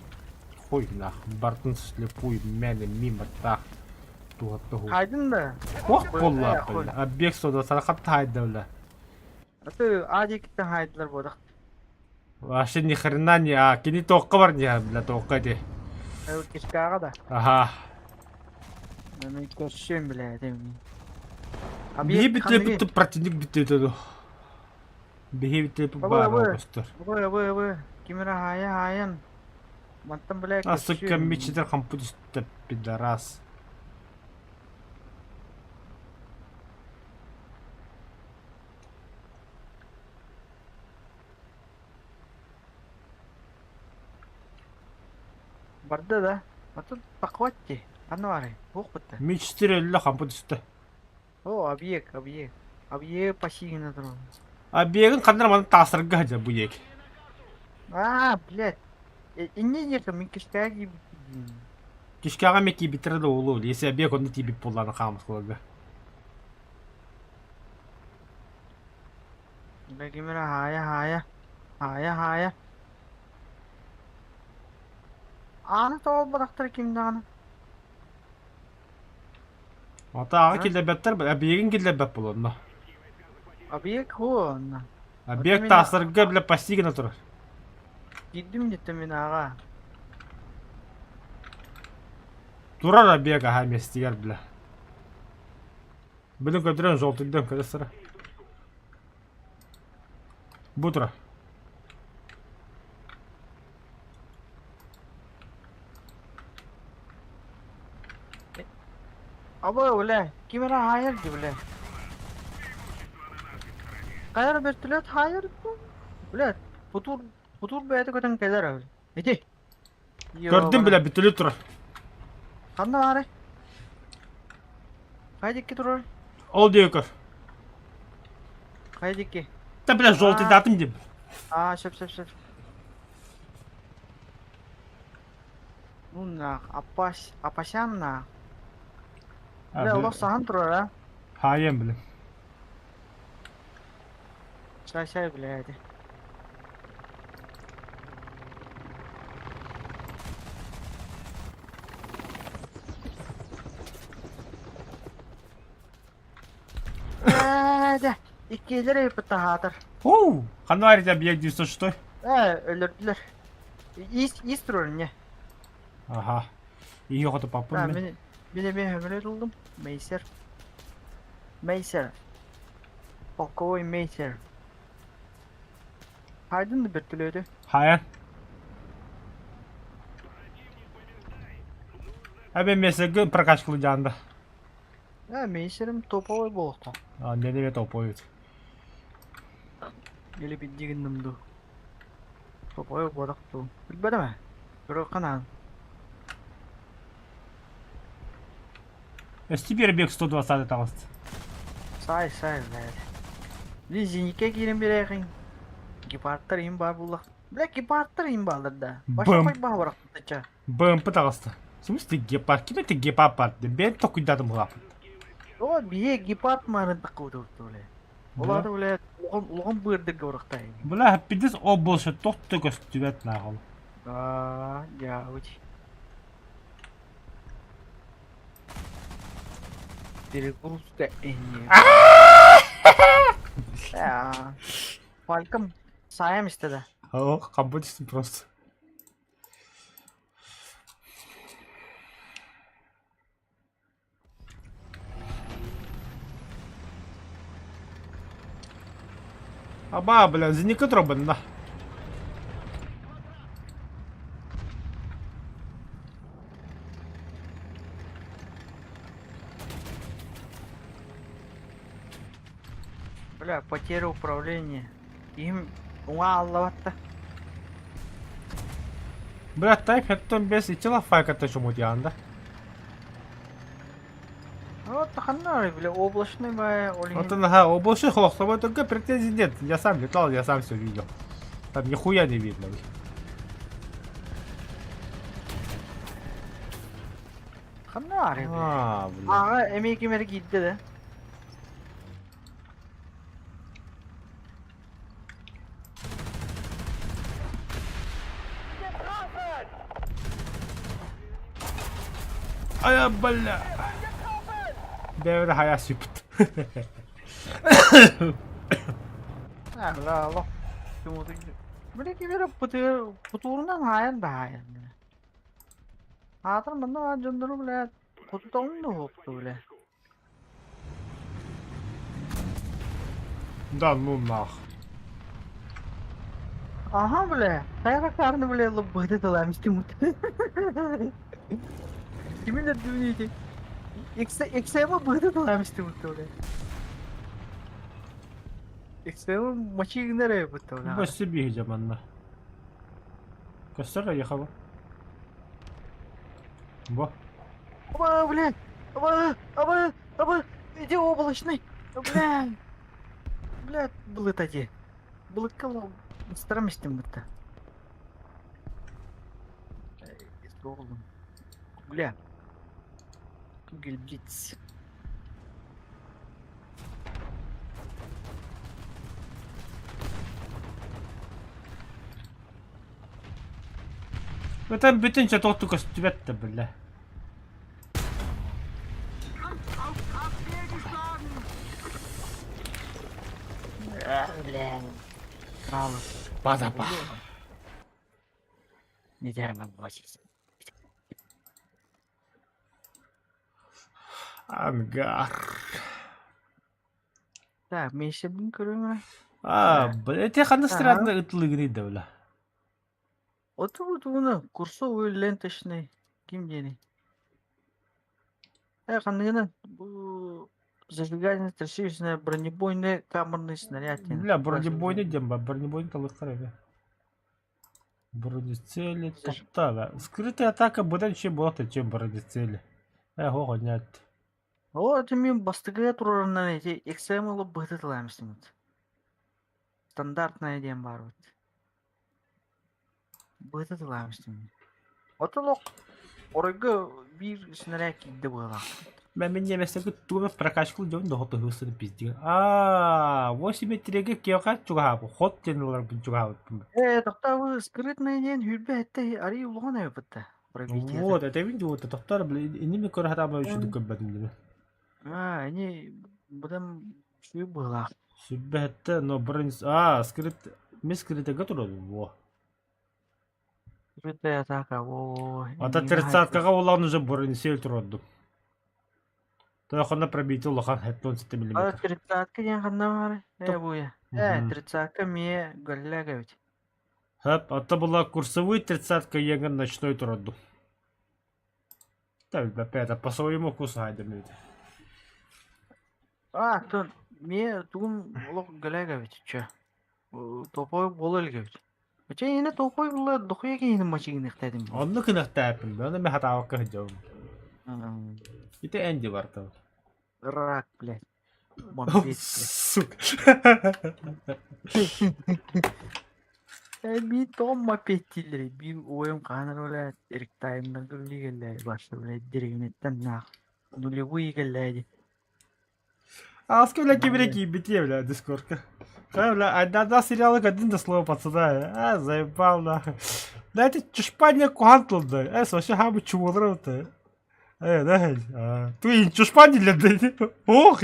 Хуй нах, бартын слепуй мяне мимо так. Туга тугу. Хайдын да. Ох, Бля, була, хуй. бля. Объект 120 хатта хайда, бля. А ты адиктен хайдылар бодак. Вообще ни хрена не, а, кини тоққа бар не, бля, тоққа де. Э, кишкага да. Ага. Мен көрсөм, бля, дейм. Биһи бүтү бүтү противник бүтү өтөдү. Биһи бүтү Абы, бар абы. көстөр. Бы, бы, бы. Кимера хая хаян. Мантан, бля, А сука, көрсөм. мечетер хампудисты пидорас. Барда да. Атын тахват дии. Ханна баарый? Туох бытта? Ми-4 өллө хампы түстэ. О, объект, объект. Объект пассивно турар. Объегын ханна манан таасарга сылдьар бу диэки. Аа, блядь. Инньэ диэххэ мин кишкэҕэ киирбит Кишкэҕэ эмиэ киирбиттэрэ да буолуо, если объект онно тиийбит буоллаҕына хаамыскаларга. Ким эрэ хаайа хаайа. Хаайа хаайа. Ааны тоҕолботохтор ким даҕаны. Ата аҕа киллэрбэттэр, объегын киллэрбэт буолуонна. Объект хоо онно. Объект таастарга бile почти гына турар. Киирдим диттим мин аҕа. Турар объект аха миэстигэр бile. Билин көтүрэн желтыйдан көрө сыра. Бу турар. Аба бля, ким эрэ хаайар дии бля. Хайа эрэ бөртөлүөт хаайар дуу? Бля, бутуур, бутуур бэйэтэ көтөн кэлэр эбит. Ити. Көрдүм бля, бүтүлү турар. Ханна баарый? Хайа диэки турар? Ол диэки көр. Хайа диэки? Да бля, желтыйдаатым диим. Аа, сөп, сөп, сөп. Ну нах, апас, апасян нах. Бля, олох саһан турар а. Хаайан бля. Сай-сай, блядь. Ээ, иккилэр ыппыттаһаатар. Оу, ханна бар ити объект 96? Ээ, өлөрдүлэр. Ис, ис турар не. Аха. Ийи хоту паппын Да, мин. мин, мин эмиэ хөмөлөт ыллым. Мейсер. Мейсер. Полковой мейсер. Хайдын да бөртөлөөтү. Хайан. Эбэ месеги прокачкалы дьаанда. Ээ, мейсерим топовой буолуохтаах. А, не не топовой. Или бидди гынным дуу. Топовой буолах дуу. Билбэтим ээ. Көрүөххэ наада. Теперь бег 120 таҕыст. Сай, сай, блядь. Били зеникке киирэн биэрээхиҥ. Гепардтар иһин баар буоллах. Бля, гепардтар иһин бааллар да. Бэм. Башка баһа барахтача. БМП таҕыста. В смысле гепард? Ким это гепард? Бэйэм токуйдатым улааппыт. О, бие гепард маарын таккыбыт бля. Олааты, бля, улахан улахан быырдырга барахтай. Бля, пиздец область тохто көстүбэт нахуй. Аа, дьаабыч. Перегрузка энье. Аа. Фальком саайам истэ да. О, хабытысын просто. Аба, бля, зеника дробанна. Бля, потеря управления. Им уҥа аллабатта. Бля, тайп хэттэн бес ичила файката чумутьяанда. Вот ханна, бля, облачный бая, ол Вот ага, облачный хох, с тобой только претензий нет. Я сам летал, я сам все видел. Там нихуя не видно. бля. Ханна бля. А, бля. Аҕа эмиэ ким эрэ киирдэ да. Ай, бля. Дэвид хая сүпт. Бля, олох Бля, ким эрэ бутуурунан хаайан да хаайан. Аатыр манна баар дьоннору, бля, хотутоҥун да уһукту, бля. Да ну нах. Аха, бля, хайа карны, бля, лыбыты тылам истим. Кимин үрдүбүнүй XM быһыты тылам истим, бля. XM мочи гынар бутта, бля. Бу себе манна. Көстөр ехала. Бо. Оба, блядь! Оба, оба, оба! Иди облачный! Бля! Бля, былыт ади. Былыкка ыстарам истим бытта. Оҕлум. Бля. Кугельблиц. Өтөн бүтүн чотооту көстүбэт да бля. Бля. Бадапа. Ангар. Так, миэсэбин көрүҥ А, бля, эти ханна странно ытлыгыный да, бля. Оту тугуна курсовой ленточный ким диэний? Э, ханныгынан бу зажигательный трассирующий бронебойный камерный снаряд диэн. Бля, бронебойный диэн ба, бронебойный талыктар эбэ. Бронецели топтала. Скрытая атака быдан чем была, чем бронецели. Э, хо, нет. Оо, это мин бастакыга турарынан ити XML быһытылаамыстымыт. Стандартная диэн баар эбит. Быһытылаамыстым. Отолох оройго биир снаряд киирдэ быһыылаах. Мен мен неместерге тугу прокачку дьон доҕотуһуустан пиздигэ. Аа, 8 метрге киэхэ чугаһаабы. Хот диэн ыларбын чугаһаабыппын. Ээ, тохтоо, скрытный диэн хүрбэ этте арый улахан эбит пробитиета. Вот, это видео, вот, тохтор, блин, инними көрө хатаабы үчүдүк көрбөтүм дeme. Аа, ини быдан сүү быһыылаах. Сүбэһэтте, но бронь... Аа, скрыт... Ми скрытыга турар, во. Скрытая атака, во. Ата тридцаткаға улаан уже бронесель турордум. Тохона пробитие улахан 77 А миллиметр. 30-ка диэн ханна баар? Ээ, буя. Ээ, Мгм. 30-ка миэ гөллөг эбит. Хэп, ата была курсовой 30-ка еган ночной турордум. Так, опять, это по своему вкусу хайдам ведь. Аа, тон миэ тугум олох гөллөг эбит, чё. Топой буола илик эбит. Оча ине топой була дохуя киһини мачыгыныхтаатым. Онну кынахтааппын, оны мен хатаабакка сылдьабын. Ити Энди бар там. Рак, блядь. Мопед, блядь. Сука. Э, биир тоҕо мопед дииллэрий? Биир уойум хаһан эрэ блядь, Эрик-Таймнарга үлэлии кэллэ барса, блядь, дэриэбинэттэн наах нулевые кэллэ дии. Аска, бля, кибере киирбитиэ, бля, дискордка. Ха, бля, одна сериалы один до слова пацана. А, заебал, нахуй. Да это чушпанья кухан тылда. Э, вообще хамы чумолар это. Э, да, а, ты чушпанья для да. Ох,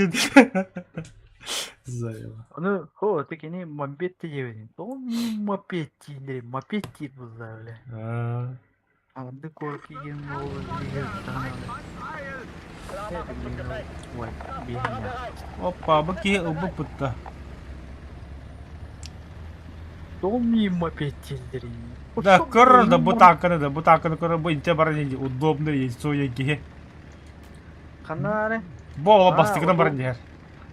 заеба. Ону һоо ты кини мопед диэбитин. Тоҕо мопед дииллэрий? Мопед диир буолла, бля. А, Анды куоракка киирэн буолла даҕаны Ой, биэһиннээх. Опа, бу киһи ылбыт Тоҕо миин мопед дииллэрий? Да, көр да бу тааканы да, бу тааканы көр бу инте баран удобный яйцо киһи. Ханна эрэ? Бу ола А, бастыкынан баран иһэр.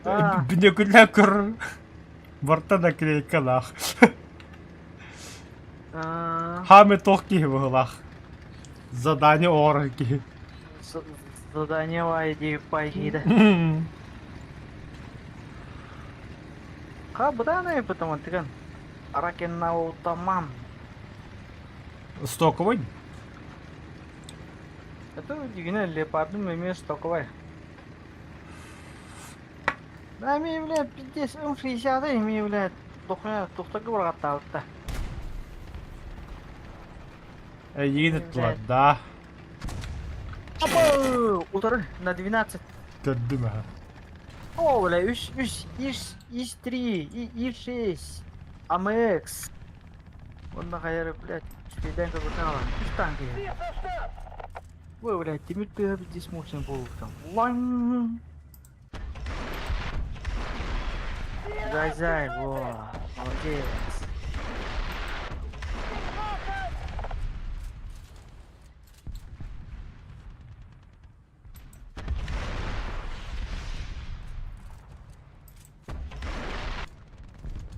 А. Бүнөкүллэ көр. Барта наклейкалаах. А, Хаме тох киһи быһылаах. Задание оҥорор киһи. Задание вайди пайгида. Ха, бытаана потому тыган. Аракенна тамам. Стоковый? Это дигине леопардым эмиэ стоковай. Да, ми, блядь, пиздец, М60 ми, блядь, дохуя, тухтага баргаттаабытта. Эйигин ыттылар, да. Опа, утары на 12. Көрдүм аха. О, бля, үс, үс, ИС, ИС-3, И-6, АМХ. Онно хайары, блядь, үчүгэйдээн көрбөтөн аҕалан. Үс танка иһэр. Ой, блядь, тимир тыаһа пиздец мощный буолуохтан. Лаң! Зай-зай, во, молодец.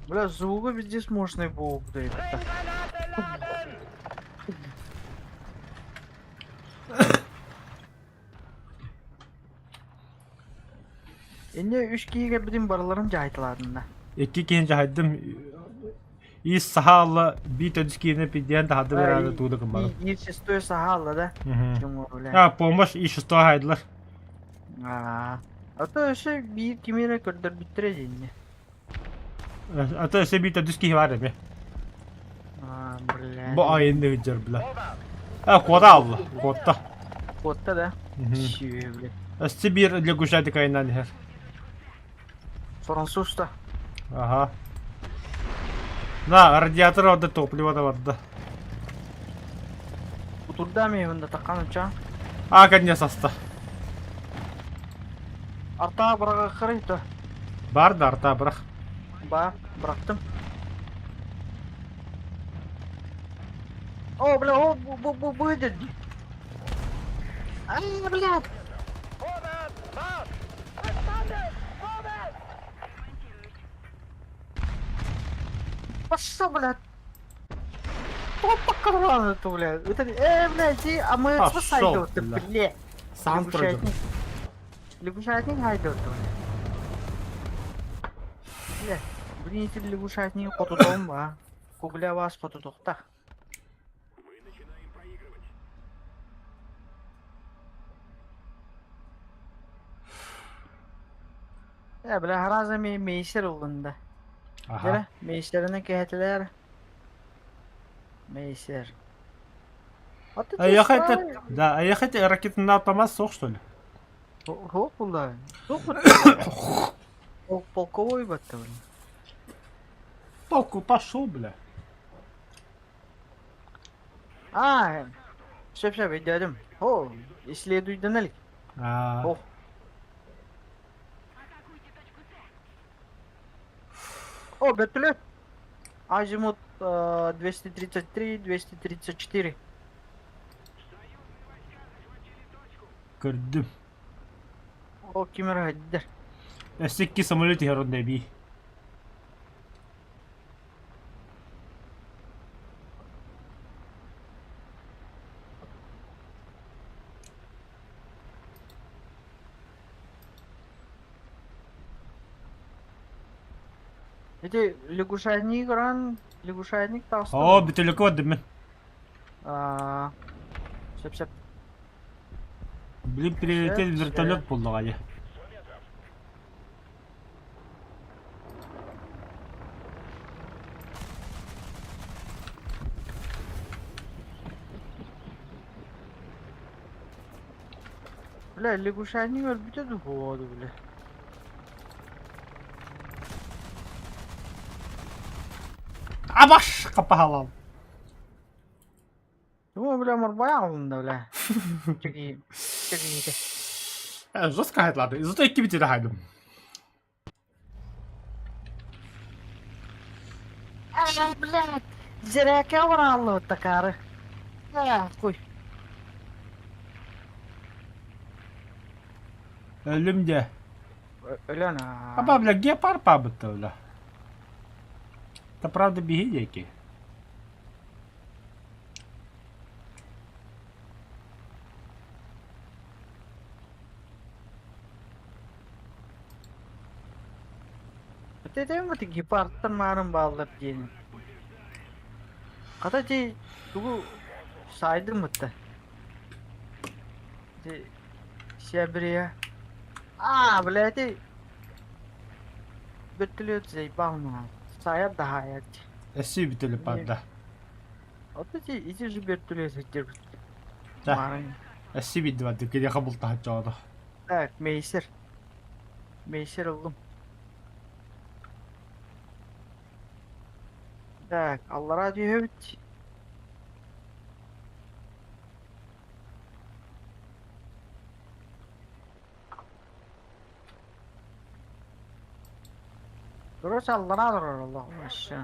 Бля, звука пиздец мощный был, блядь. Үс киһи кэлбитин барыларын дьаһайталаатым да. Икки киһини дьаһайдым. Ис саха алла биир төрдүс киһини пидиэн таһарды бераады тууда гыммадым. Биир шестой саха алла да. А, помощь и шестой хайдылар. А, а то өссө биир кими эрэ көрдөрбүттэрэ дьиннэ. А то өссө биир төрдүс киһи бар эми. А, бля. Бу айынны ыдьар бля. А, куота алла, куотта. Куотта да? Сүө, бля. Өссө биир лягушатик айынан иһэр. Француз да. Ага. На, радиатор орда топливо да барда. Утурда мен да таккан уча. А, конечно, аста. Арта бырагы то. Бар да арта бырах. Ба, бырахтым. О, бля, о, бу бу бу бу А, блядь. Пошел, блядь. Кто показал это, блядь? Это, блядь, и, а мы Пошел, ты, бля. блядь. Сам пройдет. Лягушатник хайдет, бля. Бля, блин, эти лягушатник хотутом, а. Кугля вас хотутохта. Бля, хараза мейсер олгунда. Ага. Мейсерine кэһэтилэр. Мейсер. А я хотел, да, а я хотел ракетный автомат сох, что ли? Суох буолла. Суох Полковой батта, блин. Толку пошел, бля. А, сөп сөп өйдөөдүм. О, исследуйдан элик. А. Ох. О, вертолет. Азимут 233, 234. Көрдүм. О, ким эрэ хайдыр. Өссө икки самолет иһэр онно эбии. Ити лягушатник ран, лягушатник таҕыста. Оо, бүтүлүкү бардым мин. Аа, сөп сөп. Блин, прилетел вертолет буллаҕа дии. Бля, лягушатник өлбүтэ дуу бля. Абаш хаппаһалал. Ну, бля, морбай алында, бля. Чеки, чеки. Жестко хайтлады. Зато икки битиде хайдым. А, блядь, зирээкэ барааллыбыт такаары. А, хуй. Өлүм дьэ. Өлөн аа. Аба, бля, гепар пабытта, бля. Это правда беги диэки. Этим вот гепардтан маарын бааллар диэн. Хата ти тугу сайдым бытта. Ти Сябрия. А, блядь, ти бөттүлүөт заебал на. Саят да хаят. Өссө бүтөлүп барда. Вот эти ити же бөттүлүөт сеттер. Да. Марын. Өссө бидди барды. Кириэхэ бултаһаччоҕо. Так, мейсер. Мейсер ыллым. Так, аллара түһэбит. Короче, аллара турар олох вообще.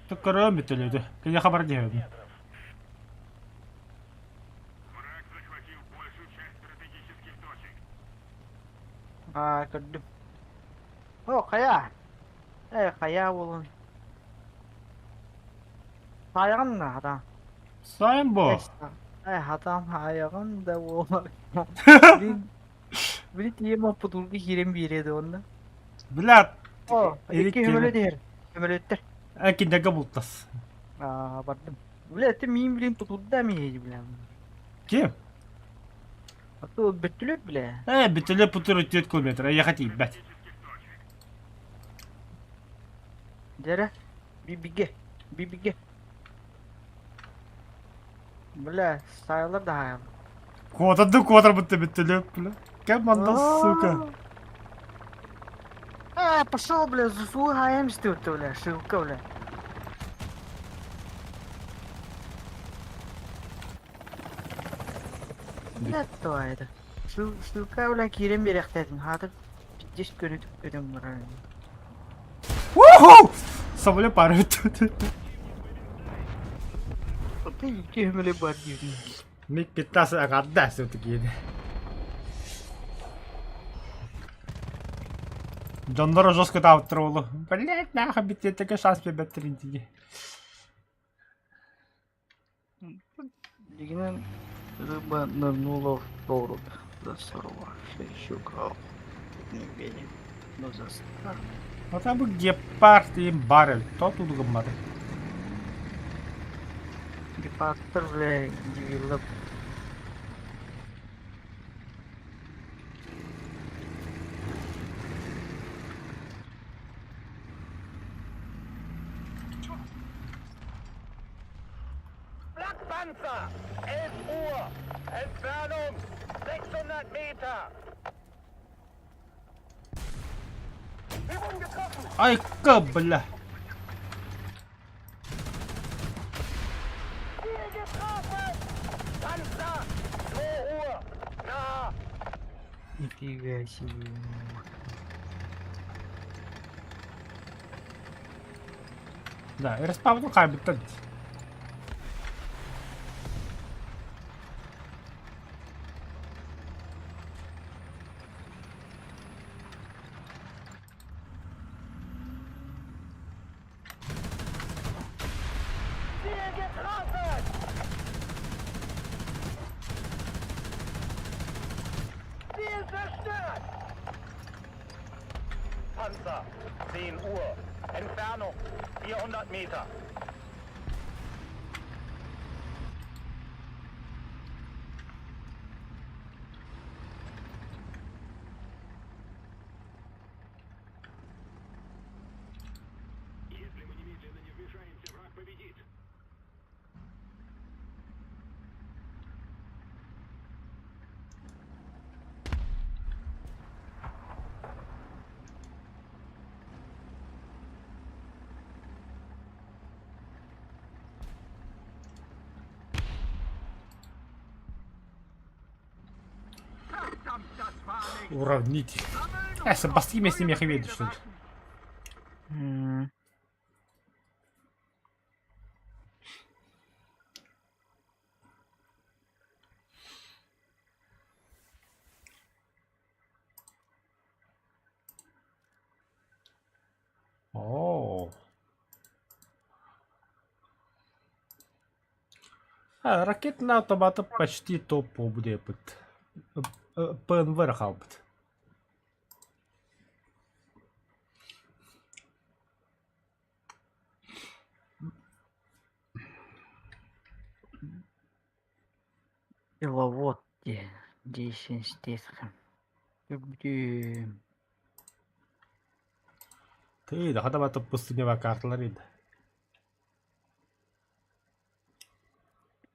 Көрөм бүтөлөдү. Кириэхэ бар диэбин. Враг захватил большую часть стратегических точек. Аа, көрдүм. О, хайа. Э, хайа буолун. Хайаҕын да хатаан. Сайын бу. Э, хатаан хайаҕын да буолар. Блин, блин, тиийэн оппутулга киирэн биэриэ да онно. Бля, О, Эрик икки кэлэ. көмөлөт иһэр. Көмөлөттөр. А киндерге бултас. Аа, бардым. Бля, это миин блин тутурда миин, бля. Ким? А то бөттүлөт, бля. Бүтүлэ путур 4 километр. Я хотел, бать. Дьэрэ, бибиге, бибиге. Бля, саайалар да хаайалар. Куотарды куотар бутта бүтүлэ, бля. Кем мандал, сука? А, пошел, бля, засу хаем стюрт, бля, шилка, бля. Бля, то это. Шилка, бля, киирэн биэрэхтээтин, хаатыр пиздец көрүтүп өтөн барар. Уху! Самолет пары бүтү. Ты икки өмөлө бар диирин. Миг 15 агадда все-таки. Дьонноро жестко таабыттар уолу. Блять, нахуй биттиэттэгэ шанс биэрбэттэрин дии. Дигинэн рыба нырнула в прорубь, засорвавшись мгновение, но застала. Ота бу гепард им барель. То тут гыммады. Гепардтар, бля, дебилла. Flakpanzer! 11 Uhr! Entfernung 600 Meter! Wir wurden getroffen! Айка, бля. Ziel getroffen! Panzer! 2 Uhr! Na! Нифига себе. Да, респаун хайбыттан. Ziel getroffen! Ziel zerstört! Panzer, 10 Uhr. Entfernung 400 Meter. Если мы немедленно не вмешаемся, враг победит. Уравнитель. Сопоставим с ними я что ли? О. А, ракетный автомат почти топ будет. ПНВ хаалбыт. Пиловод де дейсен стесхем. Бүбдүм. Ты, да хадабата пустыня карталар edi.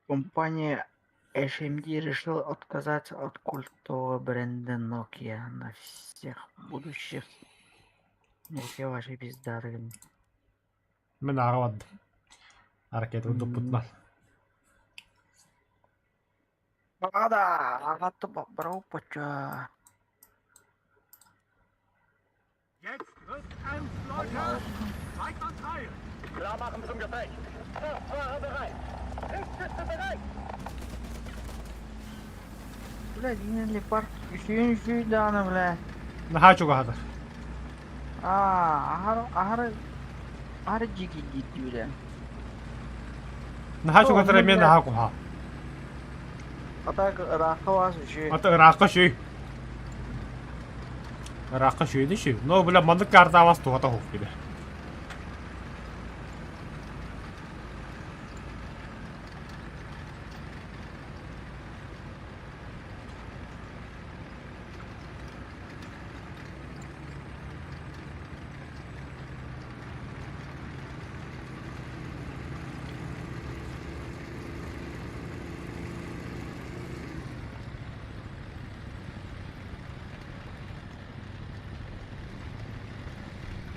Компания HMD решила отказаться от культового бренда Nokia на всех будущих Nokia ваши пиздаты. Мин ааҕа бардым. Ракета туппутунан. Ада, ағаты бабрау пача. Jetzt rückt ans, Leute! Zeigt uns heil! Klar machen zum Gefecht! Kraftfahrer bereit! Richtschütze bereit! Бля, дигинэн лепард үсүйүн үсүй дааны, бля. Наһаа чугаһатар. Аа, ахар, ахар, ахар жиги дии, бля. Наһаа чугаһатар О, эмиэ бля. наһаа куһаҕан. А так ыраахха баас үчүгэй. Ата ыраахха үчүгэй. Ыраахха үчүгэйдик үчүгэй. Но, бля, маннык картаабас туһата суох кини.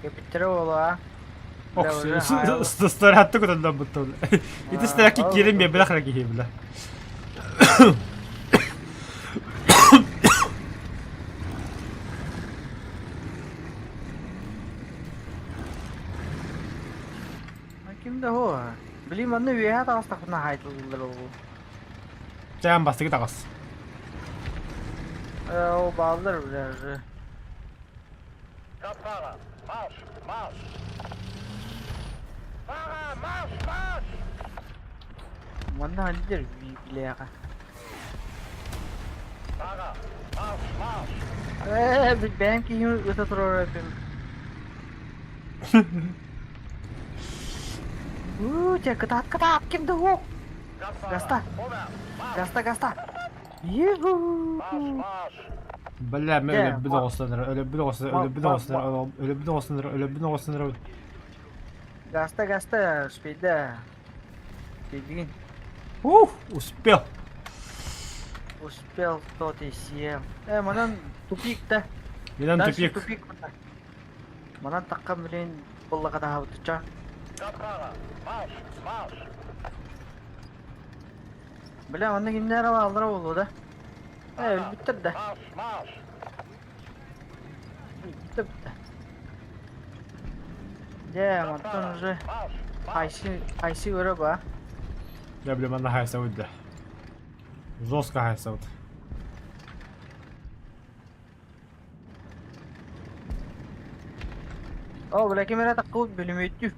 Кэпиттэрэ буолуо. Снарядты көтөллөн буттун. Ити снарядки киирин биэрбэтэх эрэ киһи бля. Ким да хоо. Били манна үөһэ таҕыстахпына хаайтыллар ол. Чээн бастакы таҕыс. Э, ол бааллар бля. Kraftfahrer, Marsch, Marsch! Fahrer, Marsch, Marsch! Манна хандыр билээҕэ. Fahrer, Marsch, Marsch! Э, бэйэм киһим ыта турар эбим. Уу, дьэ, кытаат, кытаат, ким да уох. Гаста. Гаста, гаста. Юху. Бля, мен өлөбүн оҕустан өлөбүн оҕустан өлөбүн оҕустан өлөбүн оҕустан өлөбүн оҕустан Гаста, гаста, успейда. Билигин. Ух, успел. Успел тот и съел. Э, манан тупик да. Минан тупик. Тупик. Манан таххан билин буллаҕа Бля, манна кимнэр алаллара буолуо да? Э, өлбүттэр да. Бүттэ бүттэ. Дьэ, мантан уже хайсы хайсы көрө ба. Дьэ, бля, манна хайсабыт да. Жестко хайсабыт. О, бля, ким эрэ таккыбыт бүлүмүөттүү.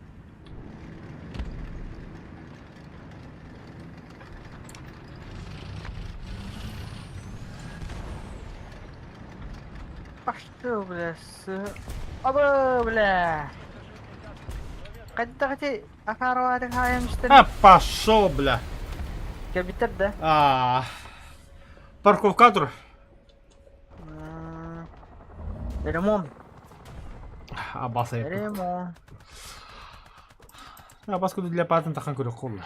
А что, бля, с... Аба, бля! Хайдах ити акаарылаатыҥ хаайан истэн А, пошел, бля. кэлбиттэр да? А, парковка тур. Ремонт. Абас айыппыт. Ремонт. Абас куду для патын тахан көрөх холла.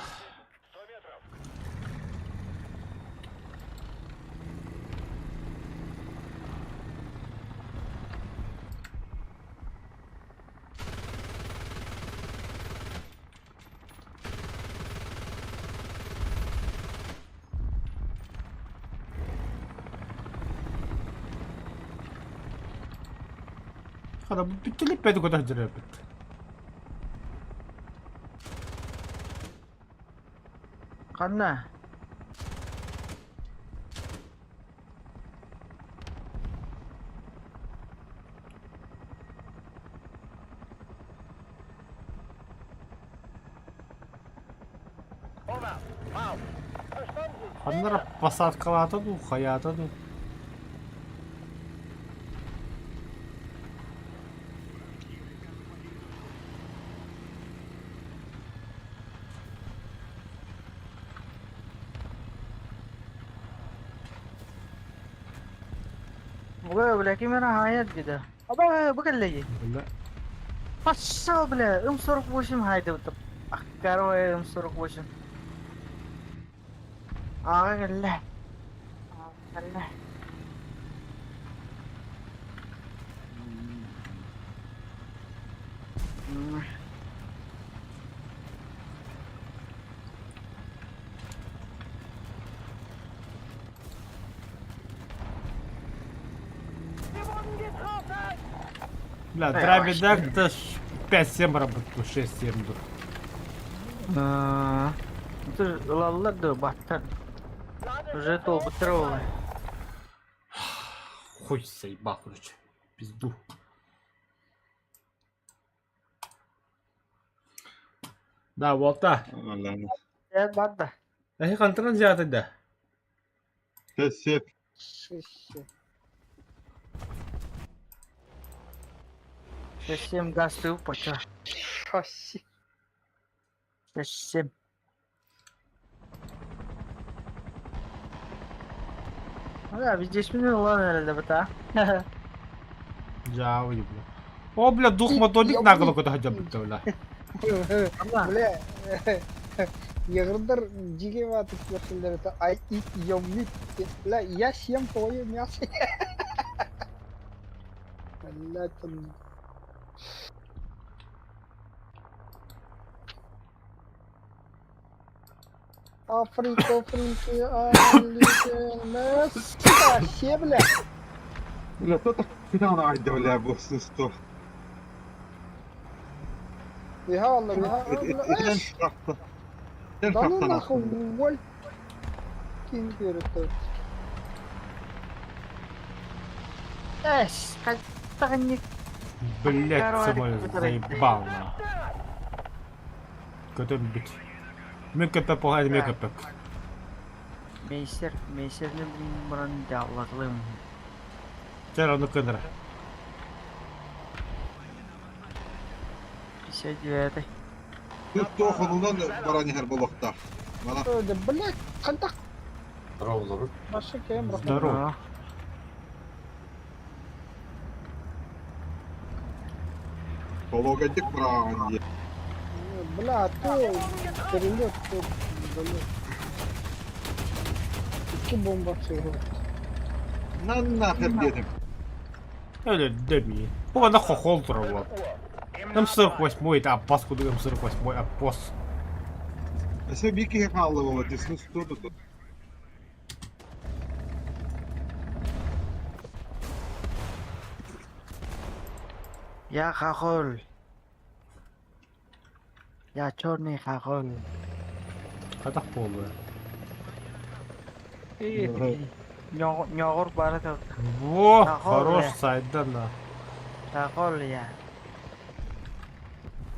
Хара бу бүттүлүппэти көтө сылдьар эбит. Ханна? Ханна эрэ посадкалаата дуу, хайаата дуу. Бу бля ким эрэ хаайар дида. Аба бу кэллэги. Бля. Пошел, бля, М48 хаайдыбыт. Аккарой М48. Аҕа кэллэ. Аҕа кэллэ. Бля, Драбидак это 5-7 работаю, 6-7 ду. Ылаллар да баттар. Уже толбуттар ол. Хуй заебал, короче. Пизду. Да, вот та. Аллаһ. Бар да. Эһи хантан взяты да? Сеп. Шесть. Шесть-семь газ ты поча. Шасси. Шесть-семь. Да, здесь минут ладно, herhalde bu da. Дьаабы бля. О, бля, дух мотоник наголо көтө сылдьабыт бля. Ama Бля, Егордар дигеватык көрсөлөр это I eat your meat. Бля, я съем твое мясо. Бля, там... Африка, Африка, Африка, сука, все, бля. Бля, то так куда айда, бля, бу сысто. Бега, бега, бля. Итен шахта. Итен Да ну шахта нахуй, нахуй. уволь. Кинь перед es kaç Блять, самолет заебал на. Көтөн бит. Мен көпө похай мен көпөк. Meyser, Meyser'in buranın davlatlığım. Чер ону кыныр. 59. Тут тохонунан баран иһэр буолуохтаах. Мана Да, блядь, контакт. Маша кем Здорово.Ологадик баран дии. Бля, а то перелет, то блядь. Какие бомба сыграют? На нахер диэтим. Öyle demeyin. Bu bana хохол турар буол. М48, это Аббас куду М48, Аббас. Өссө биир киһи хаалла буолла, дисны тут. Я хохол. Я черный хохол. Хатах буолла. Ньоҕур бары тыл. Во, Хохол, хорош бля. сайдан на. Хохол я.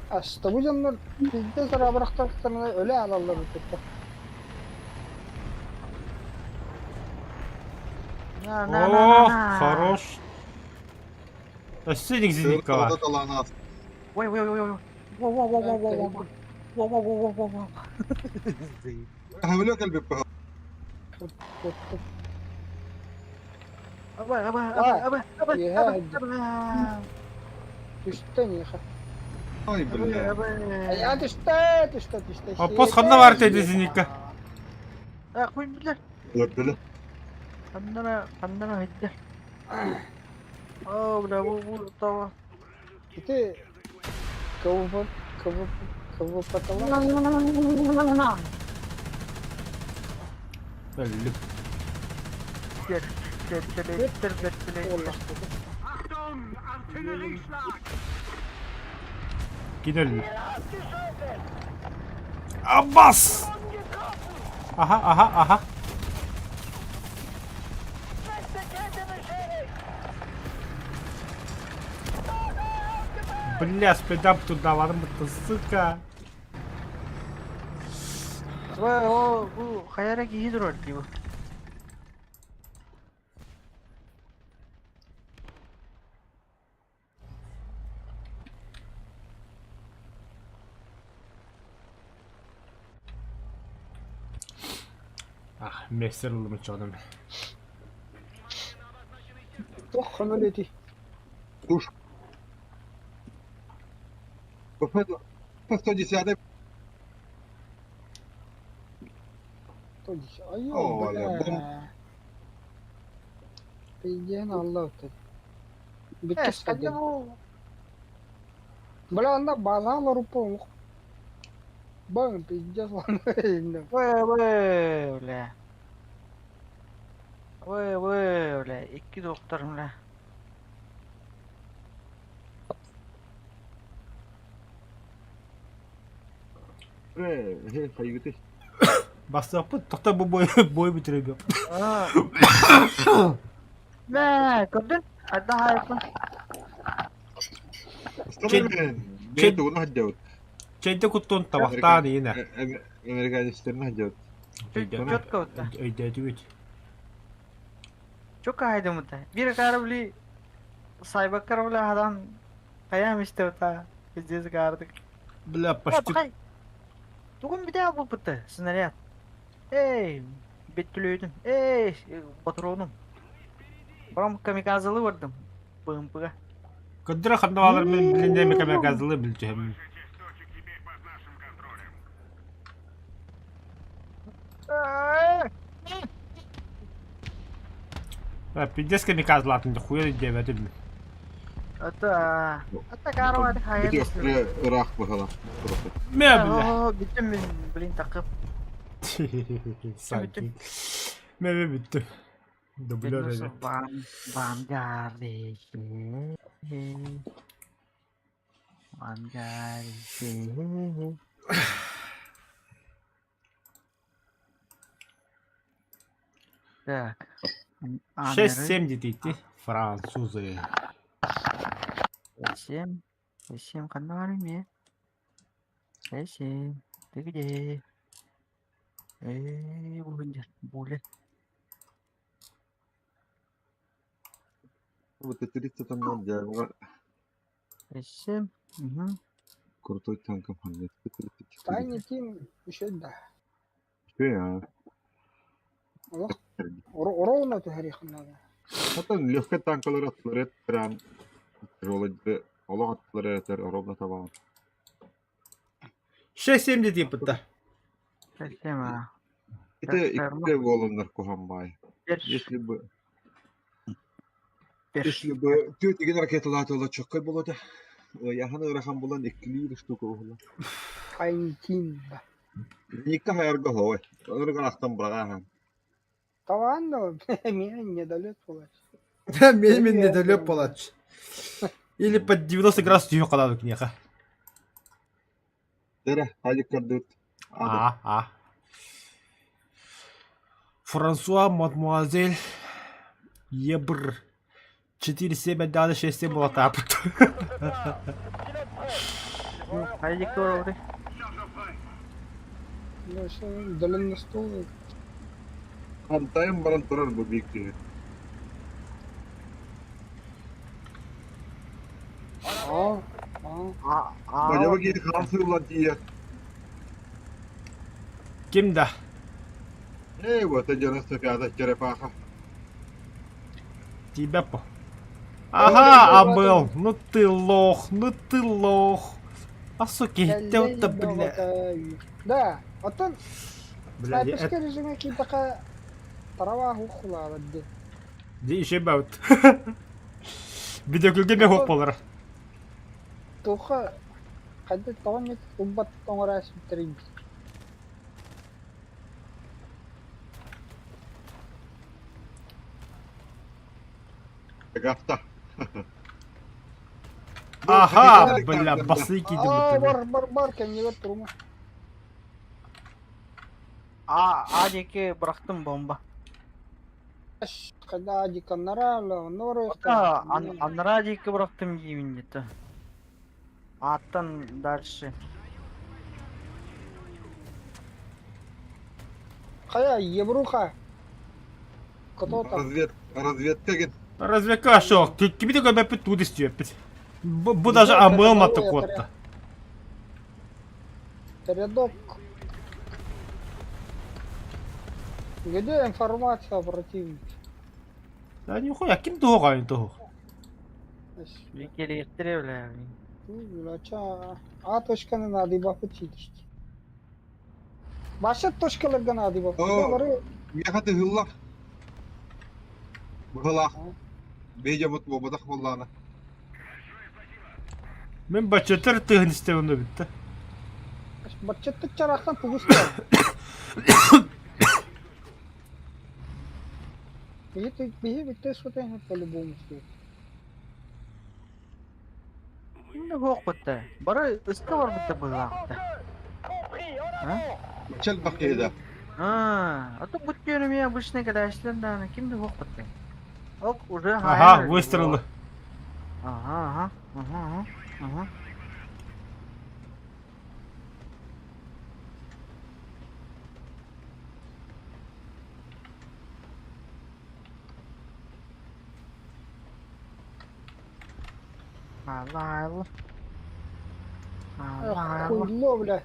А что будем пиздец арабрахтар öyle alallar öteki. На на на на О, на. хорош. Өссө зенитка бар. Талана Ой ой ой ой. Во во во во во во. Во во во во во во. Хавлё кэлбиппэ. Аба аба аба аба аба Я- аба. Түстен яха. Ой, бля. Аба. Я түстэ, түстэ, түстэ. Аппос ханна бар теді зенитка. А хуй билер. Өлөрдүлэр. Ханнара ханнара хидде. О, бля, бу бу тава. Ты кого кого кого потолок? Өллүк. Gel gel gel gel gel gel. Achtung, Artillerieschlag! Кин өллү. Аббас! Аха, аха, аха. Бля, спидап туда, ладно, сука. Ва, о, бу хайара киһи турар дии бу. Ах, мессер ылым чоным. Тох ханолети. Туш. 110 Айо, О, бля. бля, Пизден Allah ötedi. Bitti Э, стадион. бу Бля, анда базалар упал. Бang, пиздец, ладно. Vay vay бля. Vay vay бля. Икки доктор бля. Хайгыты. Бастапы, тоқта бу бой бой бітірем. Бля, көрдүн? Адда хайпын. Астана Бэт уна хаддабыт. Чайда куттун табақтан иіне. Американецтерин хаддабыт. Четко вот. Өйдәді өт. Чөк хайдым та. Бир карабли сайбак карабли хадан Хайаам истэбит Пиздец гардык. Бля, почти... Тугун бүтэ булбутта, снаряд. Эй, бүттүлүөтүм. Эй, патронум. Барам камикадзалы бардым. БМП-га. Кыдыра ханна мен билиннеме камикадзалы билтүһэм. Пиздец камикадзалаатын хуя диэбэтим. Ата, ата карват хайа. Бити ыраах быһала. Мэ бля. Бүттүм мин, блин, такып. Санки. Мэ бүттү. Дублер эбит. Вам, вам гарри. Вам гарри. Так. 6-7 диэтити французы. 7. 7 ханна бар эмиэ? 7. Ты где? Эй, буһуннар, буле. Вот это 30 там надо. 7. Угу. Крутой танком. Тайный Тим еще да. Что я? Ровно түһэриэххин наада. Оттон легкий танкалар аттылар прям тяжелый олох аттылар этер ровно табаҕын. 6-7 диэппитта. 7 а. Это икки буоланнар куһан баай. Если бы если бы түөтүгүн ракеталаатылар чоккой болота. Яхан ырахан булан иккилиир штука уһула. Tiny Team да. Никка хайарга хоой. Ыргаахтан быраҕаахан. Талаан да меня недолет буолар. Мен мен недолет буолааччы. Или под 90 градусов түһүө хаалаабы киниэхэ. Эрэ, хадик көрдүт. А, а. Франсуа, мадмуазель, Ебр. 4-7 отдали, 6-7 было тапот. Хайдик туруору. Ну, все, длинностол. Хантайын баран турар бу биир киһи. А, а. А, а. Бадьаба киһи хаан сыыллан тиийэр. Ким да? Эй, вот 95 черепаха. Тебя по. Ага, Абел, ну ты лох, ну ты лох. А суки, ты бля. Да, оттон Бля, снайперскай режимҥэ киирдэххэ тарава ухулаабат дии. Ди еще баут. Видеокүлгэ ме хуох буолара. Туха хайда тоҕо эмит ылбат оҥоро сүттэрийбит. Гафта. Ага, бля, басы киирдим Аа, бу бар бар бар кэннигэр турума. А, а диэки бырахтым бомба. Когда диканнара, норы. А, анараа диэки бырахтым диибин где-то. Аттан дальше. Хайа, Евруха. Кто там? Развед, разведка ген. Разведка шо, кими да көбөппүт туу дистүөппүт. Бу даже амыл маты куотта. Передок. Где информация о противнике? Да нихуя, ким туһуҕа туһух. Кэлиэхтэрэ бля. А точканы надо бапыт Башат точкаларга надо О. бапыт. Миэхэ тыһыллар. Быһылаах. Бейжабыт буолбатах буоллаҕына. Мен баччатар тыһын истэбин бүттэ. Баччатты чарахтан тугуста. Биһи биһи битте сутен по-любому стоит. Ким да суох бутта. Бары ыска барбытта быһыылаахта. А? Чел бакыйда. А, а то бүттүөнүм я обычный кадаштан дааны ким да суох бутта. Ок, уже Ага, выстрелы. Ага, ага, ага, ага, ага. Хаалла, хаалла. Хаалла, хаалла. Хуйло, бля.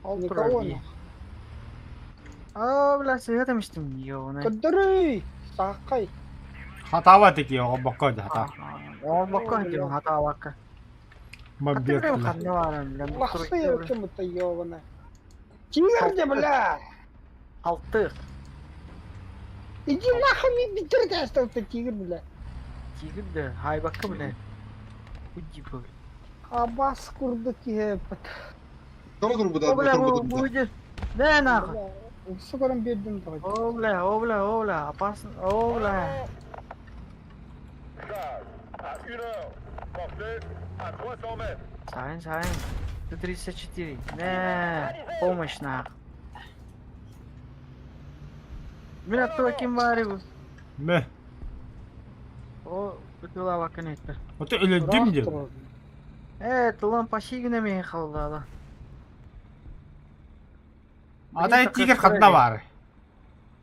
Ол турар Никого дии. нах. Оо, бля, сыһа тэмистим, ёбаный. Кыдырый! Сааккай. Хатаба таки, оҕобокко да хата. Оҕобокко сылдьабын, хатаабакка. Мобек, Хатырым бля. ханна баарым, бля, Лахсы кем-то ёбаный. Тигр бля! Алтых. Иди нахуй, не битер ты тигр, бля. Тигр да, хайбакка, бля. Уйди, бля. Абас курдук киһи Тоҕо турбута, О, бля, бу, турбута. бу иди. Да, нахуй. Уксу көрөн биэрдим тоҕо. О, бля, о, бля, о, бля, опасно, о, бля. Charge à 1 heure. Portée à 300 mètres. Сайн, сайн. 134. Не, помощь нах. Мин аттыга ким баарый бу? Мэ. О, бытыылаабаккын иһиттэр. Ото өлөрдүм диэн. Ээ, тылан паси гына миһин халлаала. Атай тигр ханна баар.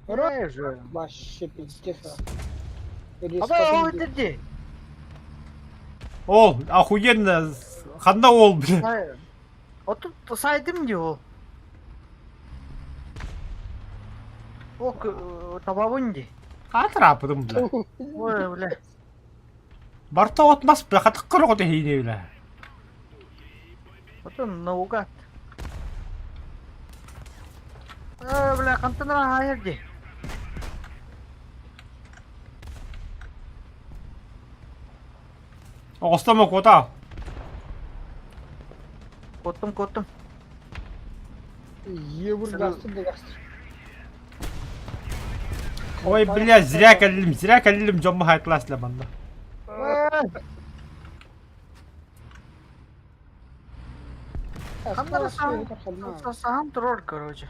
Э, же. Вообще пиздец. Аба, ол итирди. Ол, охуенно, ханна ол, бля. Отут сайдым дии ол. О, табабын дии. Атрапыдым, бля. Ой, бля. Барта отмас, бля, хатыккыр оҕото иһиини, бля. Отон наугад. Э, бля, хантан хаайар дии. Оҕостомо куота. Куоттум, куоттум. Ебур гастыр да гастыр. Ой, бля, зря кэллим, зря кэллим, дьомму хайтлас манна. Ханнара саһан турар, короче.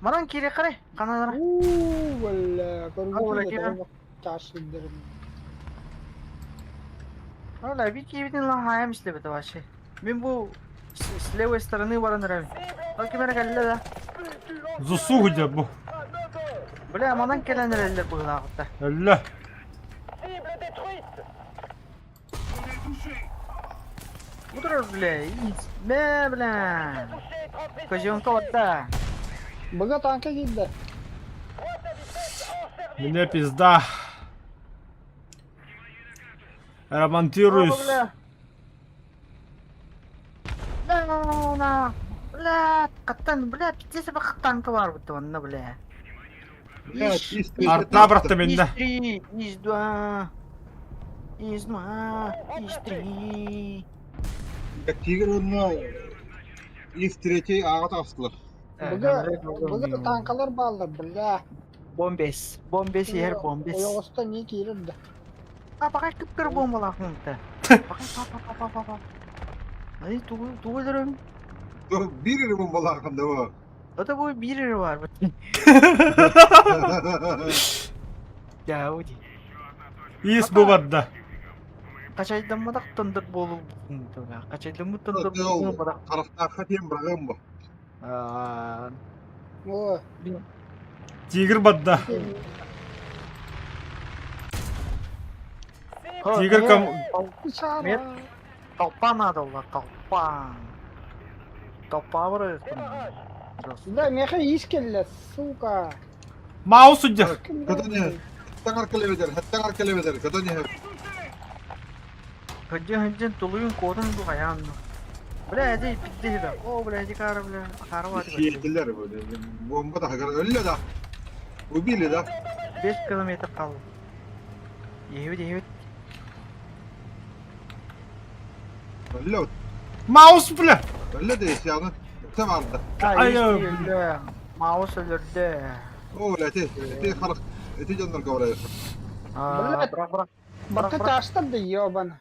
Манан кире карай, ханнара. Уу, бля, Аула кире. Чашындырым. Ола, бит кибитин лахаем истебет вообще. Мин бу с левой стороны баран эрэбин. Ол ким эрэ кэллэ да. Зусу дьэ бу. Бля, манан кэлэн эрэллэр быһыылаахта. Өллө. Бу турар, бля, мэ, бля. Козенка отта. Быга танка киирдэ. Мне пизда. Ремонтируюсь. Бля. Бля, на. Бля, каттан, бля, пиздец бак танка бар бутта онно, бля. Арта бырахта миннэ. Из три, из два, из два, из три. Тигр онно из третьей ааҕа таҕыстылар. Быга, быга танкалар бааллар, бля. Бомбес, бомбес иһэр бомбес. Ойоҕостон не киирэр да. А, пока кыптыр бомбалаах мунта. Пока, па, па, па, па, па. Ай, тугу, тугу өлөрөм. Биир эрэ бомбалааххын да бу. Это бу биир эрэ баар. Дьэ, Ис бу барда. Хачайдамматах тандыр буолу хачайдаммыт тандыр буолу барах. Харахтаахха тиэн быраҕыам бу. Аа, О, Тигр барда. Тигр ком... Шара. Толпа надо было, толпа. Толпа вроде. Да, меха искелле, сука. Маус удер. Көтөн Хаттан аркалебедер, хаттан аркалебедер, көтөн иһэр. Хыджын хыджын тулуйун кодун бу хаян. Бля, эди питти да. О, бля, эди кара, бля. Кара бар. Сиэтилер бу. Бомба да хагар өллө да. Убили да. 5 километр калды. Ебит, ебит. Өллө. Маус, бля. Өллө да исяны. Өтө барды. Ай, Ай, Маус өлөрдө. О, бля, эти, эти харах, эти дьоннорго барайык. А, бырақ, бырақ. Барта таштар да ёбан.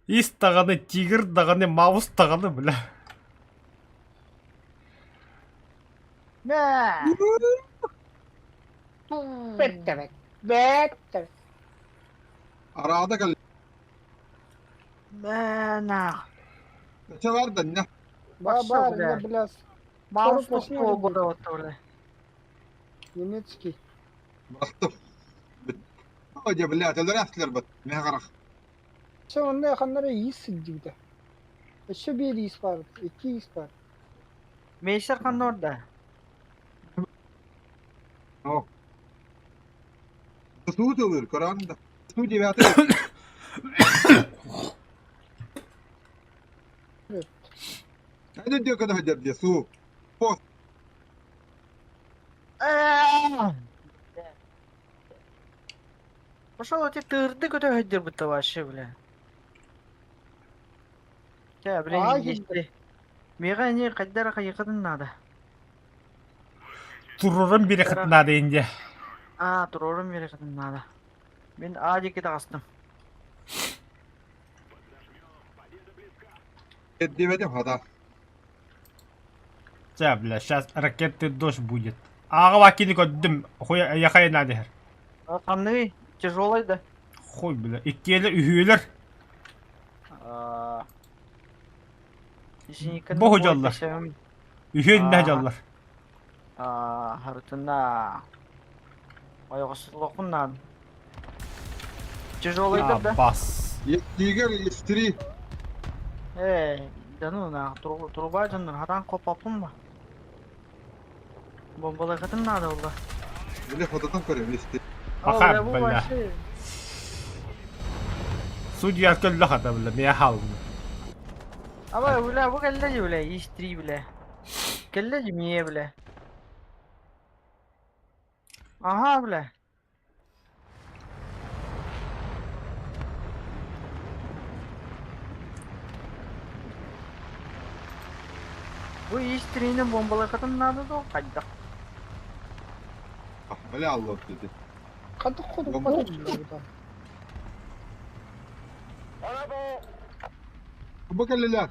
Ис даҕаны, тигр даҕаны, маус даҕаны, бля. Мә. Беттебет. Беттебет. Араада кал. Мә, нах. Өтө бар да не. Ба Пошел, бар, бля. бля, бля. Маус 48 полгода вот, бля. Немецкий. Бырахтым. О, дьэ, бля, төлөр ахтылар бат. Мэ харах. Өссө онно ханна эрэ иис сылдьыбыта. Өссө биир иис баар, икки иис баар. Мейсер ханна орда? Тутуу тылыр, көрөн да. Тутуу девятый. Хайда диэки да сылдьар дии, суу. Пост. Пошел эти тырды көтө сылдьарбыт вообще, бля. Чэ, блин, Аа, если... Миэхэ эмиэ хайда эрэ хайыаххытын наада. Турурун биэрэххит наада инде. Аа, туруорун биэрэххитин наада. Мин А диэки таҕыстым. Эрдибэтим хата. Чэ, бля, сейчас ракетный дождь будет. Ааҕа кини көрдүм. Хуй яхай надо иһэр. Ханныгый? Тяжелый да? Хуй, бля, иккиэлэр, үһүөлэр. Бу дьоллор. Үһүөн дьоллор. Харытына. Ойоҕослохун наада. Тяжелый да? Бас. Тигр С3. Э, да ну на, труба дьоннор хатан копаппын ба. Бомбалайхатын наада буолла. Били хототон көрөм исти. Аха, бля. Судья көллө хата, бля, мия халны. Аба, бля, бу кэллэ дии, бля, ис-три, бля. Кэллэ дии, мия, бля. Ага, бля. Бу ис-трини бомбалайхатын наада дуо, хайдах? Бля, аллах dedi. Хата хотуппат этилэр Бу кэллилэр.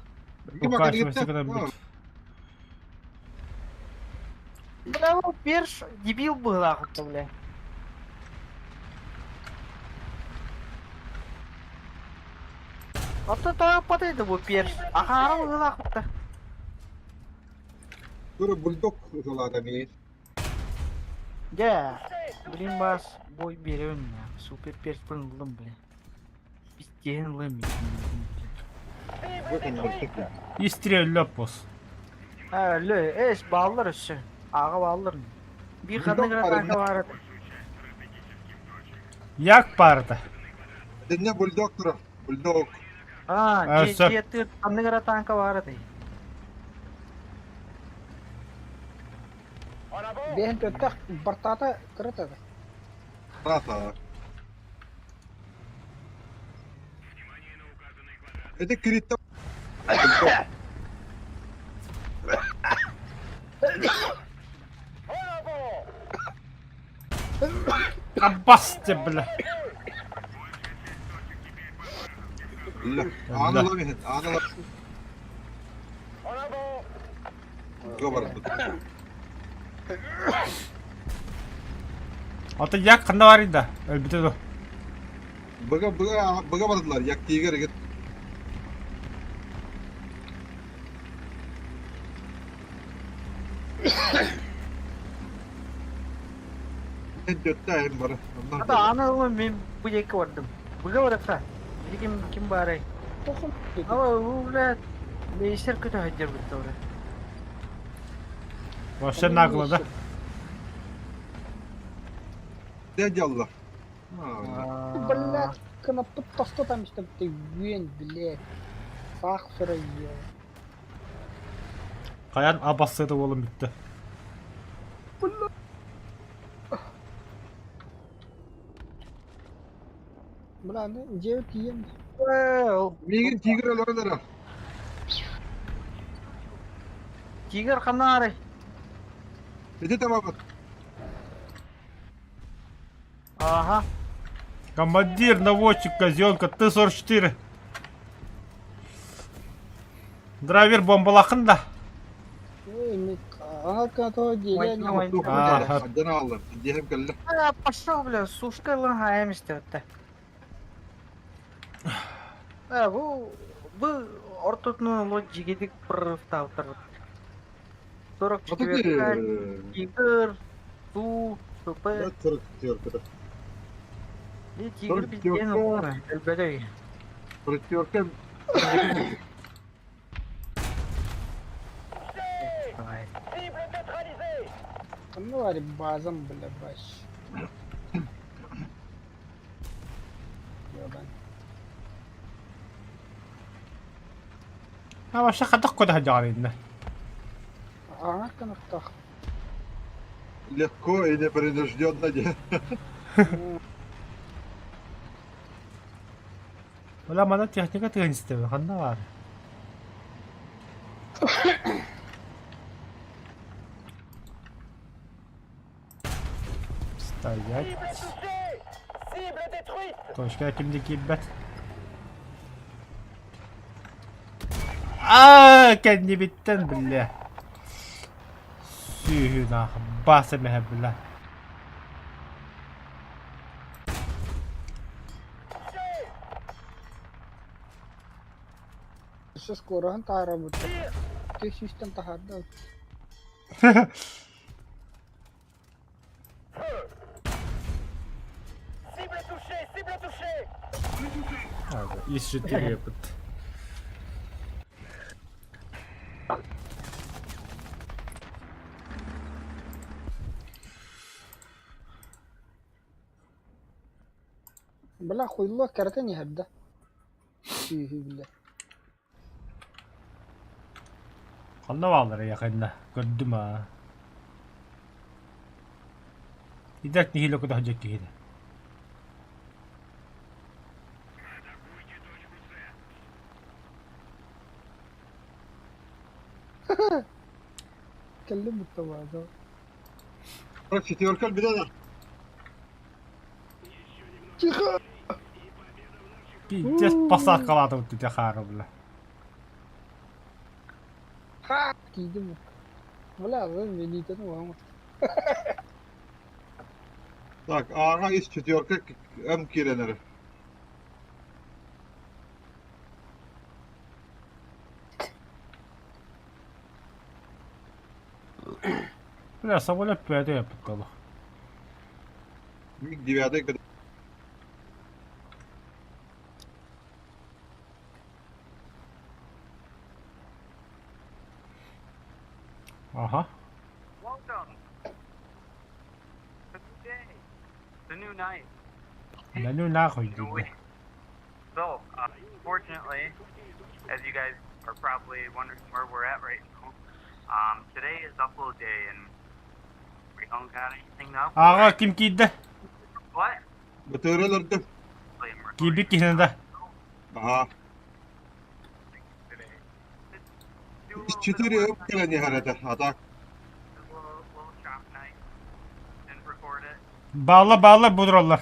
Ким Укачивайся, когда быть. Бля, ол перш дебил быһыылаах бля. Ото тоойуппат этэ бу перш. Ахаара быһыылаах Тура бульдог ыталаата миин. Дьэ, блин бас бой биэрэбин супер перспин ыллым бля. Пиздеһин ылыам Истреллеппос. Ээ, өлө, эс бааллар өссө. Ааҕа бааллар. Биир ханнык эрэ танка баар этэ. Як паарта. Дэннэ бульдог тура. Бульдог. Аа, Сөп. дьиэ ханнык эрэ танка баар этэй. Бэйэн төттөх бартаата кырата да. Рата. Это критта. Аббасте, бля. Аналам иһин, аналам. Барбыт. Ата як ханна бар да? Өлбүтэ дуо? Быга быга быга бардылар, як тигер эгит. Дөттө айым бары. Ата аны ылым мин бу диэки бардым. Быга барыха. Били ким ким баарай? Тохом Ама бу блядь мейсер көтө сылдьар бутта Вообще нагло, да? Дэ дьалла. Блядь, кынаппыт тосто там истэбитэ үөн, блядь. Саах сырайыа. Хайан абассыта буолан бүттэ. Бля, дьиэ тиийэн Миигин тигр өлөрөн эрэ. Тигр ханна Ити табабыт. Ага. Командир, наводчик, козенка, Т-44. Драйвер бомбалахын да. Ага. Аддана аллым. Диэм кэллэ. Пошел, бля, сушка ылан хаайам истэбиттэ. Э, бу бу ортотунан олох дьигитик прорывтаабыттар. 44 Тигр, Ту, ТП. 44. И Тигр бизден ылбыта, өлбөтөй. Пятерка Давай. Cible neutralisée. Ну, лари базам, бля, баш. Ёбан. А вообще хатах куда ходил Ага, конохтах. легко и непринужденно. не. Бля, мана техника тыгынсты, ханна бар. Стоять. Cible touchée. Cible détruite. Точка кимде киирбэт. Аа, кэннибиттэн биллэ. Сүүһүнах бас эмэһэ бля. Өссө скороһын таһаарабыт. Ты сүүстэн таһаарда. Cible touchée. Cible touchée. Ис жетигэ бит. Бля, хуйло кэрэтэн иһэрдэ. Сүүһү бля. Ханна бааллар якынна. Көрдүм аа. Идак нихиле куда хаджак кихиде. Кэллим бутта Четверка беда. Тихо! Пиздец посадкалады вот эти хары, бля. Ха! Тиийдим. Бля, вы менитен уам. Так, ага, из четверка М киренер. Бля, самолет пәде yapıp Миг девятый, когда Аха. Welcome. The new day. The new night. Да ну нахуй, иди. So, fortunately, as you guys are probably wondering where we're at right now, today is upload day and we don't got anything to upload. Аҕа ким киирдэ? What? Бытырыларды. Киирбит киһини да. Ага. Today. Из четыре М кирени харата. А так. Little, little shop night. Didn't record it. Баалла баалла будураллар.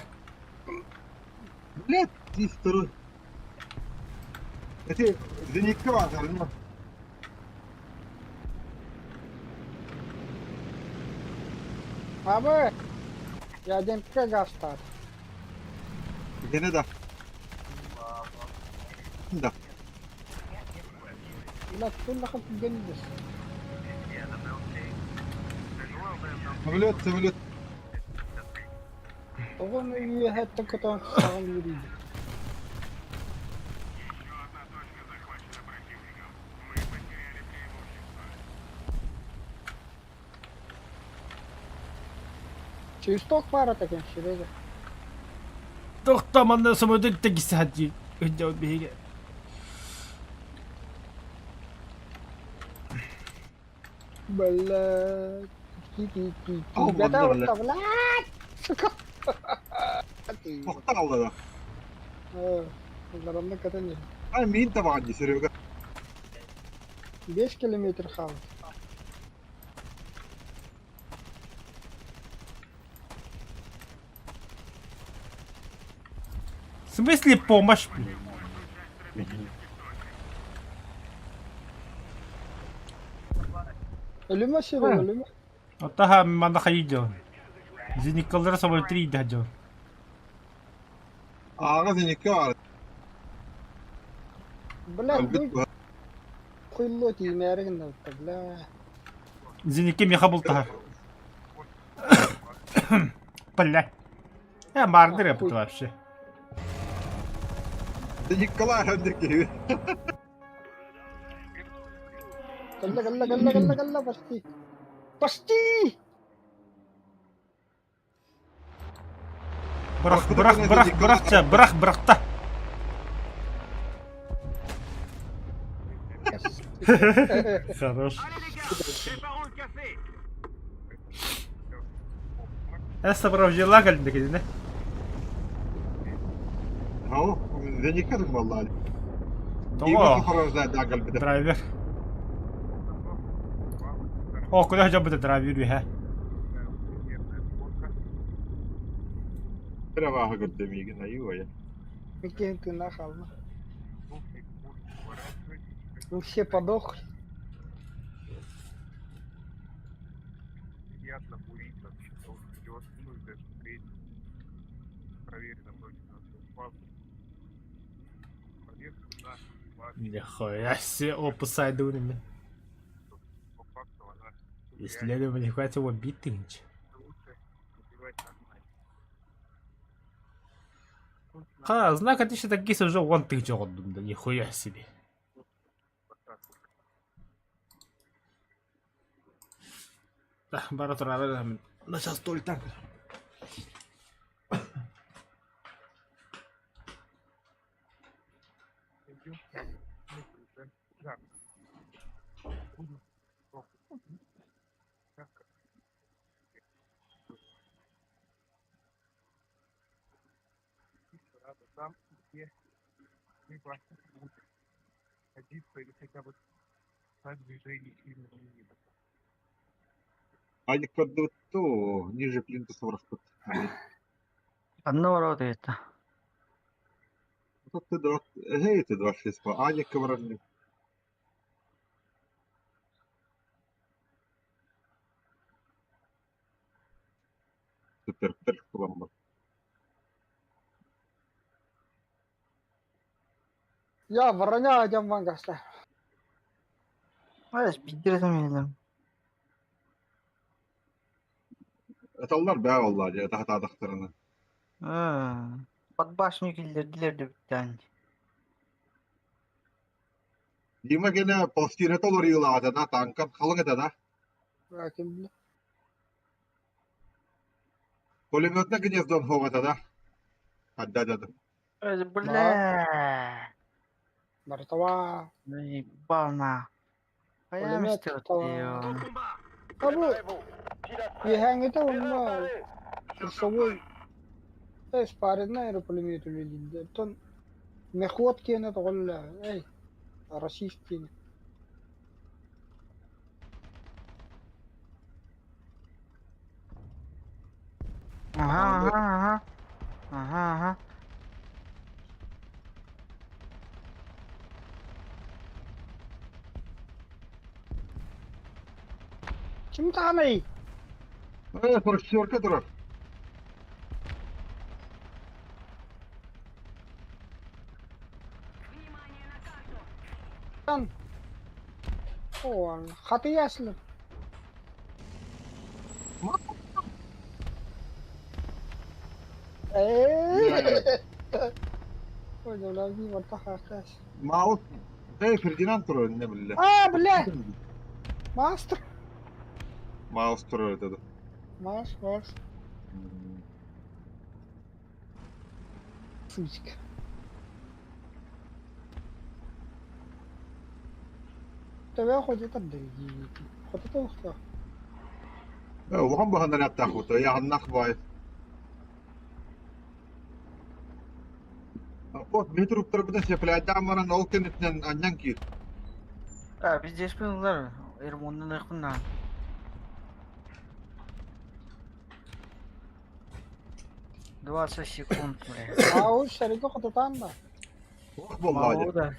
Блядь, из второй. Эти зенитка var, ну. Абы! Я один гастар. Gene да. Да. Бля, туллаха түгэнидес. Yeah, the milkshake. There's a little bit of milk. Самолет, самолет. Оҕону үөһэттэн көтөҕөн саҕан үөрүйдэ. Чисток баар этэ Серега. Тохто манна самолет тегисе хаджи. Өйдөө биһиги. Бля, ти-ти-ти. О, Бля, бля. блядь! Сука! Тоқта алды да. Оларымны катын Ай, мен табаған дей, Серега. 5 километр қалды. В смысле помощь, блин? Өлүмө Серега, өлүмө. Оттаха манна хайдё. Зеникаллара самолет 3 дядё. Аға зенитка бар. Бля, Әлбет, ну хуйло тиимээригин да бля. Зеникке меха бултахар. Бля. Я мардыр yaptı вообще. Николай Андреевич. Кэллэ, кэллэ, кэллэ, кэллэ, кэллэ, почти. Почти! Бырах, бырах, бырах, бырах, чэ, бырах, бырахта. Хорош. Сопровождала кэлин Ау, Веникер буолла. Тоҕо? Сопровождать Драйвер. О, куда хотя бы драйвер үһэ. Тревага көрдөмигин айыы Микки ты нахал. Вы все подохли. Приятно курить вообще, он идет, ну и даже треть. Проверено вроде на всю Нихуя себе опыт сайдунами. Исследование хватило битынч. Ха, знак отлично такие уже вон ты чего да нихуя себе. Бара турары на сейчас толь так. Аник көрдүбүт ниже плинтуса бараспыт. Одно ворота это. Тут ты два, эй, ты два шесть, Аник говорили. Супер, пер, Я броня дем вангаста. Ась, биddire Аталлар бää ollar ya daha da Под башню киллердилер бүттән. Дима гene пластина толор yıladı da танкан халың это да. Ким Пулеметна гнездон ховата да. Адда да. Бля. Мартова. Ебана. Пулемет Абы Ехәңете онна курсовой спарына эре пулемет үлелинде. Тон мехвод киене тоголла. Эй, расист киене. Ага, ага, ага. Ага, ага. Ким таанай? Сорок турар. Тан. О, хаты яслы. Эй! Ой, да, не вот так Маус. Эй, Фердинанд турар не биле. А, бля! Мастер. Маус турар это. Маш, маш. Сучка. Тебя хоть это дали. Хоть это ухта. Улахан баһанар яттаах я аннах бай. Вот метр уптар бутан сеплядам маран ол кенетнен аннан кир. А, пиздец, пылар. Эрмоннан ыхпына. 20 секунд, бля. А уж шарика хототан да. Ох боллады. Да.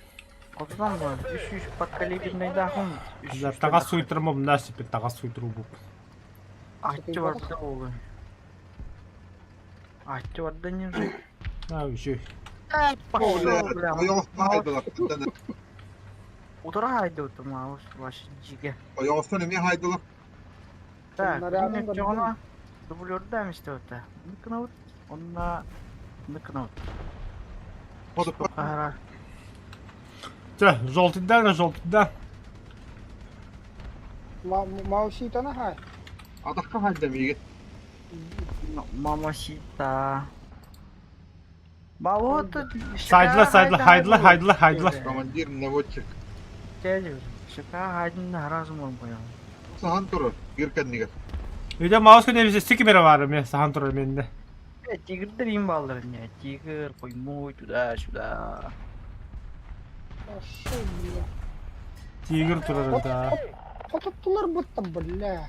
Хототан ба. Үш үш подкалиберный дахун. Да, тага суйтырмам насипи тага суйтыру буп. Атчы бар да олы. Атчы бар да не же. А, еще. Пошел, бля. Ойоғыстан хайдылар. Удара хайды маус ваш жиге. Ойоғыстан эме хайдылар. Так, Нарядын мен жона дублерда эмес деп атта. Ныкнаут, онна ныкнаут. Ходуппат. Ара. Чэ, желтыйда да желтыйда. Мауситана хай. Атахха хайда миигин. Мамасита. Бабот. Сайдла, сайдла, хайдла, хайдла, хайдла. Командир, наводчик. Шика хайдын харазым ол боян. Сахан турар, кир кэннигэр. Үйде маус күнэ бис кимере бар мен сахан турар менде. Тигрдер им баллар не. Тигр, пойму, туда-сюда. Пошел, бля. Тигр турар да. Хототтулар будто, бля.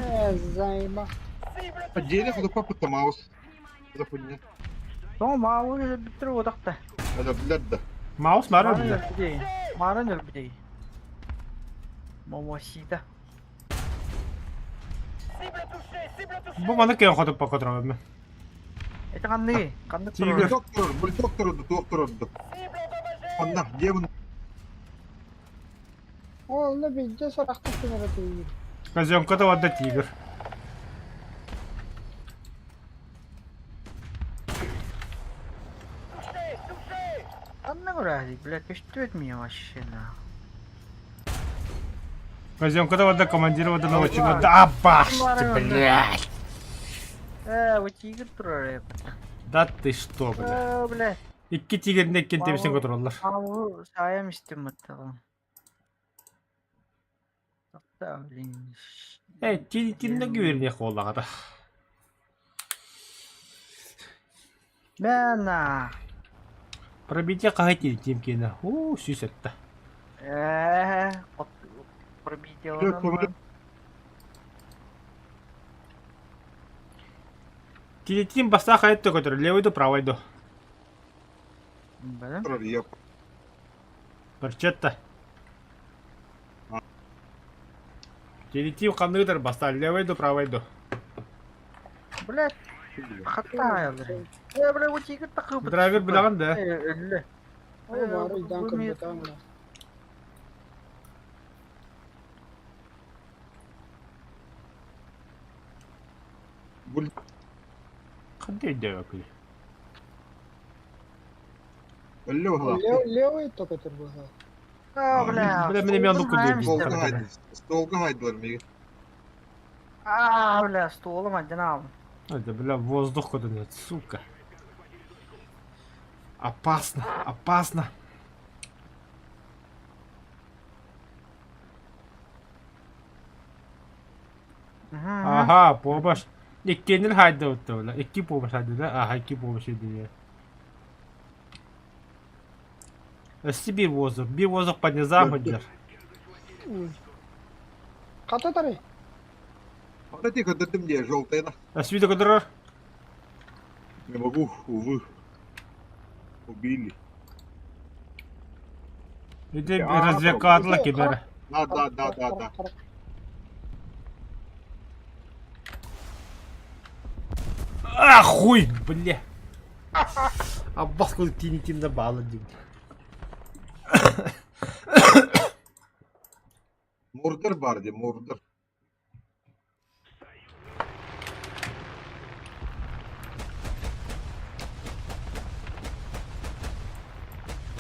Э, займа. Отдельно ходуппаппыт маус. Заходня. Тоң мауы биттер одақта. Это блядь да. Маус бар бля. Марын өлбідей. Мамасита. Бу маны кем хотуп покотрам мен. Это қандай? Қандай Тигр. Бульдог турар, бульдог турар, туох турар. Анна, демон. Ол на бидде сарахта кемере тигр. Казенка да варда тигр. Қандай көрәді, бля, көштү өтмей вообще на. Казенка да варда командир варда наводчик. Да баш ты, блядь. Э, вот тигр турар Да ты что, бля. Э, бля. Икки тигрин эккен тебисин көтөрөллөр. Мауы сайым истем маттала. Тоқта, блин. Эй, тинне күөрне холлагата. Мена. Пробитие кахати тимкена. У, сүйсетті. Э, пробитие. Тилитин баста хайт көтөр, левый ду, правый ду. Бля. Турар, я. Перчетта. Тилитин қандыгыдыр баста, левый ду, правый ду. Бля, хатта аялыр. Э, бля, вот тигр тақып. Драйвер билаган да. Өллі. Ол бар, идан кырбытан. Буль. Қандай дәуәкіл. Өллө баһалаах. Левый только турбуха. А, бля. Бля, мен мен луку дейм. Столга хайды. Столга хайдылар миигин. А, бля, столым один алым. Это, бля, воздух куда нет, сука. Опасно, опасно. Ага, помощь. Иккенил хайды отты, бля. Икки помощь хайды, да? Ага, икки помощь хайды. Өсті bir воздух. Bir воздух под низам хыджар. Ката тары. Вот эти ты мне желтые на. Өсті видео көдірір. Не могу, увы. Убили. Иди развлекатла кибер. Да, да, да, да, да. А, хуй, бля. Аббас кул тини тинде балы дим. Мурдыр бар де, мурдыр.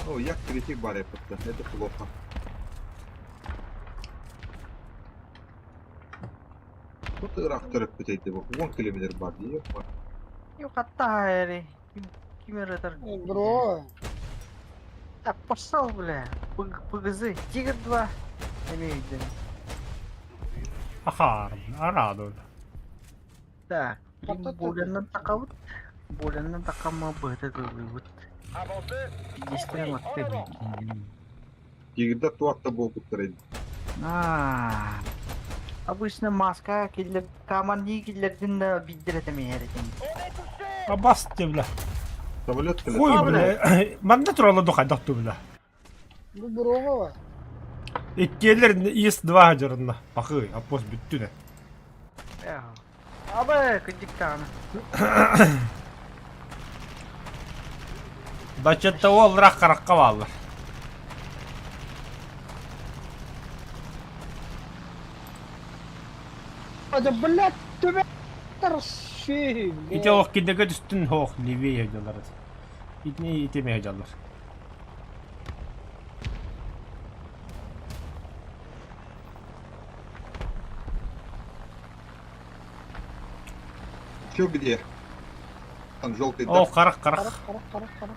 О, як третий бар это, это плохо. Тут ырахтырып бітейді бұл. 10 километр бар дейді. Yok hatta hayri. Kim kim yaratar? Бро. Так, пошел, бля. Пгз. Тигр 2. Имею в виду. Ахар, араду. Так. Боленнан такабыт. Боленнан такама быты вот. Действуем от тебя. Тигрде туақта болып тұр еді. А. Обычно маска киллер команди киллердин да биддиретеме herkesin. Аббас те, бля. Самолет келеді. Хуй, бля. Манда туралы духай докту, бля. Бу брого. Иккелер ИС-2 жырына. Бақы, аппос бүттү не. Абы кыдыктаны. Бачетта ол рақ қараққа баллар. Да, блядь, тебя. Ытар сүөһү, Ити блядь. ох киндеге түстүн хоох левее дьаллар. Итини итимэ дьаллар. Все где? Там желтый, О, да? харах, харах. Харах, харах, харах, харах.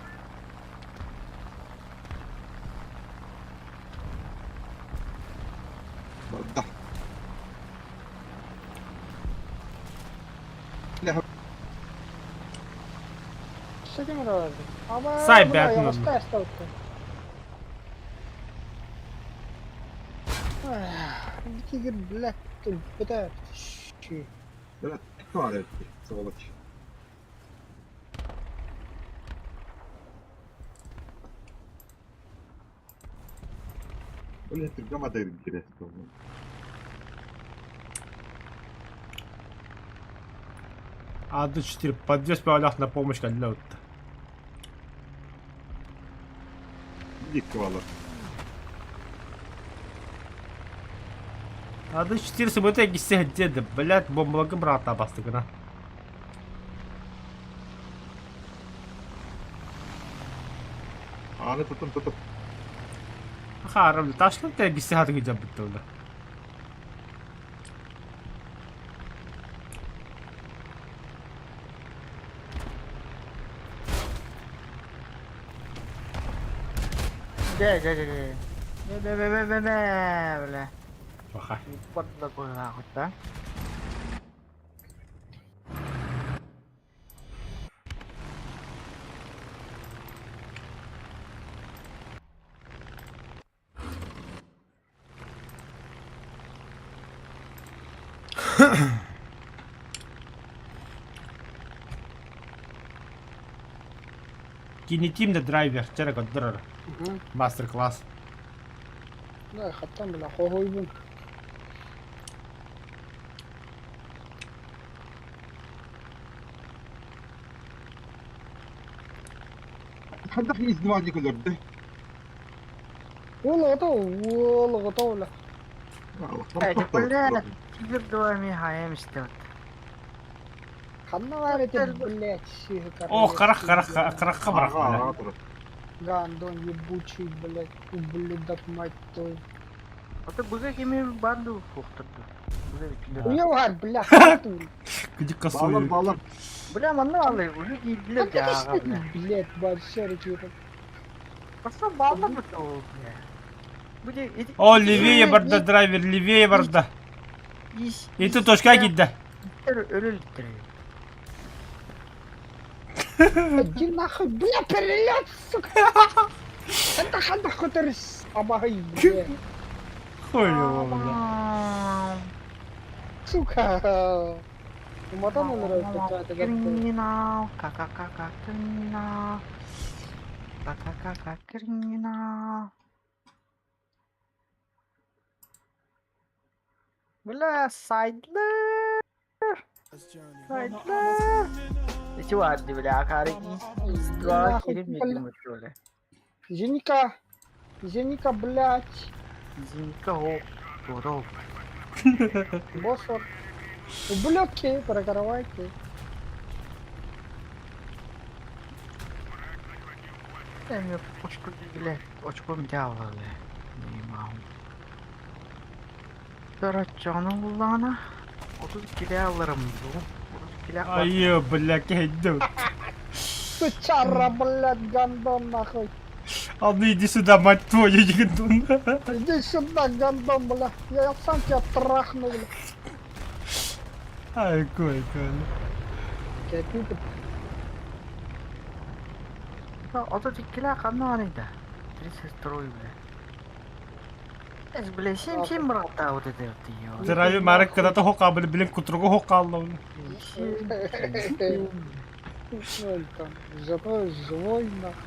Да. Бля, С этим разом. Аба, Сай бля, я бятнын. восстаю сталка. Тигр, блядь, бля, бля, тварь, сволочь. Бля, ты гамма интересно. А4 подвес павлях на помощь калла утта. Иди квала. А4 суббота гисе деды, блядь, бомбалгы брата бастыгына. А, ну потом, потом. Харам, ташлы те гисе хаты гидя битті. Дэ, дэ, дэ, дэ. Бе, бе, бе, бе, бе, бля. Баха. Падла нахуй, да? Кинетимді драйвер, чәрі көддірір. Мастер-класс. Да, хаттан, бля, хохойбун. Хадах издевание көлөрдө. Ол готов, ол готов, бля. Э, бля, тигр двоими хаем стёт. Ханна бар эти, блядь, сихи, О, харах, харах, харахка барах, бля. Гандон ебучий, блядь, ублюдок, мать твою. А ты быга кими банду фухтырды. Быга килер. Уебар, бля, хату. Где Балар, косой? балар. Бля, манна алы, уже кидлер жага, бля. Блядь, большерики. Пошла балда бутыл, бля. Буде эти О, левее барда драйвер, левее барда. Ис. И ты точка кидда. Өлөлтүр. Иди нахуй, бля, перелет, сука. Это ханда хотер абай, бля. Хуй его, бля. Сука. Мотон нравится, это Криминал, ка-ка-ка-ка, криминал. Ка-ка-ка-ка, криминал. Бля, сайдлер. Сайдлер. Ити варды, бля, акары два Нахуй, керим бля. едим өтөле. Зеника. Зеника, блядь. Зинка о, дорог. Босор. Ублюдки, прокрывайте. Эми очко бля, очком дяволы. Не могу. Короче, улана. 32 alırım bu. 32 var. Ай, бля, кидда. Сучара, блядь, гандон, нахуй. А ну иди сюда, мать твою, гандон. Иди сюда, гандон, бля. Я сам тебя трахну, бля. Ай, кой, кой. Какие-то 32 kanı 32 бля. Es бля, 7 7 брата вот это вот её. Драйвер марак когда-то хока, блин, блин, кутругу хокалла. Ну, там, зато живой, нахуй.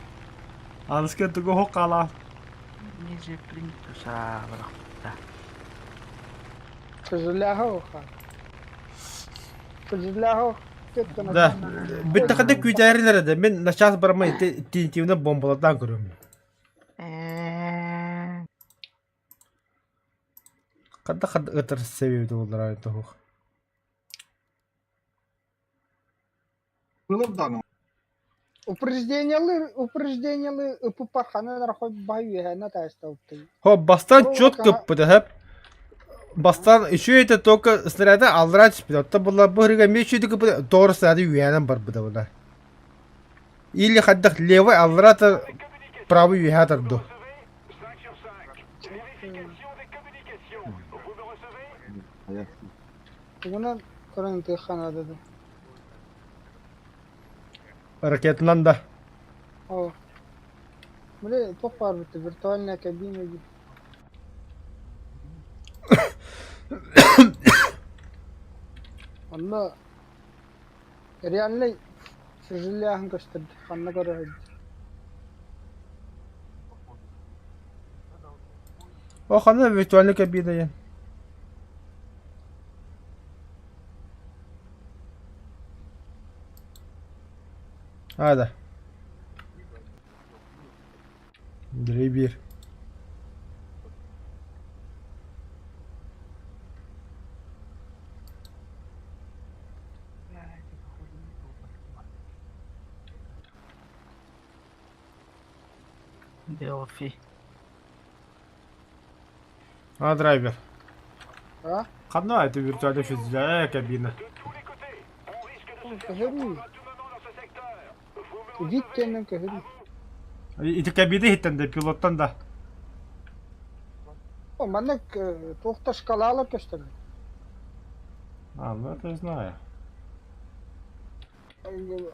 Аныска тугу хокала. Ниже плинтуса брата. Козлягоха. Козлягох. Да. Биттахада күүтээрилер да мен начас барма тинтивне бомбаладан көрөм. Eee. Када хад ытыр себеби болар айта хох. Было даҕаны. Упреждениелы, упреждениелы ыпыппар ханан эрэ хой баһа үөһээнэ таайыстабыттый. Хо, бастаан Ол четко каһа ыппыта, Бастаан үчүгэй этэ только снаряды аллараа түспүтэ. Оттон буолла бу ыһыга эмиэ үчүгэйдик ыппыта, тоҕо снаряды үөһээнэн барбыта буолла. Или хайдах левый аллараа та правый үөһээ тарду. Хайа. Тугунан көрөн ытыахха наада да. Ракетанан да. О. Били туох баар битти виртуальная кабина дии. Онно реальнай сожалеаһын көстөрдө ханна көрө сылдьар. О, ханна виртуальная кабина диэн. А, да. Андрей биир. Делфи. А, драйвер. А? Ханна это виртуальная фюзеляжная кабина. Көһөрүү. Вид диэннэн көһөрүү. Ити кабина иһиттэн да, пилоттан да. О, маннык туох да шкалалар көстөллөр. А, ну это я знаю.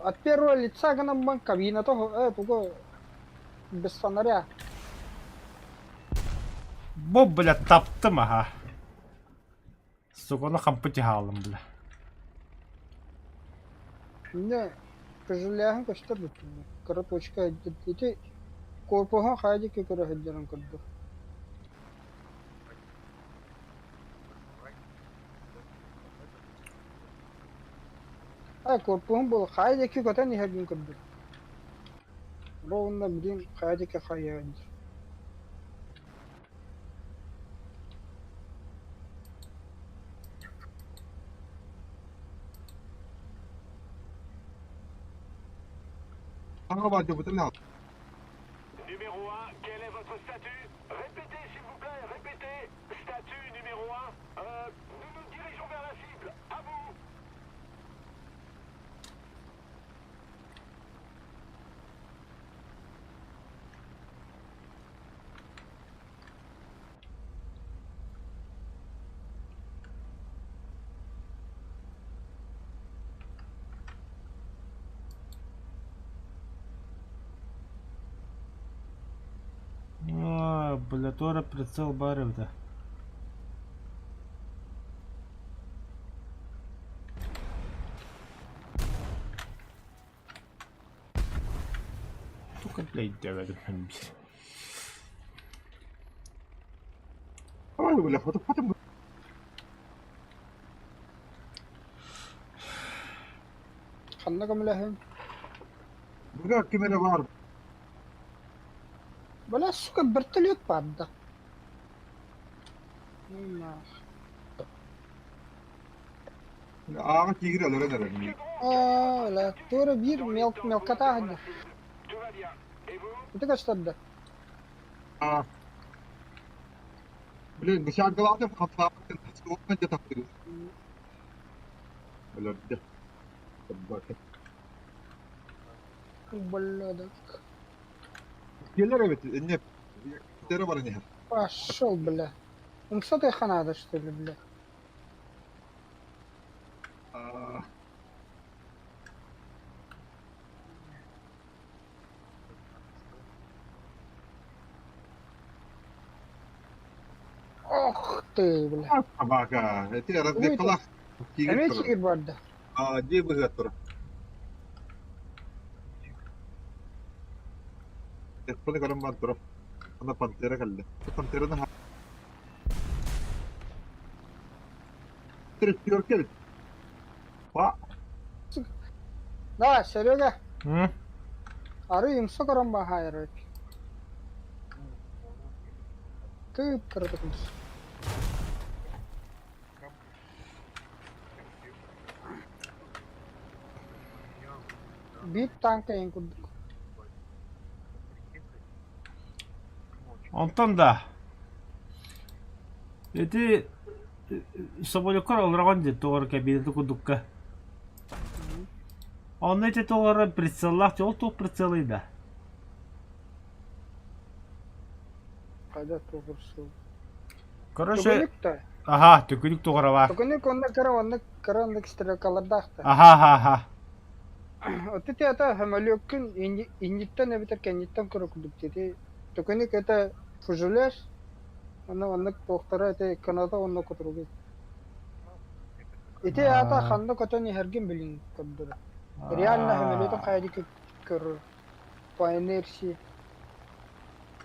От первого лица гынан бан кабината тугу без фонаря. Бу, бля, таптым, аха. Сука, ону хампы хаалым, бля. Иннэ көжүлээһин көстөр бүттүм. Кыра точка ити корпуһун хайа диэки көрө сылдьарын курдук. Ай, корпуһун буол хайа диэки көтөн иһэргин көрдүм. Ровно билин хайа диэки хайыһан Хаҥа баадьабытын аҕал. Numéro 1, quel est votre statut? Répétez, s'il vous plaît, répétez. Statut numéro 1. Nous nous dirigeons vers la cible. À vous. А, бля, туора прицел баар эбитэ. Тука, блядь, өйдөөбөтүм мин биир. Ой, бля, хоту Ханна көмөлөһүн? Бля, ким эрэ баар. Бля, сука, вертолет баар да. Ну нах. Ааҕа тигр өлөрөн эрэр. Аа, бля, туора биир мел мелкота сылдьар. Tout va bien. Et vous? Ити көстөр да. Аа. Блин, бышагалаатым хапсаабытын суохтан дьэ тахсыбыт. Өлөрдө. Собака. Блядок. Келер эбит, инне терэ баран иһэр. Пошел, бля. Умса ты ханада, что ли, бля? Аа. Ох ты, бля. Собака. Эти разведкалаах тигр Эмиэ турар. тигр барда. Аа, дьиэ быһыат турар. Телефону көрөн баран турар. Ана пантера кэллэ. Пантераны Трехтерка эбит. Па. Да, Серега, М? арыы умса көрөн баһаайар Кып-кыратык умса. Биир танка эҥин курдук. Онтон да ити соболюккар олороҕун дии тоҕо эрэ кабинеты курдукка. Онно ити тоҕо эрэ прицеллаах ол туох прицелый да? Хайда туох Короче, Түгүнүк да. аха, түкүнүк тоҕо эрэ баар. Түгүнүк онно кыра онно кыра оннук стрелкалардаах да. Аха, аха, аха. Ити ата самолёккун инниттэн эбэтэр кэнниттэн көрө курдук ити Түгүнүк это фюзеляж онно оннук туохтара ити кыната онно кутуругуй. Ити аата ханна көтөн иһэргин билин көрдөрөр. Реально самолетун хайа диэки көрөр. По инерции.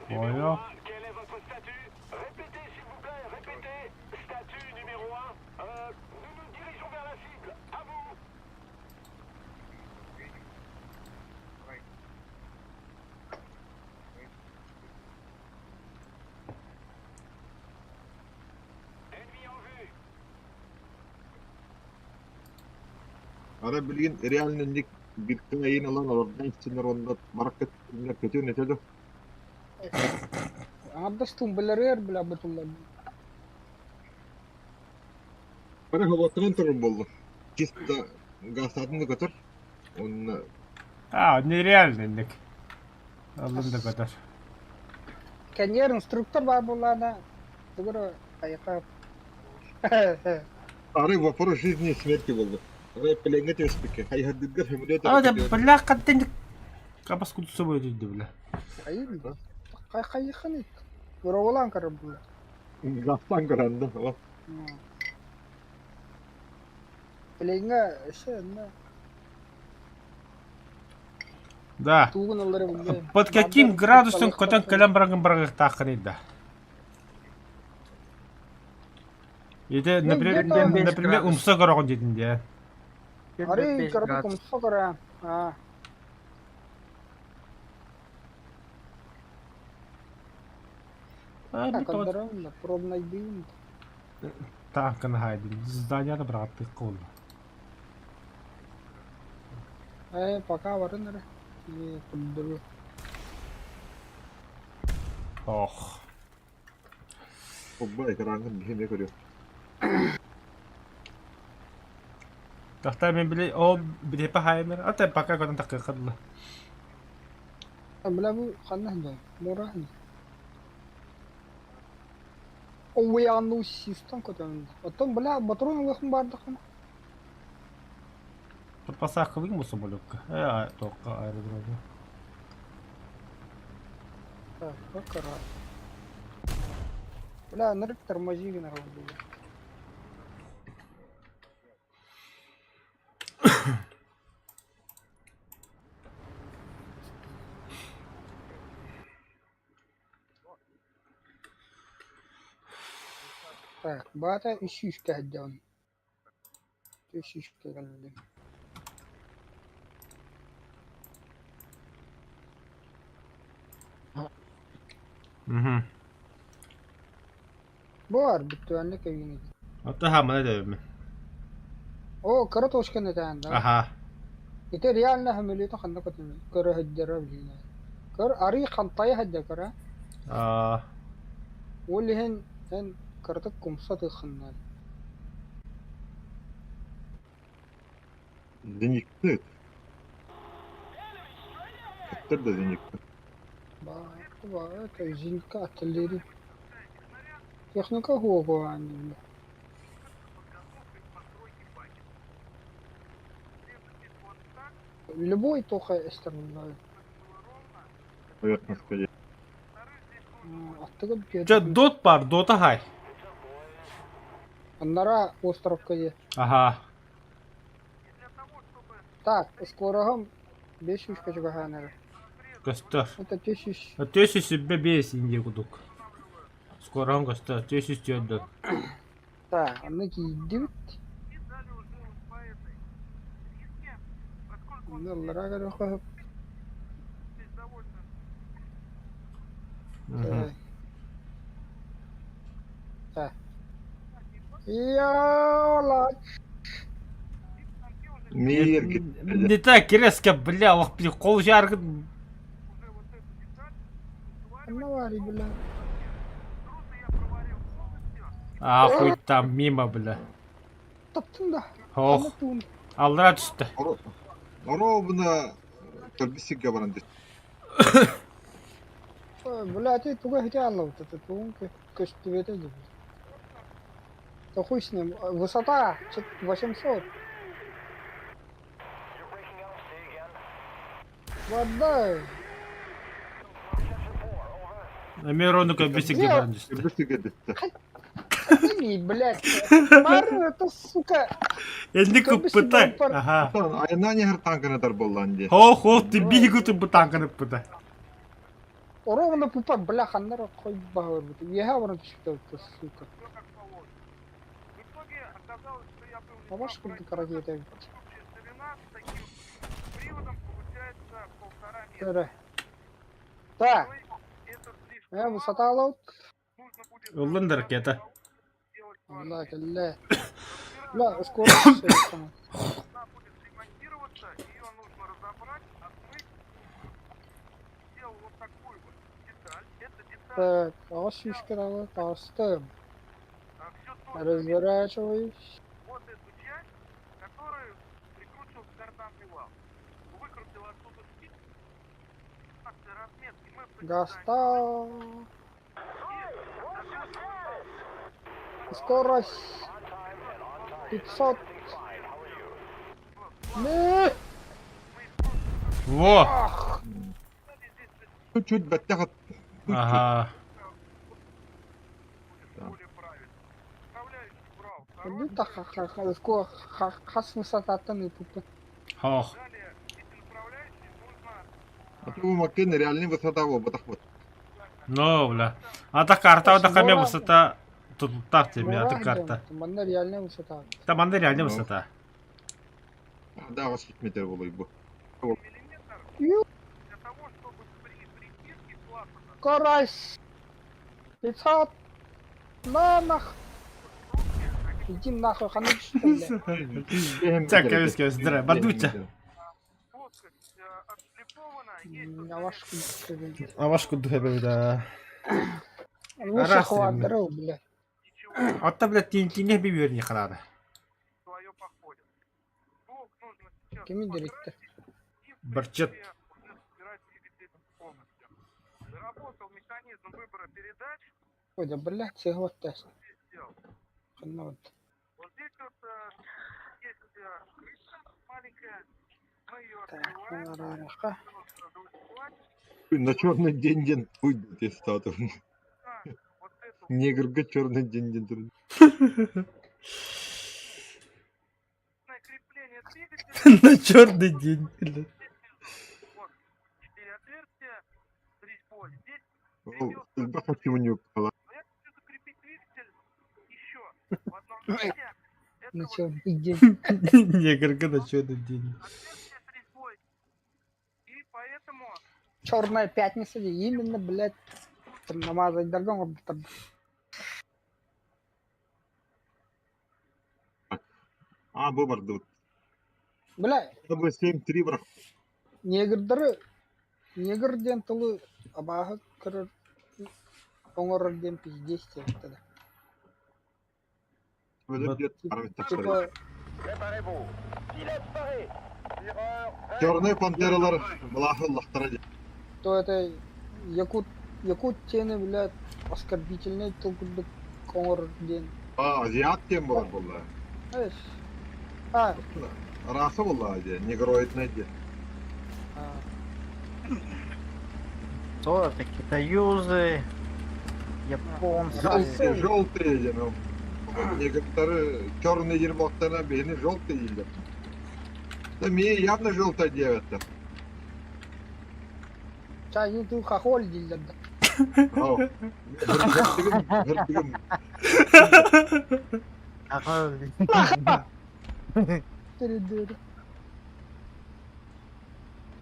Понял. Quel est votre statut? Répétez, s'il vous plaît, répétez. Statut numéro 1. Nous nous dirigeons vers la cible. À vous. Ennemi en vue. Ара билигин реально ник биртэн эйин ылан олордон истиннэр уонна баракка көтүөн этэ да. Аҥардас тумбаларыгар бля бутуллар. Бары хоботунан турар буолла. Чисто газтаатын да көтөр. Уонна А, нереально инник. Алын да көтөр. Кэньер инструктор баар буоллаҕына тугу эрэ хайҕаап. Арай вопрос жизни и смерти буолла. Арай плеҥҥэ түбэспиккэ хайыһардыыргар сөмөлүөт А, да, бля, хантан Кабас кутуса бойдуйду, бля. Хайыы хайыххын Быраҕылаан көрөр буолла. Газтаан көрөн да. Плеҥҥэ өссө онно Да. тугун ыллара билбэт. Под каким градусом көтөн кэлэн барагын барагыктааххыный да? Ити, например, например, умса көрөҕүн диэтин дии. Арый кырдык умса көрө. Аа. Көрдөрөм, пробнайдыым. Тааккын хаайдым. Зданияны быраҕаттык буолла. Ээ, пока барын эрэ. Көрдөрүө. Ох. Уббай экраҥҥын биһи эмиэ көрүөх. Тахта мен били ол билипа хааймер. Ата пока көтөн таккыахха дылы. Бля бу ханна сылдьар? Муора сылдьар. Оуяну систан көтөбүн. Оттон бля батрон ылыахым баардаххына. Подпасаховый му самолетка. Э, только аэродрома. Так, как Бля, нырык тормози гынар буолла. Так, баата үс сүүскэ сылдьабын. Үс сүүскэ кэллим. Угу. Баар бүттүөннэ кэбиҥ. Ата хамана дэбимин. Оо, кыра точканы этэн да. Аха. Ити реально самолету ханна көтөн көрө сылдьара билиҥҥэ. Көр арый хантайа сылдьар кыра. Аа. Ол иһин эн кыратык кумса тыххыннар. Зенитный. Көттөр да зенитный. Баа, баа, это зенитка артиллерия. Техника хуоҕуаан Любой тоха эстер Поверхностка есть. Аттыгы Чэ, дот бар, дота хай. Аннара островка е. Аха. Так, скороһым 500 чугаһаан эрэ. Көстөр. Это 300. Төс сүбэ бес инде кудук. Скорон көстөр. Төс үстүөрдөн. Так, онно киирдибит. Онно ыллара көрөхө. Так. Йола. Мир Не так резко, бля, ох, қол жаргын. Анна бля. Ахуй там мимо, бля. Таптың да. Ох, алдыра түсті. Ровно көрбісіге баран деді. Бля, ты туга хотя алла вот это тугун көстүбөтө деп. Да хуй с ним. Высота 800. Вода. Мен ровно көрбісіге баран түсті. Көрбісіге түсті. Ты, блядь. Бар, это, сука. Енді көппітай. Ага. Айна не танканы тар боллан де. Хо, хо, ты бигу ты танканы пыта. Ровно пупа, бля, ханнар қой бағыр бит. Еха баран түсіп сука. Абаш курды ракета бит. Төрө. Так. Высота алаут. Ыллын да ракета. Бля, кэллэ. Бля, скорость. Так, ағаш сүйіскер тастым. Разворачиваюсь. Гаста. Скорость 500. Не! Во! Чуть-чуть бәттәғат. Ага. Хас высотаттан ыпыппын. Хох. А то макен реальный высота во батах вот. Ну, бля. Ата карта, ата каме высота. Тут так тебе, ата карта. Манна реальная высота. Там анда реальная высота. Да, 8 метр болой бу. Скорость 500. На нах. Иди нахуй, ханы бля. Так, кәбес кәбес, дыра, бадуча. Авашку Авашку духебе, да. Лучше хвадрыл, бля. Атта, бля, тинтине би берни харады. Кими директор? Барчет. Ой, да, блядь, всего тест. Вот. Так, На черный день день путь ты статус. Негрга черный день день. На черный день, бля. Бахати у него На черный день. Негрга на черный день. Черная пятница, именно, блядь, там намазать дорогом, там. А, выбор тут. Бля. 7-3 брах. Негрдары, негр ден тылы абаһы көрөр оҥорор диэн пиздец тогда. Типа Черные пантералар млахы лахтара. То это якут якут тени, блядь, оскорбительный тыл курдук оҥорор диэн. А, азиат тем бар была. Эш. А. Раса была, негроидная де. Кто это? Китаюзы, японцы. Желтые, желтые, ну. Некоторые черные дерьмоктана бейни желтые или. Да мне явно желтая девята. Чай, ты хохоль дилер.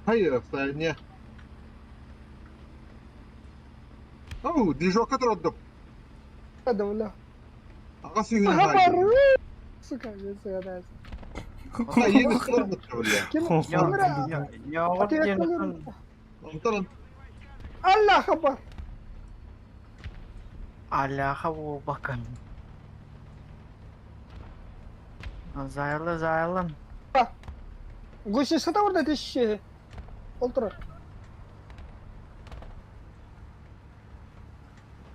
Хай, расстояние. Оу, движок отроддом. Да, бля. Ага, сүйгін. Сука, я сыгадайся. Ким Ньоҕор диэн Онтон Аллах Акбар! Аляха буолбаккын. Зайла зайлан. Гусеница orada тещи. Ол турар.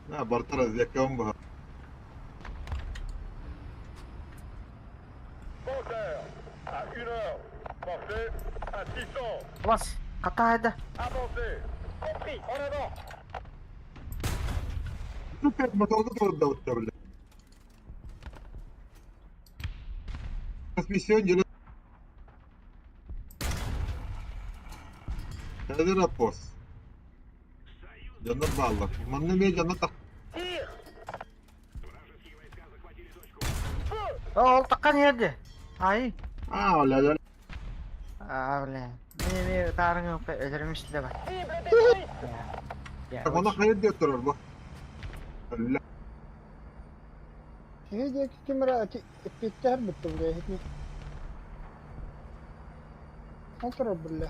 Бартар разведкам баһа. Panzer, à 1 heure. Portée à 600. Бас, хатаайда. Avancez. Compris, en avant. Моторга турда бля. Трансмиссион деле. Хәзер апос. Дьоннор бааллар. Манна эмиэ дьонно тах... Tir. Ол таққан ерде. Ай. Аа, ля-ля. Аа, бля. Мен таарыҥ өлөрүм бар. Cible détruite. Онно хайыр диэт турар бу. Ля. Кини диэки ким эрэ эппиэттэһэр бүтэ бля иһитини. Ол турар бля.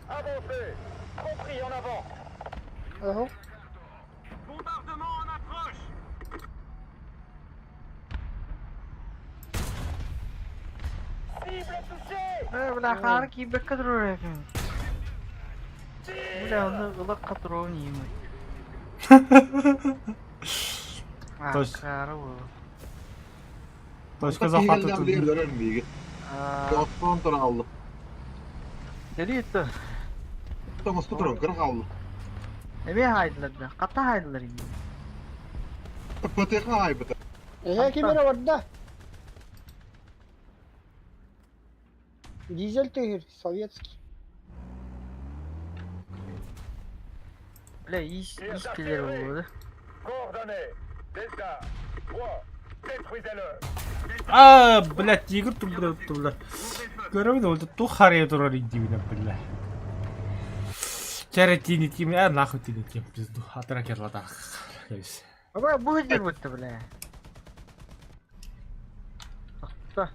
Avancez. Compris, en avant. Оһо. Bombardement en approche. Cible touchée. Бля, хаары киирбэккэ турар эбин. Бля, оны ылакка туруон иимый. Точ- Хаары бу. Точка захвата тут. Тоқсан тұра алды. Дели это. Тоңысты тұран, қырық алды. Эме хайдылар да. Ката хайдылар ини. ПТХ айбыта. Эһэ ким эрэ барда. Дизель тыгыр, советский. Бля, ис ис келер болду. Coordonnées. Delta. 3. Détruisez-le. А, блядь, тигр тут, бля, тут, бля. Көрөбүн ол ту харыя турар индибинэ, бля. Чәрэ тиини тиим, а нахуй тиини тиим, пизду. Атара керладах. Аба бу жер бутты, бля. Та.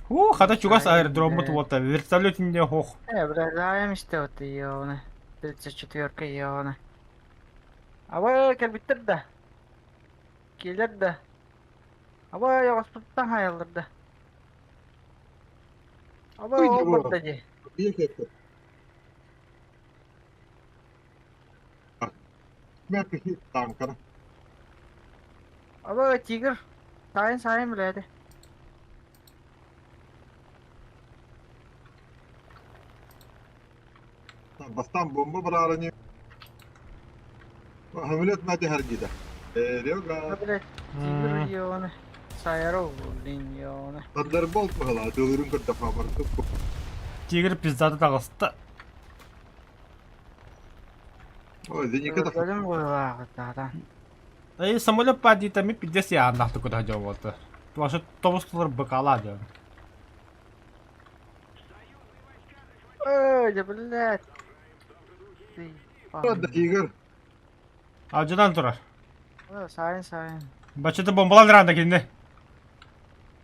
Уу, хата чугас аэродроммут уота, вертолет инде хох. Э, бля, заем исте вот ёны. 34-ка ёны. Аба келбиттер да. Келер да. Аба ягаспыттан хаяллар да. Аба Ой, ол да барда ди. Танкара. Аба тигр. Сайын сайын биледи. Бастан бомба барарыны. Хамилет мәте хәргиде. Рёга. Бля, тигр ёны. Сайров, блин, ёны. Thunderbolt мыгыла, дөлөрүн көрдө хабар. Тигр пиздаты тағысты. Ой, зеника да. Бөлім қойылағы Эй, самолет падит, ми пиздец я нахуй куда идем вот. Ваши товстылар быкала дем. Ой, да блядь. Ты. Тигр. А жадан турар. Сайын сайын. Бачыты бомбалар ранда кенде.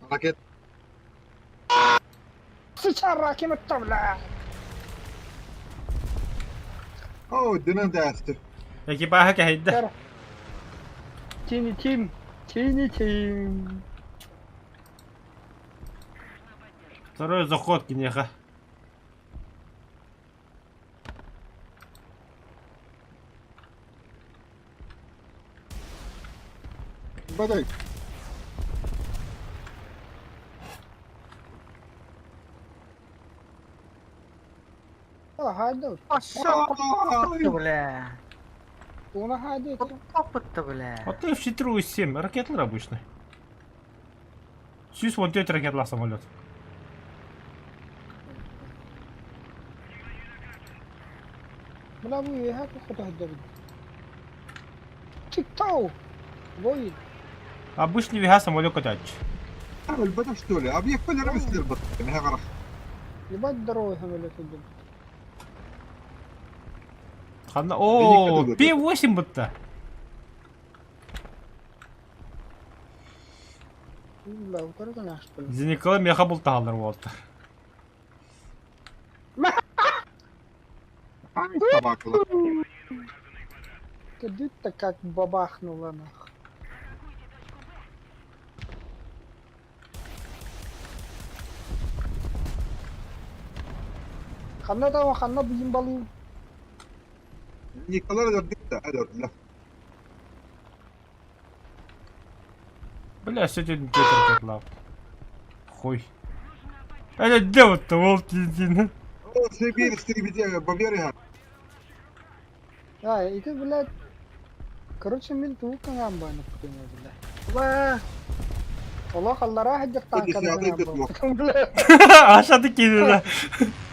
Ракет. Сычар ким это, бля. О, динен дәсті. Экипажа кәһәйдә. Тини тим. Тини тим. Второй заход кинеха. Бадай. А, хайда. Пошел, бля. Уна хайда. Опыт-то, бля. Вот ты в 4,7 ракетлар обычный. Сюз вон тетя ракетла самолет. Бля, бу еха кухта хадда. Тик-тау. Бой. Обычный вега самолет катач. Өлбөтөх что ли? Объект поляры бат. Меха қарақ. Ебать здоровый самолет идет. Ханна, о, П-8 будто. Бля, утары конечно, что ли. Зеникала меха был тагалар болды. Ай, собакалар. Кадыта как бабахнула нах. Ханна да ханна буйун балыым. Николай өлөрдүк да, өлөрдүлэр. Бля, все тебе лав. Хуй. Это дело-то, волки един. О, Сибирь, Сибирь, Бавария. А, ити, блядь, короче, мин тугу каҥаан бааны путуҥа, блядь. Ула! Олох аллараа сылдьар тааҥканы Десятый каҥаан год буолбутум, блядь. Аша ты кинула.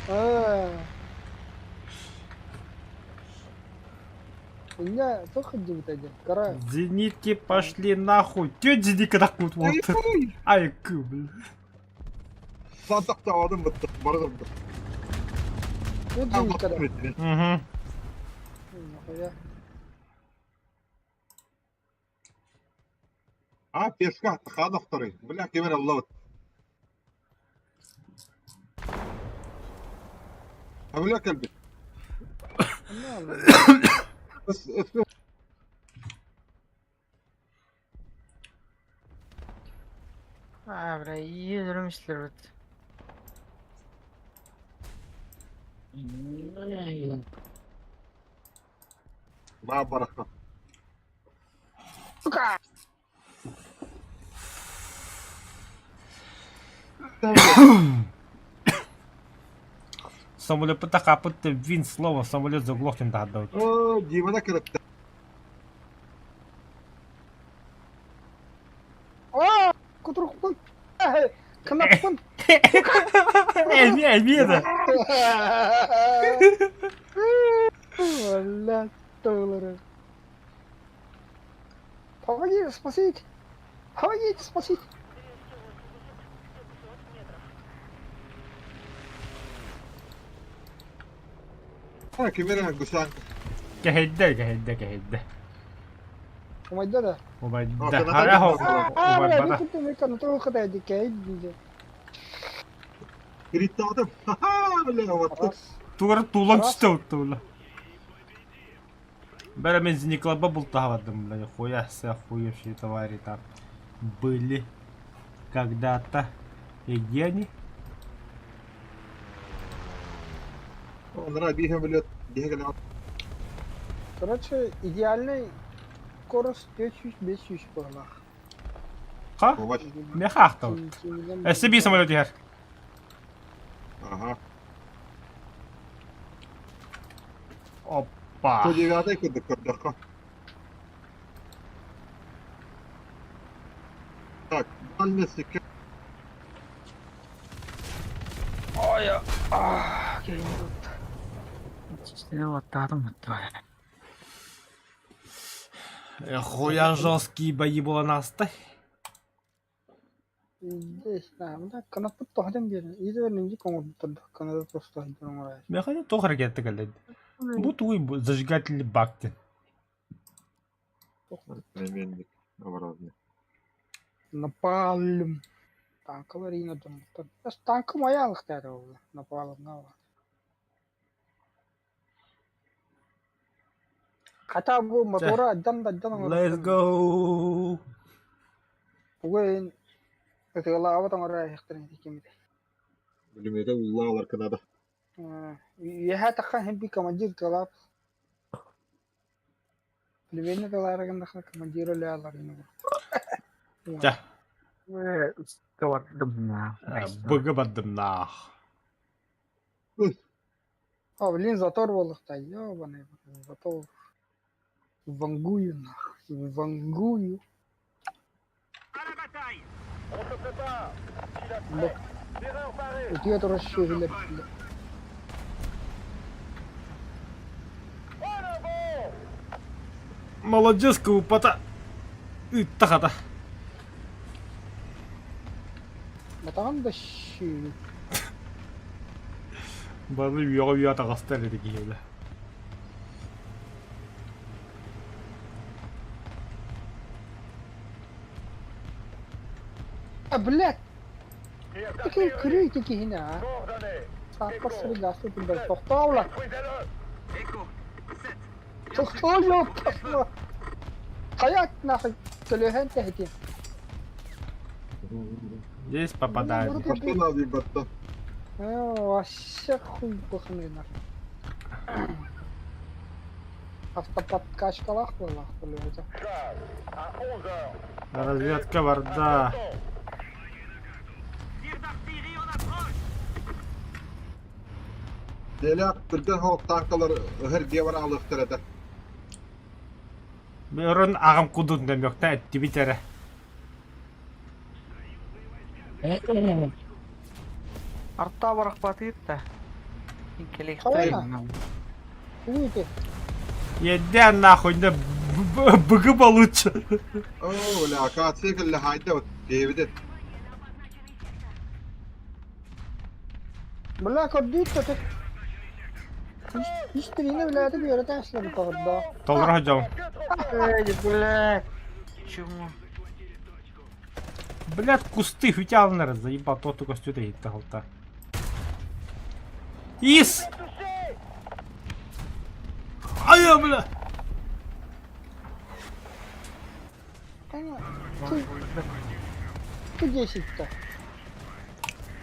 Аа. Инньэ туох сылдьыбыта диэн, кыра Зенитки пошли нахуй. Тетя зенитка так вот вот. Ай, ку, блин. Сантахтаадым быттык, барыгым быттык. тут зениткада. Угу. Нахуя. А, пешка, хаан охторой. Бля, кемер аллабыт. Бля, кэлбит. Аа, бля, iyi өлөрмүшлэр бит. Баа барахта. Сука! Самолет птаха, вин слово, самолет заглохнет да. О, Димана кырытта. Аа! Кутурукпун! Кынаппын! Эми, эми это. Бля, доллары. Помогите, спасите! Помогите, спасите! А, кемер гусан. Кэһэйдэ, кэһэйдэ, кэһэйдэ. Умайда да. Убайда. Харахо. Аа, бля, Убайбата. мин кытта мен канатого кытай дикей диде. Криттадым. Ха-ха, бля, вот. Раз. Тугар тулан Раз. түстэ уттула. Бәрі мен зениклаба бултаһабадым, бля, хуя се охуевшие твари там были когда-то. И где они? Онра биһэ билет, биһэ гала. Короче, идеальный скорость 400 500 буоллах. Ха? Бабач. Мехахтал. СБ самолет иһэр. Ага. Опа. 109 курдук көрдөххө. Так, дальность Ой, аа, кэлин тут. Ичтene баттаатым бутта. Хуя жесткие бои было нас-то. Здесь, да, мында канаппыт тоһден биэрин. Иде нинди коңорбуттар канада просто оҥорой. Механи тоқ ракета кэллэ. Бу тугуй зажигательный бак диэн. Племенник оборотный. Напалм. Танкалар иина дьоммуттар. Танка моя алыхтаара буолла. Напалмҥа бар. Хата бу мотора аддан да аддан Let's go. Бугун ытыалаабат оҥорор айахтарын ити Билимете уллаалар кынада. Үөһээ таххан иһин би командир ытыалаабыт. Плевение тылаарыгын командир өлөөлөр Чэ. Бардым на. Быгы бардым нах. О, блин, затор буолуохтаах, ёбаный, затор. Вангую нахуй, вангую. On se prépare. Бля, Tireur paré. утуйа турар сүөһүлэр, бля. En avant. Молодец, купата. Ыттахата. Батаҕын да сүөһү. Баны үйөҕө үйө атаҕастар эти киһилэ. А, блядь, Tir такие d'artillerie. крюки киһини, а. Coordonnées. Саакка сыры гаспы билбэт. Тохтоо ула. Détruisez-le. Ой, Хайа нахуй төлөһөн тэһитин. Здесь попадание. Пошли на вибатта. Вообще хуй бахны нахуй. Автоподкачкалаах буоллах блядь. Разведка барда. Дэлээх түргэн хоһук тааҥкалар ыһар дьиэ бараалыахтар этэ. Өрөн аҕам кудун нөмөктө эттибит эрэ. Арта барахпатыыр да. Хайа? Уйди. Еден нахуй да быгы получше. Оо, бля, акация кэллэ хаайда вот диэбитэ. Бля, көрдүүт да Истирине билээти үөрэтэ аслабы тоҕордоо. Толоро сылдьабын. Эй, блядь. Чему? Блядь, кусты хүтялнар, заебал, тот костюта иттахалта. Ис! Ай, бля! Ту 10-то.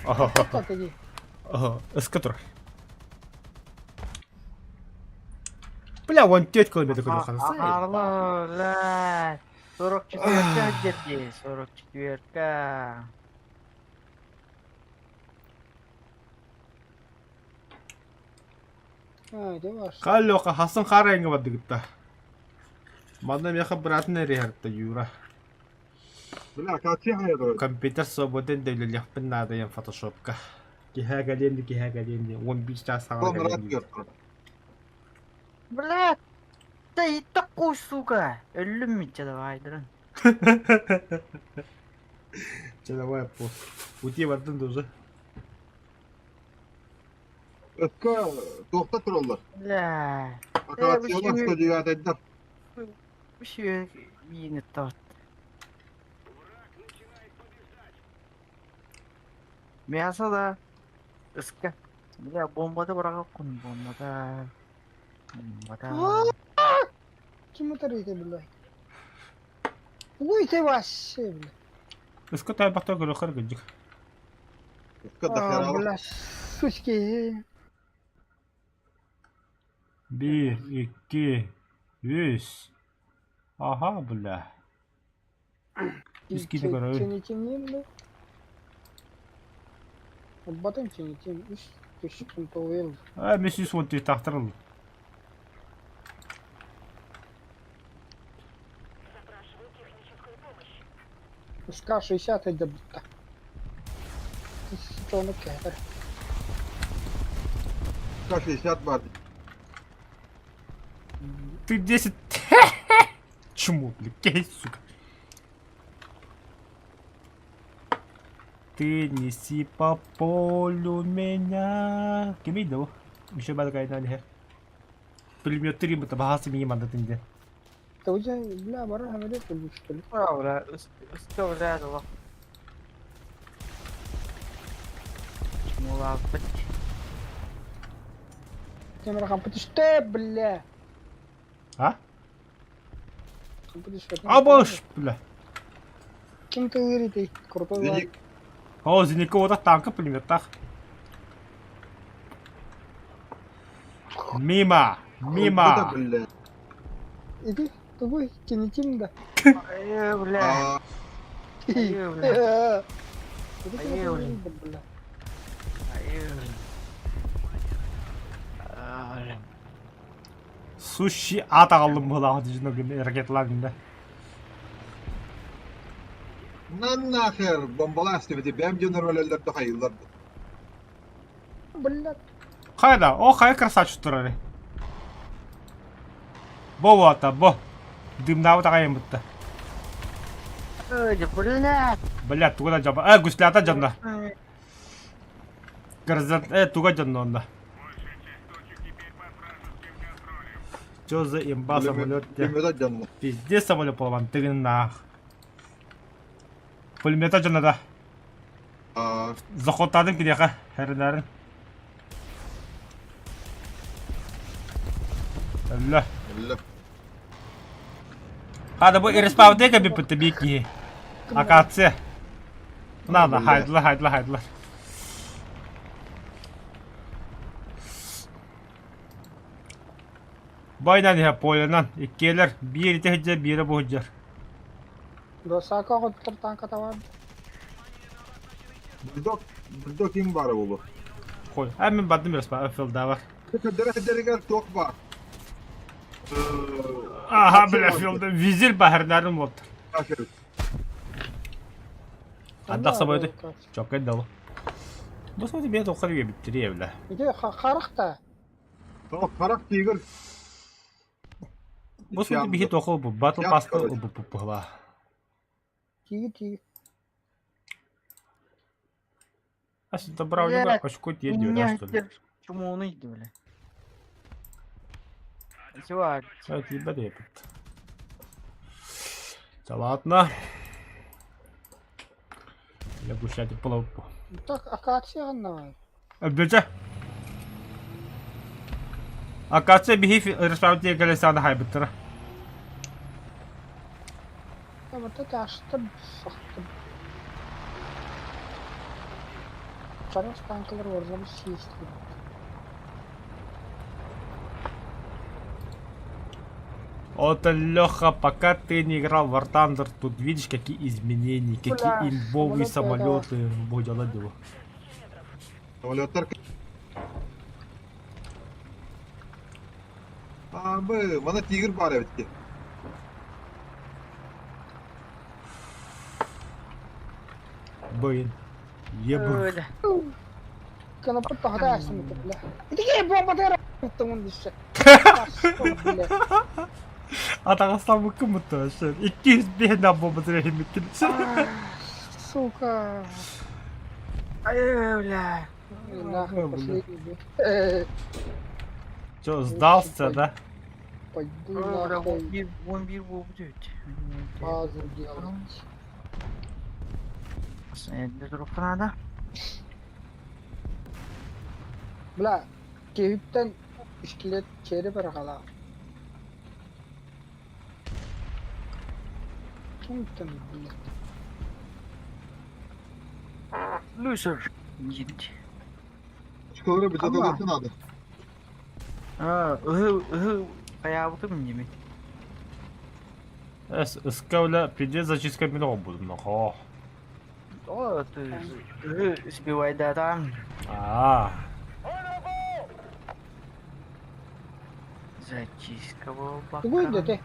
Ага, Как иди? ага, эскатр. Бля, вон тетка у меня такой Арлы, блядь. 44-ка где 44-ка. А, где ваш? Каллёка, Хасан Харенга бадыгытта. Манна меха братын эрихерта Юра. Бля, акация хайа турар. Компьютер свободен дэвлелехпин надо ем фотошопка. Киһэ кэлиэн киһэ кэлиэн 11 час саҥа Тон рад кэлиэн көртөр. Блядь. Да и такой, сука. Өллүм митче давай, дрын. Че давай по. Ути бардын да уже. Өткө туохта тураллар. Бля. Акациялар 109-айдар. Вообще, не тот. Мясо да. Ыска. Бля, бомбада бырагып бомбада. Бомбада. Ким это бля? Уй ты вообще, бля. Ыска тайбакта көрөхөр гыдьык. Өткө А, дахаралар. бля, сучки. 1, 2, 3. Аха, бля. Үс киһи көрөбүн. Ченитим бля. Батым ченитим. Үс түшкүн тоуел. А, мен сүүс он төрт тахтарыл. Ска 60 это бутта. Тону кәтер. К-60 бар. Ты 10. Чмо, бля, кей, сука. Ты неси по полю меня. Кимей да Еще бада кайна не. Пулемет 3 мы табахасы меня мандат инде. Тоужа, бля, бара хамеле что ли? Бля, ыска, бля, дала. Чмула, бать. Темир компьютер, бля. А? Компьютер. Абаш, бля. Ким ты говорит, крутой. Зеник. О, Зеникова вот танка пулеметтах. Мимо! Мимо! Бля. Иди, тугуй, ченитим да. Эй, бля. А, Ай, бля. Иди, Ай, бля. бля. Ай, бля. А, бля. Сущий ат ағалым болады жиногын ракеталарында. Нан нахер бомбалас тебе бэм дьонор өлөллөр да хайыллар. Бля, Қайда? О, қай красавчик тұрар. Бо бота, бо. Дымнабы тағайын бітті. Эй, бля. Бля, туга да жаба. Э, гуслята жанна. Грозат, э, туга жанна онда. Чё за имба самолет? Пулемета жанна. Пиздец самолет поломан, ты нах. Пулемета жанна да. А, Заходтадым кидеха, хәрінәрін. Әллә. Эллэ. Хада бу респаунтека бүппүттэ биир киһи. Акация. Надо, хайдыла, хайдыла, хайдыла. Байнан иһэ поленан иккиэлэр биир ити сылдьар, биирэ бу сылдьар. Досака оҕоттор танката бар. Бульдог, бульдог ким баара буолуо? Хой. А мин бардым респаун филдавар. Көрдөрө туох баар? Аха, бля, филда визир баһарнарын болтар. Ардах собойду. Чоккай дало. Бу смотри, бе тоққар үйе биттири бля. Иди харах та. Тоқ харах тигр. Бу смотри, бихи тоқыл бу батл паста бу бу бу Тиги тиги. А добра у него очко тиедио, да, что ли? Чумуну иди, бля. Чувак. Это ебать епит. Да ладно. Я гущать половку. Так, акация анна. Бөтө. Акация биһи респаунтия колесаны хайбыттара. Вот это ашты сахты. Чарас танкалар орзам съесть. Вот, Леха, пока ты не играл в War Thunder, тут видишь, какие изменения, какие Бля, имбовые самолеты, самолеты. Будет дело. Самолеттар Абы, мана тигр бар эбитки. Блин. Ебы. Канапы тахта асым бля. Иди бомба дера. Тумун дишсе. Атаҕастаан кыммытта вообще. 205 на бомба зрехимиккин. Сука. Ай, бля. Нахуй последний. бля. Че, сдался, да? Пойду Бля, нахуй 11 11 болуп өт. базу делать. Дроп надо. Бля, кеһиттэн скелет череп барахала. Кимтэн блядь. Лузер. Едь. Очколары бит Ама. аталатын надо. А, ы, ы, хаябытым неме. Скавля, пиздец, зачистка минов буду, нахо. О, ты, ы, сбивай да там. А, Зачистка болба. Тугуй дете.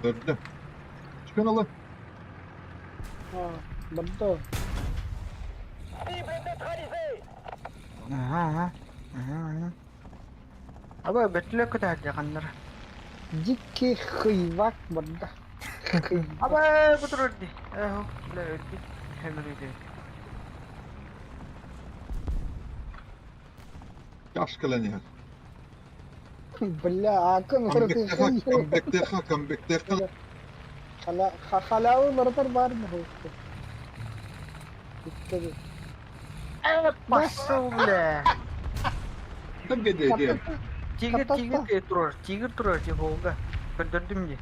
Дөрдө. Чыкан алы. А, барда. Cible neutralisée Ага, ага. Ага, ага. Аба, бөтүлө көтәдә каннар. Дикий хыйвак барда. Аба, бутырды. Эхо, бля, өтти. Хәмерде. Ташкалан Бля, акын Камбектеха, камбектеха, камбектеха. Халавы бардар бар mı? Bitti. Э, пошел, бля. Ким кеде Тигр, тигр э, турар, тигр турар, ти холга. Көндөрдүм ди.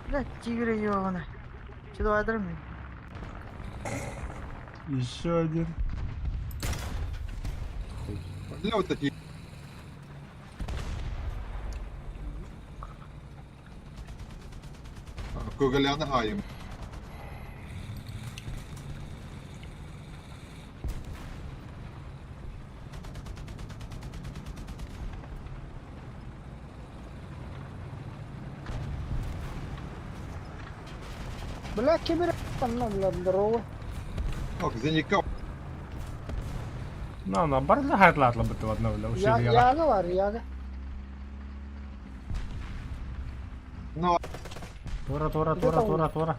Бля, тигр ёбана. Чудо адырым. еще один. Бля, вот такие. Көгаляны хайым. Бля, кибер анна бля, здорово. Ок, зеника. На, на, барда хайтлатла бит одно, бля, Я, ушли. яга var, яга. Но, Тура, тура, тура, тура, тура.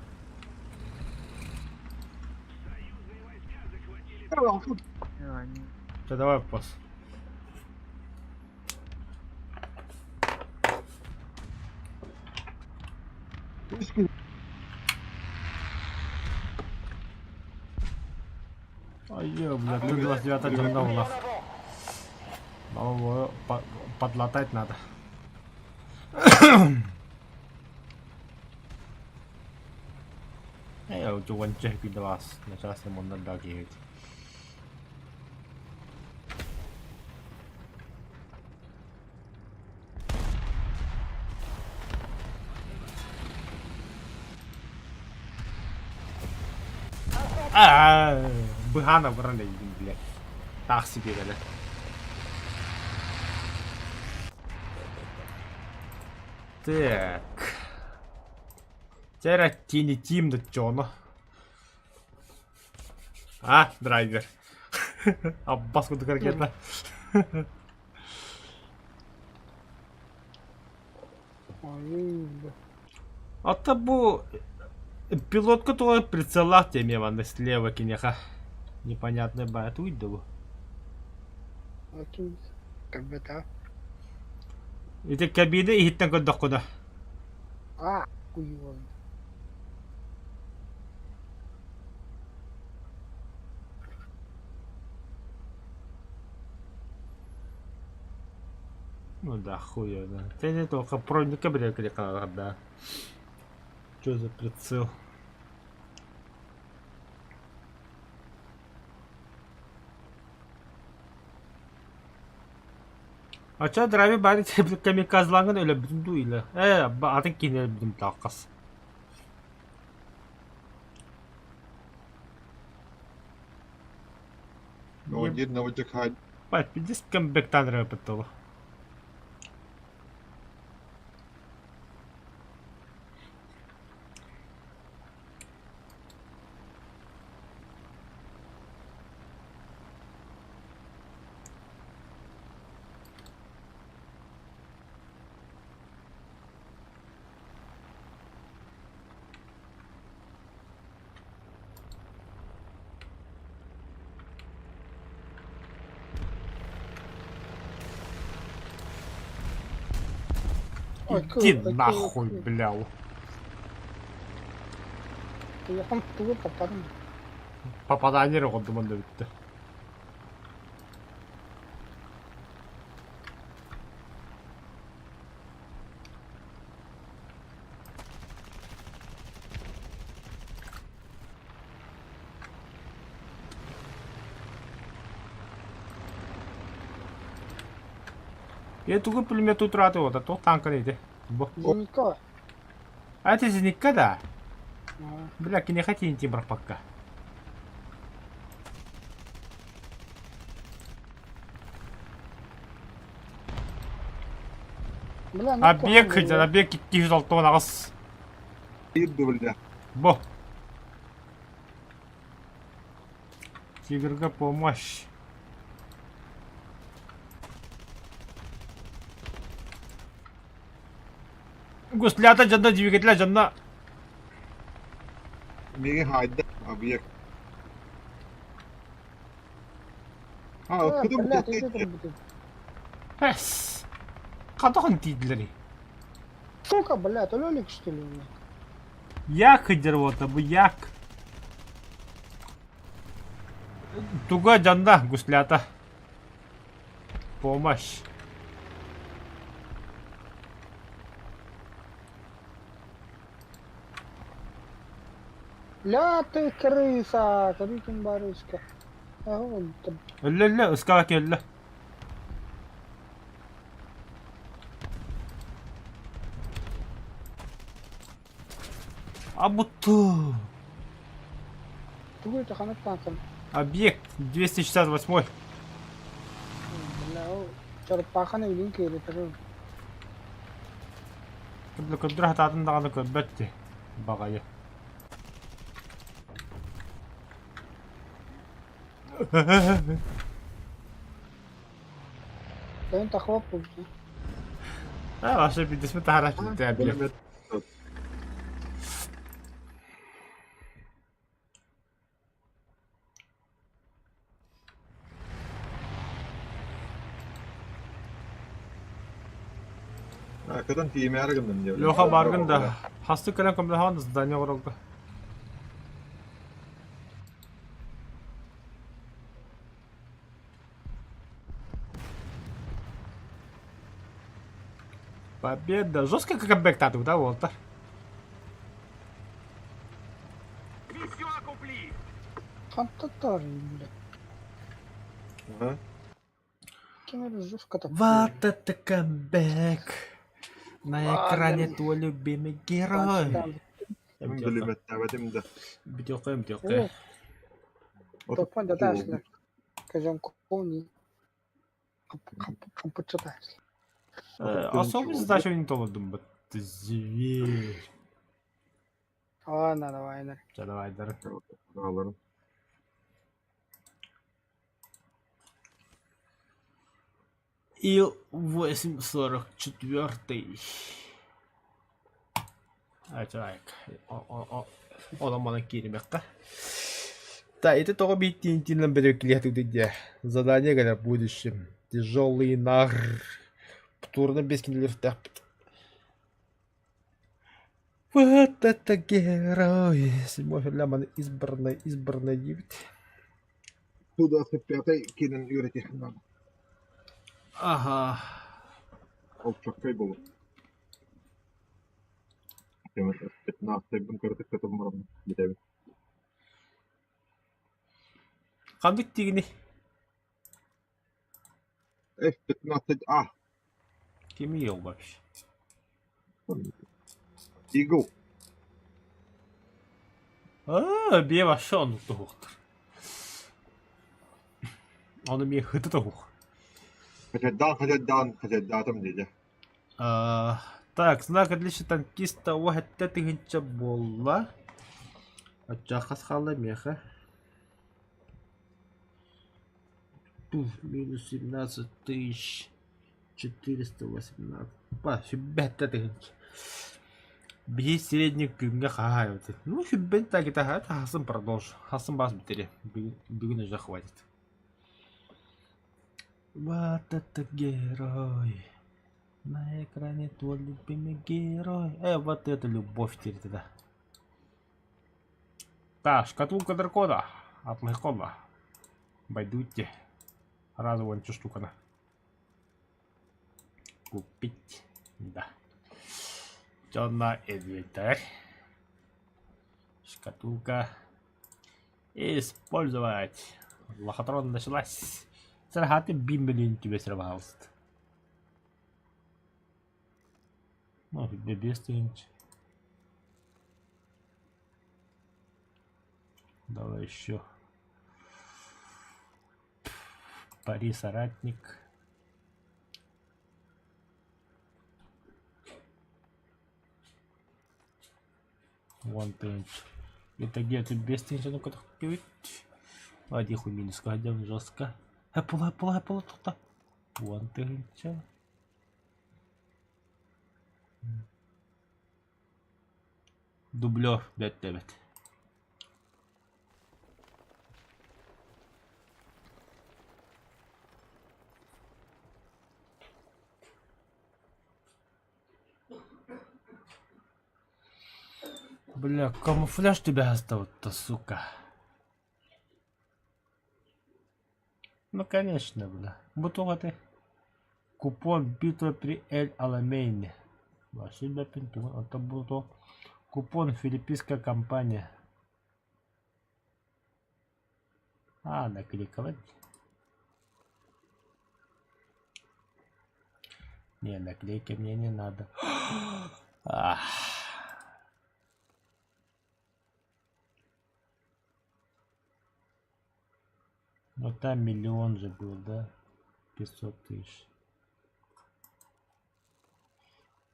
Че, давай пас. Ай, бля, 329 джандал нах. По-моему, подлатать надо. Э, уонча күндэ начаас муннар да киһит. Аа, быһаана баран эйигин блядь. Таах сибиэрэлэ. Так. Теперь тини тим да чоно. А, драйвер. Аббас курдук ракета. Ой, Ата бу пилотка туга прицеллаах диэмиэ манна слева киниэхэ. Непонятный баайа тугуй да бу? Атын көрбөтө. Ити кабина иһиттэн көрдөххүнэ. А, куйуон. Ну да, хуй его знает. Ты не только броника, блядь, да. Что за прицел? А чё драйвер бары камикадзланган өлөбүтүн дуу или? Э, атын киһини өлбүтүм тааккас. Ну, один наводик хай. Бать, пиздец камбэктан рэпетало. Иди нахуй, бля. Телефон тугу попадым. Попадание оҕордум онно бүттэ. Я тугу пулемет утратил, вот, а то танка не иди. Бо. Зенитка. А это зенитка, да? Бля, не хотите пока. Объект хотя, объект 268. Бля. Бо. Тигрга помощь. Гуслята дьонно, двигателя дьонно. Миги хайда объект. А, откуда Блядь, это будет? Эс. Хатахан тиийдилэрий? Сука, блядь, өлөлүк что ли? Як дервота, бу як. Туга дьонно, гуслята. Помощь. Ля ты крыса, Крикин барышка. Өллө ыскаҕа өллө. Абуту. Тугу это ханат танком. Объект 268. Бля, чарпаханы илин кииритэр. Көбүрэ хатаатын даҕаны көрбөт дии баҕайы. Эн тахвап буолбута. А, вообще биирдэспит таһарааччы объект. Кытан тиийимээри гынным диэбит. Леха баргын да хастык кэлэн көмөлөһөн здание оҥорорго. Победа! Жестко камбэк да, Уолтер? Mission accomplie. Хантан бля. Ага. Ким эрэ жестко Вот таптыыр. это камбэк! На экране твой любимый герой. Мин билимэттээбэтим да. Бүтүөххэ, бүтүөххэ. Топпон даташлар. Казанкони. Компучаташлар. Особо задачу не толордум, бит. Ты зверь. Ладно, давай, да. Чэ, давай, дар. Аларым. Ил-844. А, человек. Онон манан кииримэххэ. Да, ити тоҕо бииртиин бөрөкүлүөхтүк диэ. Задание говоря, в будущем. Тяжелый нар. Турно без кинилэртээхпит. Вот это герой! Седьмой февраля маны избранный, избранный диэбит. 125 киинэн үөрэтиэххин наада. Ага. Ол чоккай буолуо. 15 кыратык көтөн баран бүтэбит. Ханнык тигини? F-15A. Ким ел вообще? Eagle. Аа, бие вообще оннук туһуохтар. Ону миэ хыты туһуох. Хачайдаан, хачайдаан, хачайдаатым диэтэ. Аа, так, знак отличия танкиста уһэтте тыһыынча буолла. Оччо хас хаалла миэхэ? Туф, минус 17 тысяч 418. Па, сүббэттэ тыһыынча. Биһи средний күҥҥэ хаһаайбыт. Ну, сүббэн так и хасын продолж. Хасын бас бүтэрэ. Бүгүн уже хватит. Вот это герой. На экране твой любимый герой. Вот это любовь теперь тогда. Так, шкатулка дракона. От Лайкона. Байдуйте. Разу вон штука на. Купить. Да. Дьонно инвентарь. Шкатулка. Использовать. Лохотрон началась. Сарахаты бимбелин тебе сорвался. Ну, без тысяч. Давай еще. Пари соратник. One тысяч. Это где ты без тысяч, ну-ка так Лади хуй минус кладем жестко. Apple, Apple, Apple, тут. One тысяча. Дублер, блядь, эбит. Бля, камуфляж тебя остался-то, сука. Ну, конечно, бля. Бутуга ты. Купон битва при Эль Аламейне. Василий Пентун, это был купон филиппинская компания. А, накликовать. Не, наклейки мне не надо. Ах. Ну там миллион же был, да? 500 тысяч.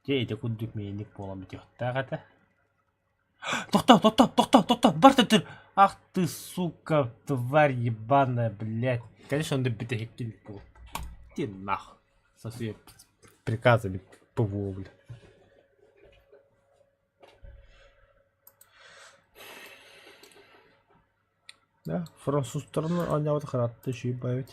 Дьэ ити курдук мэник буолан бүтүөхтээх этэ. Тохтоо, тохтоо, тохтоо, тохтоо, бар төттөр! Ах ты, сука, тварь ебаная, блядь. Конечно, он бүтэһик буол. Иди нахуй. Со своими приказами ПВО, бля. Да, французтарын оонньообут харатта үчүгэй баайбыт.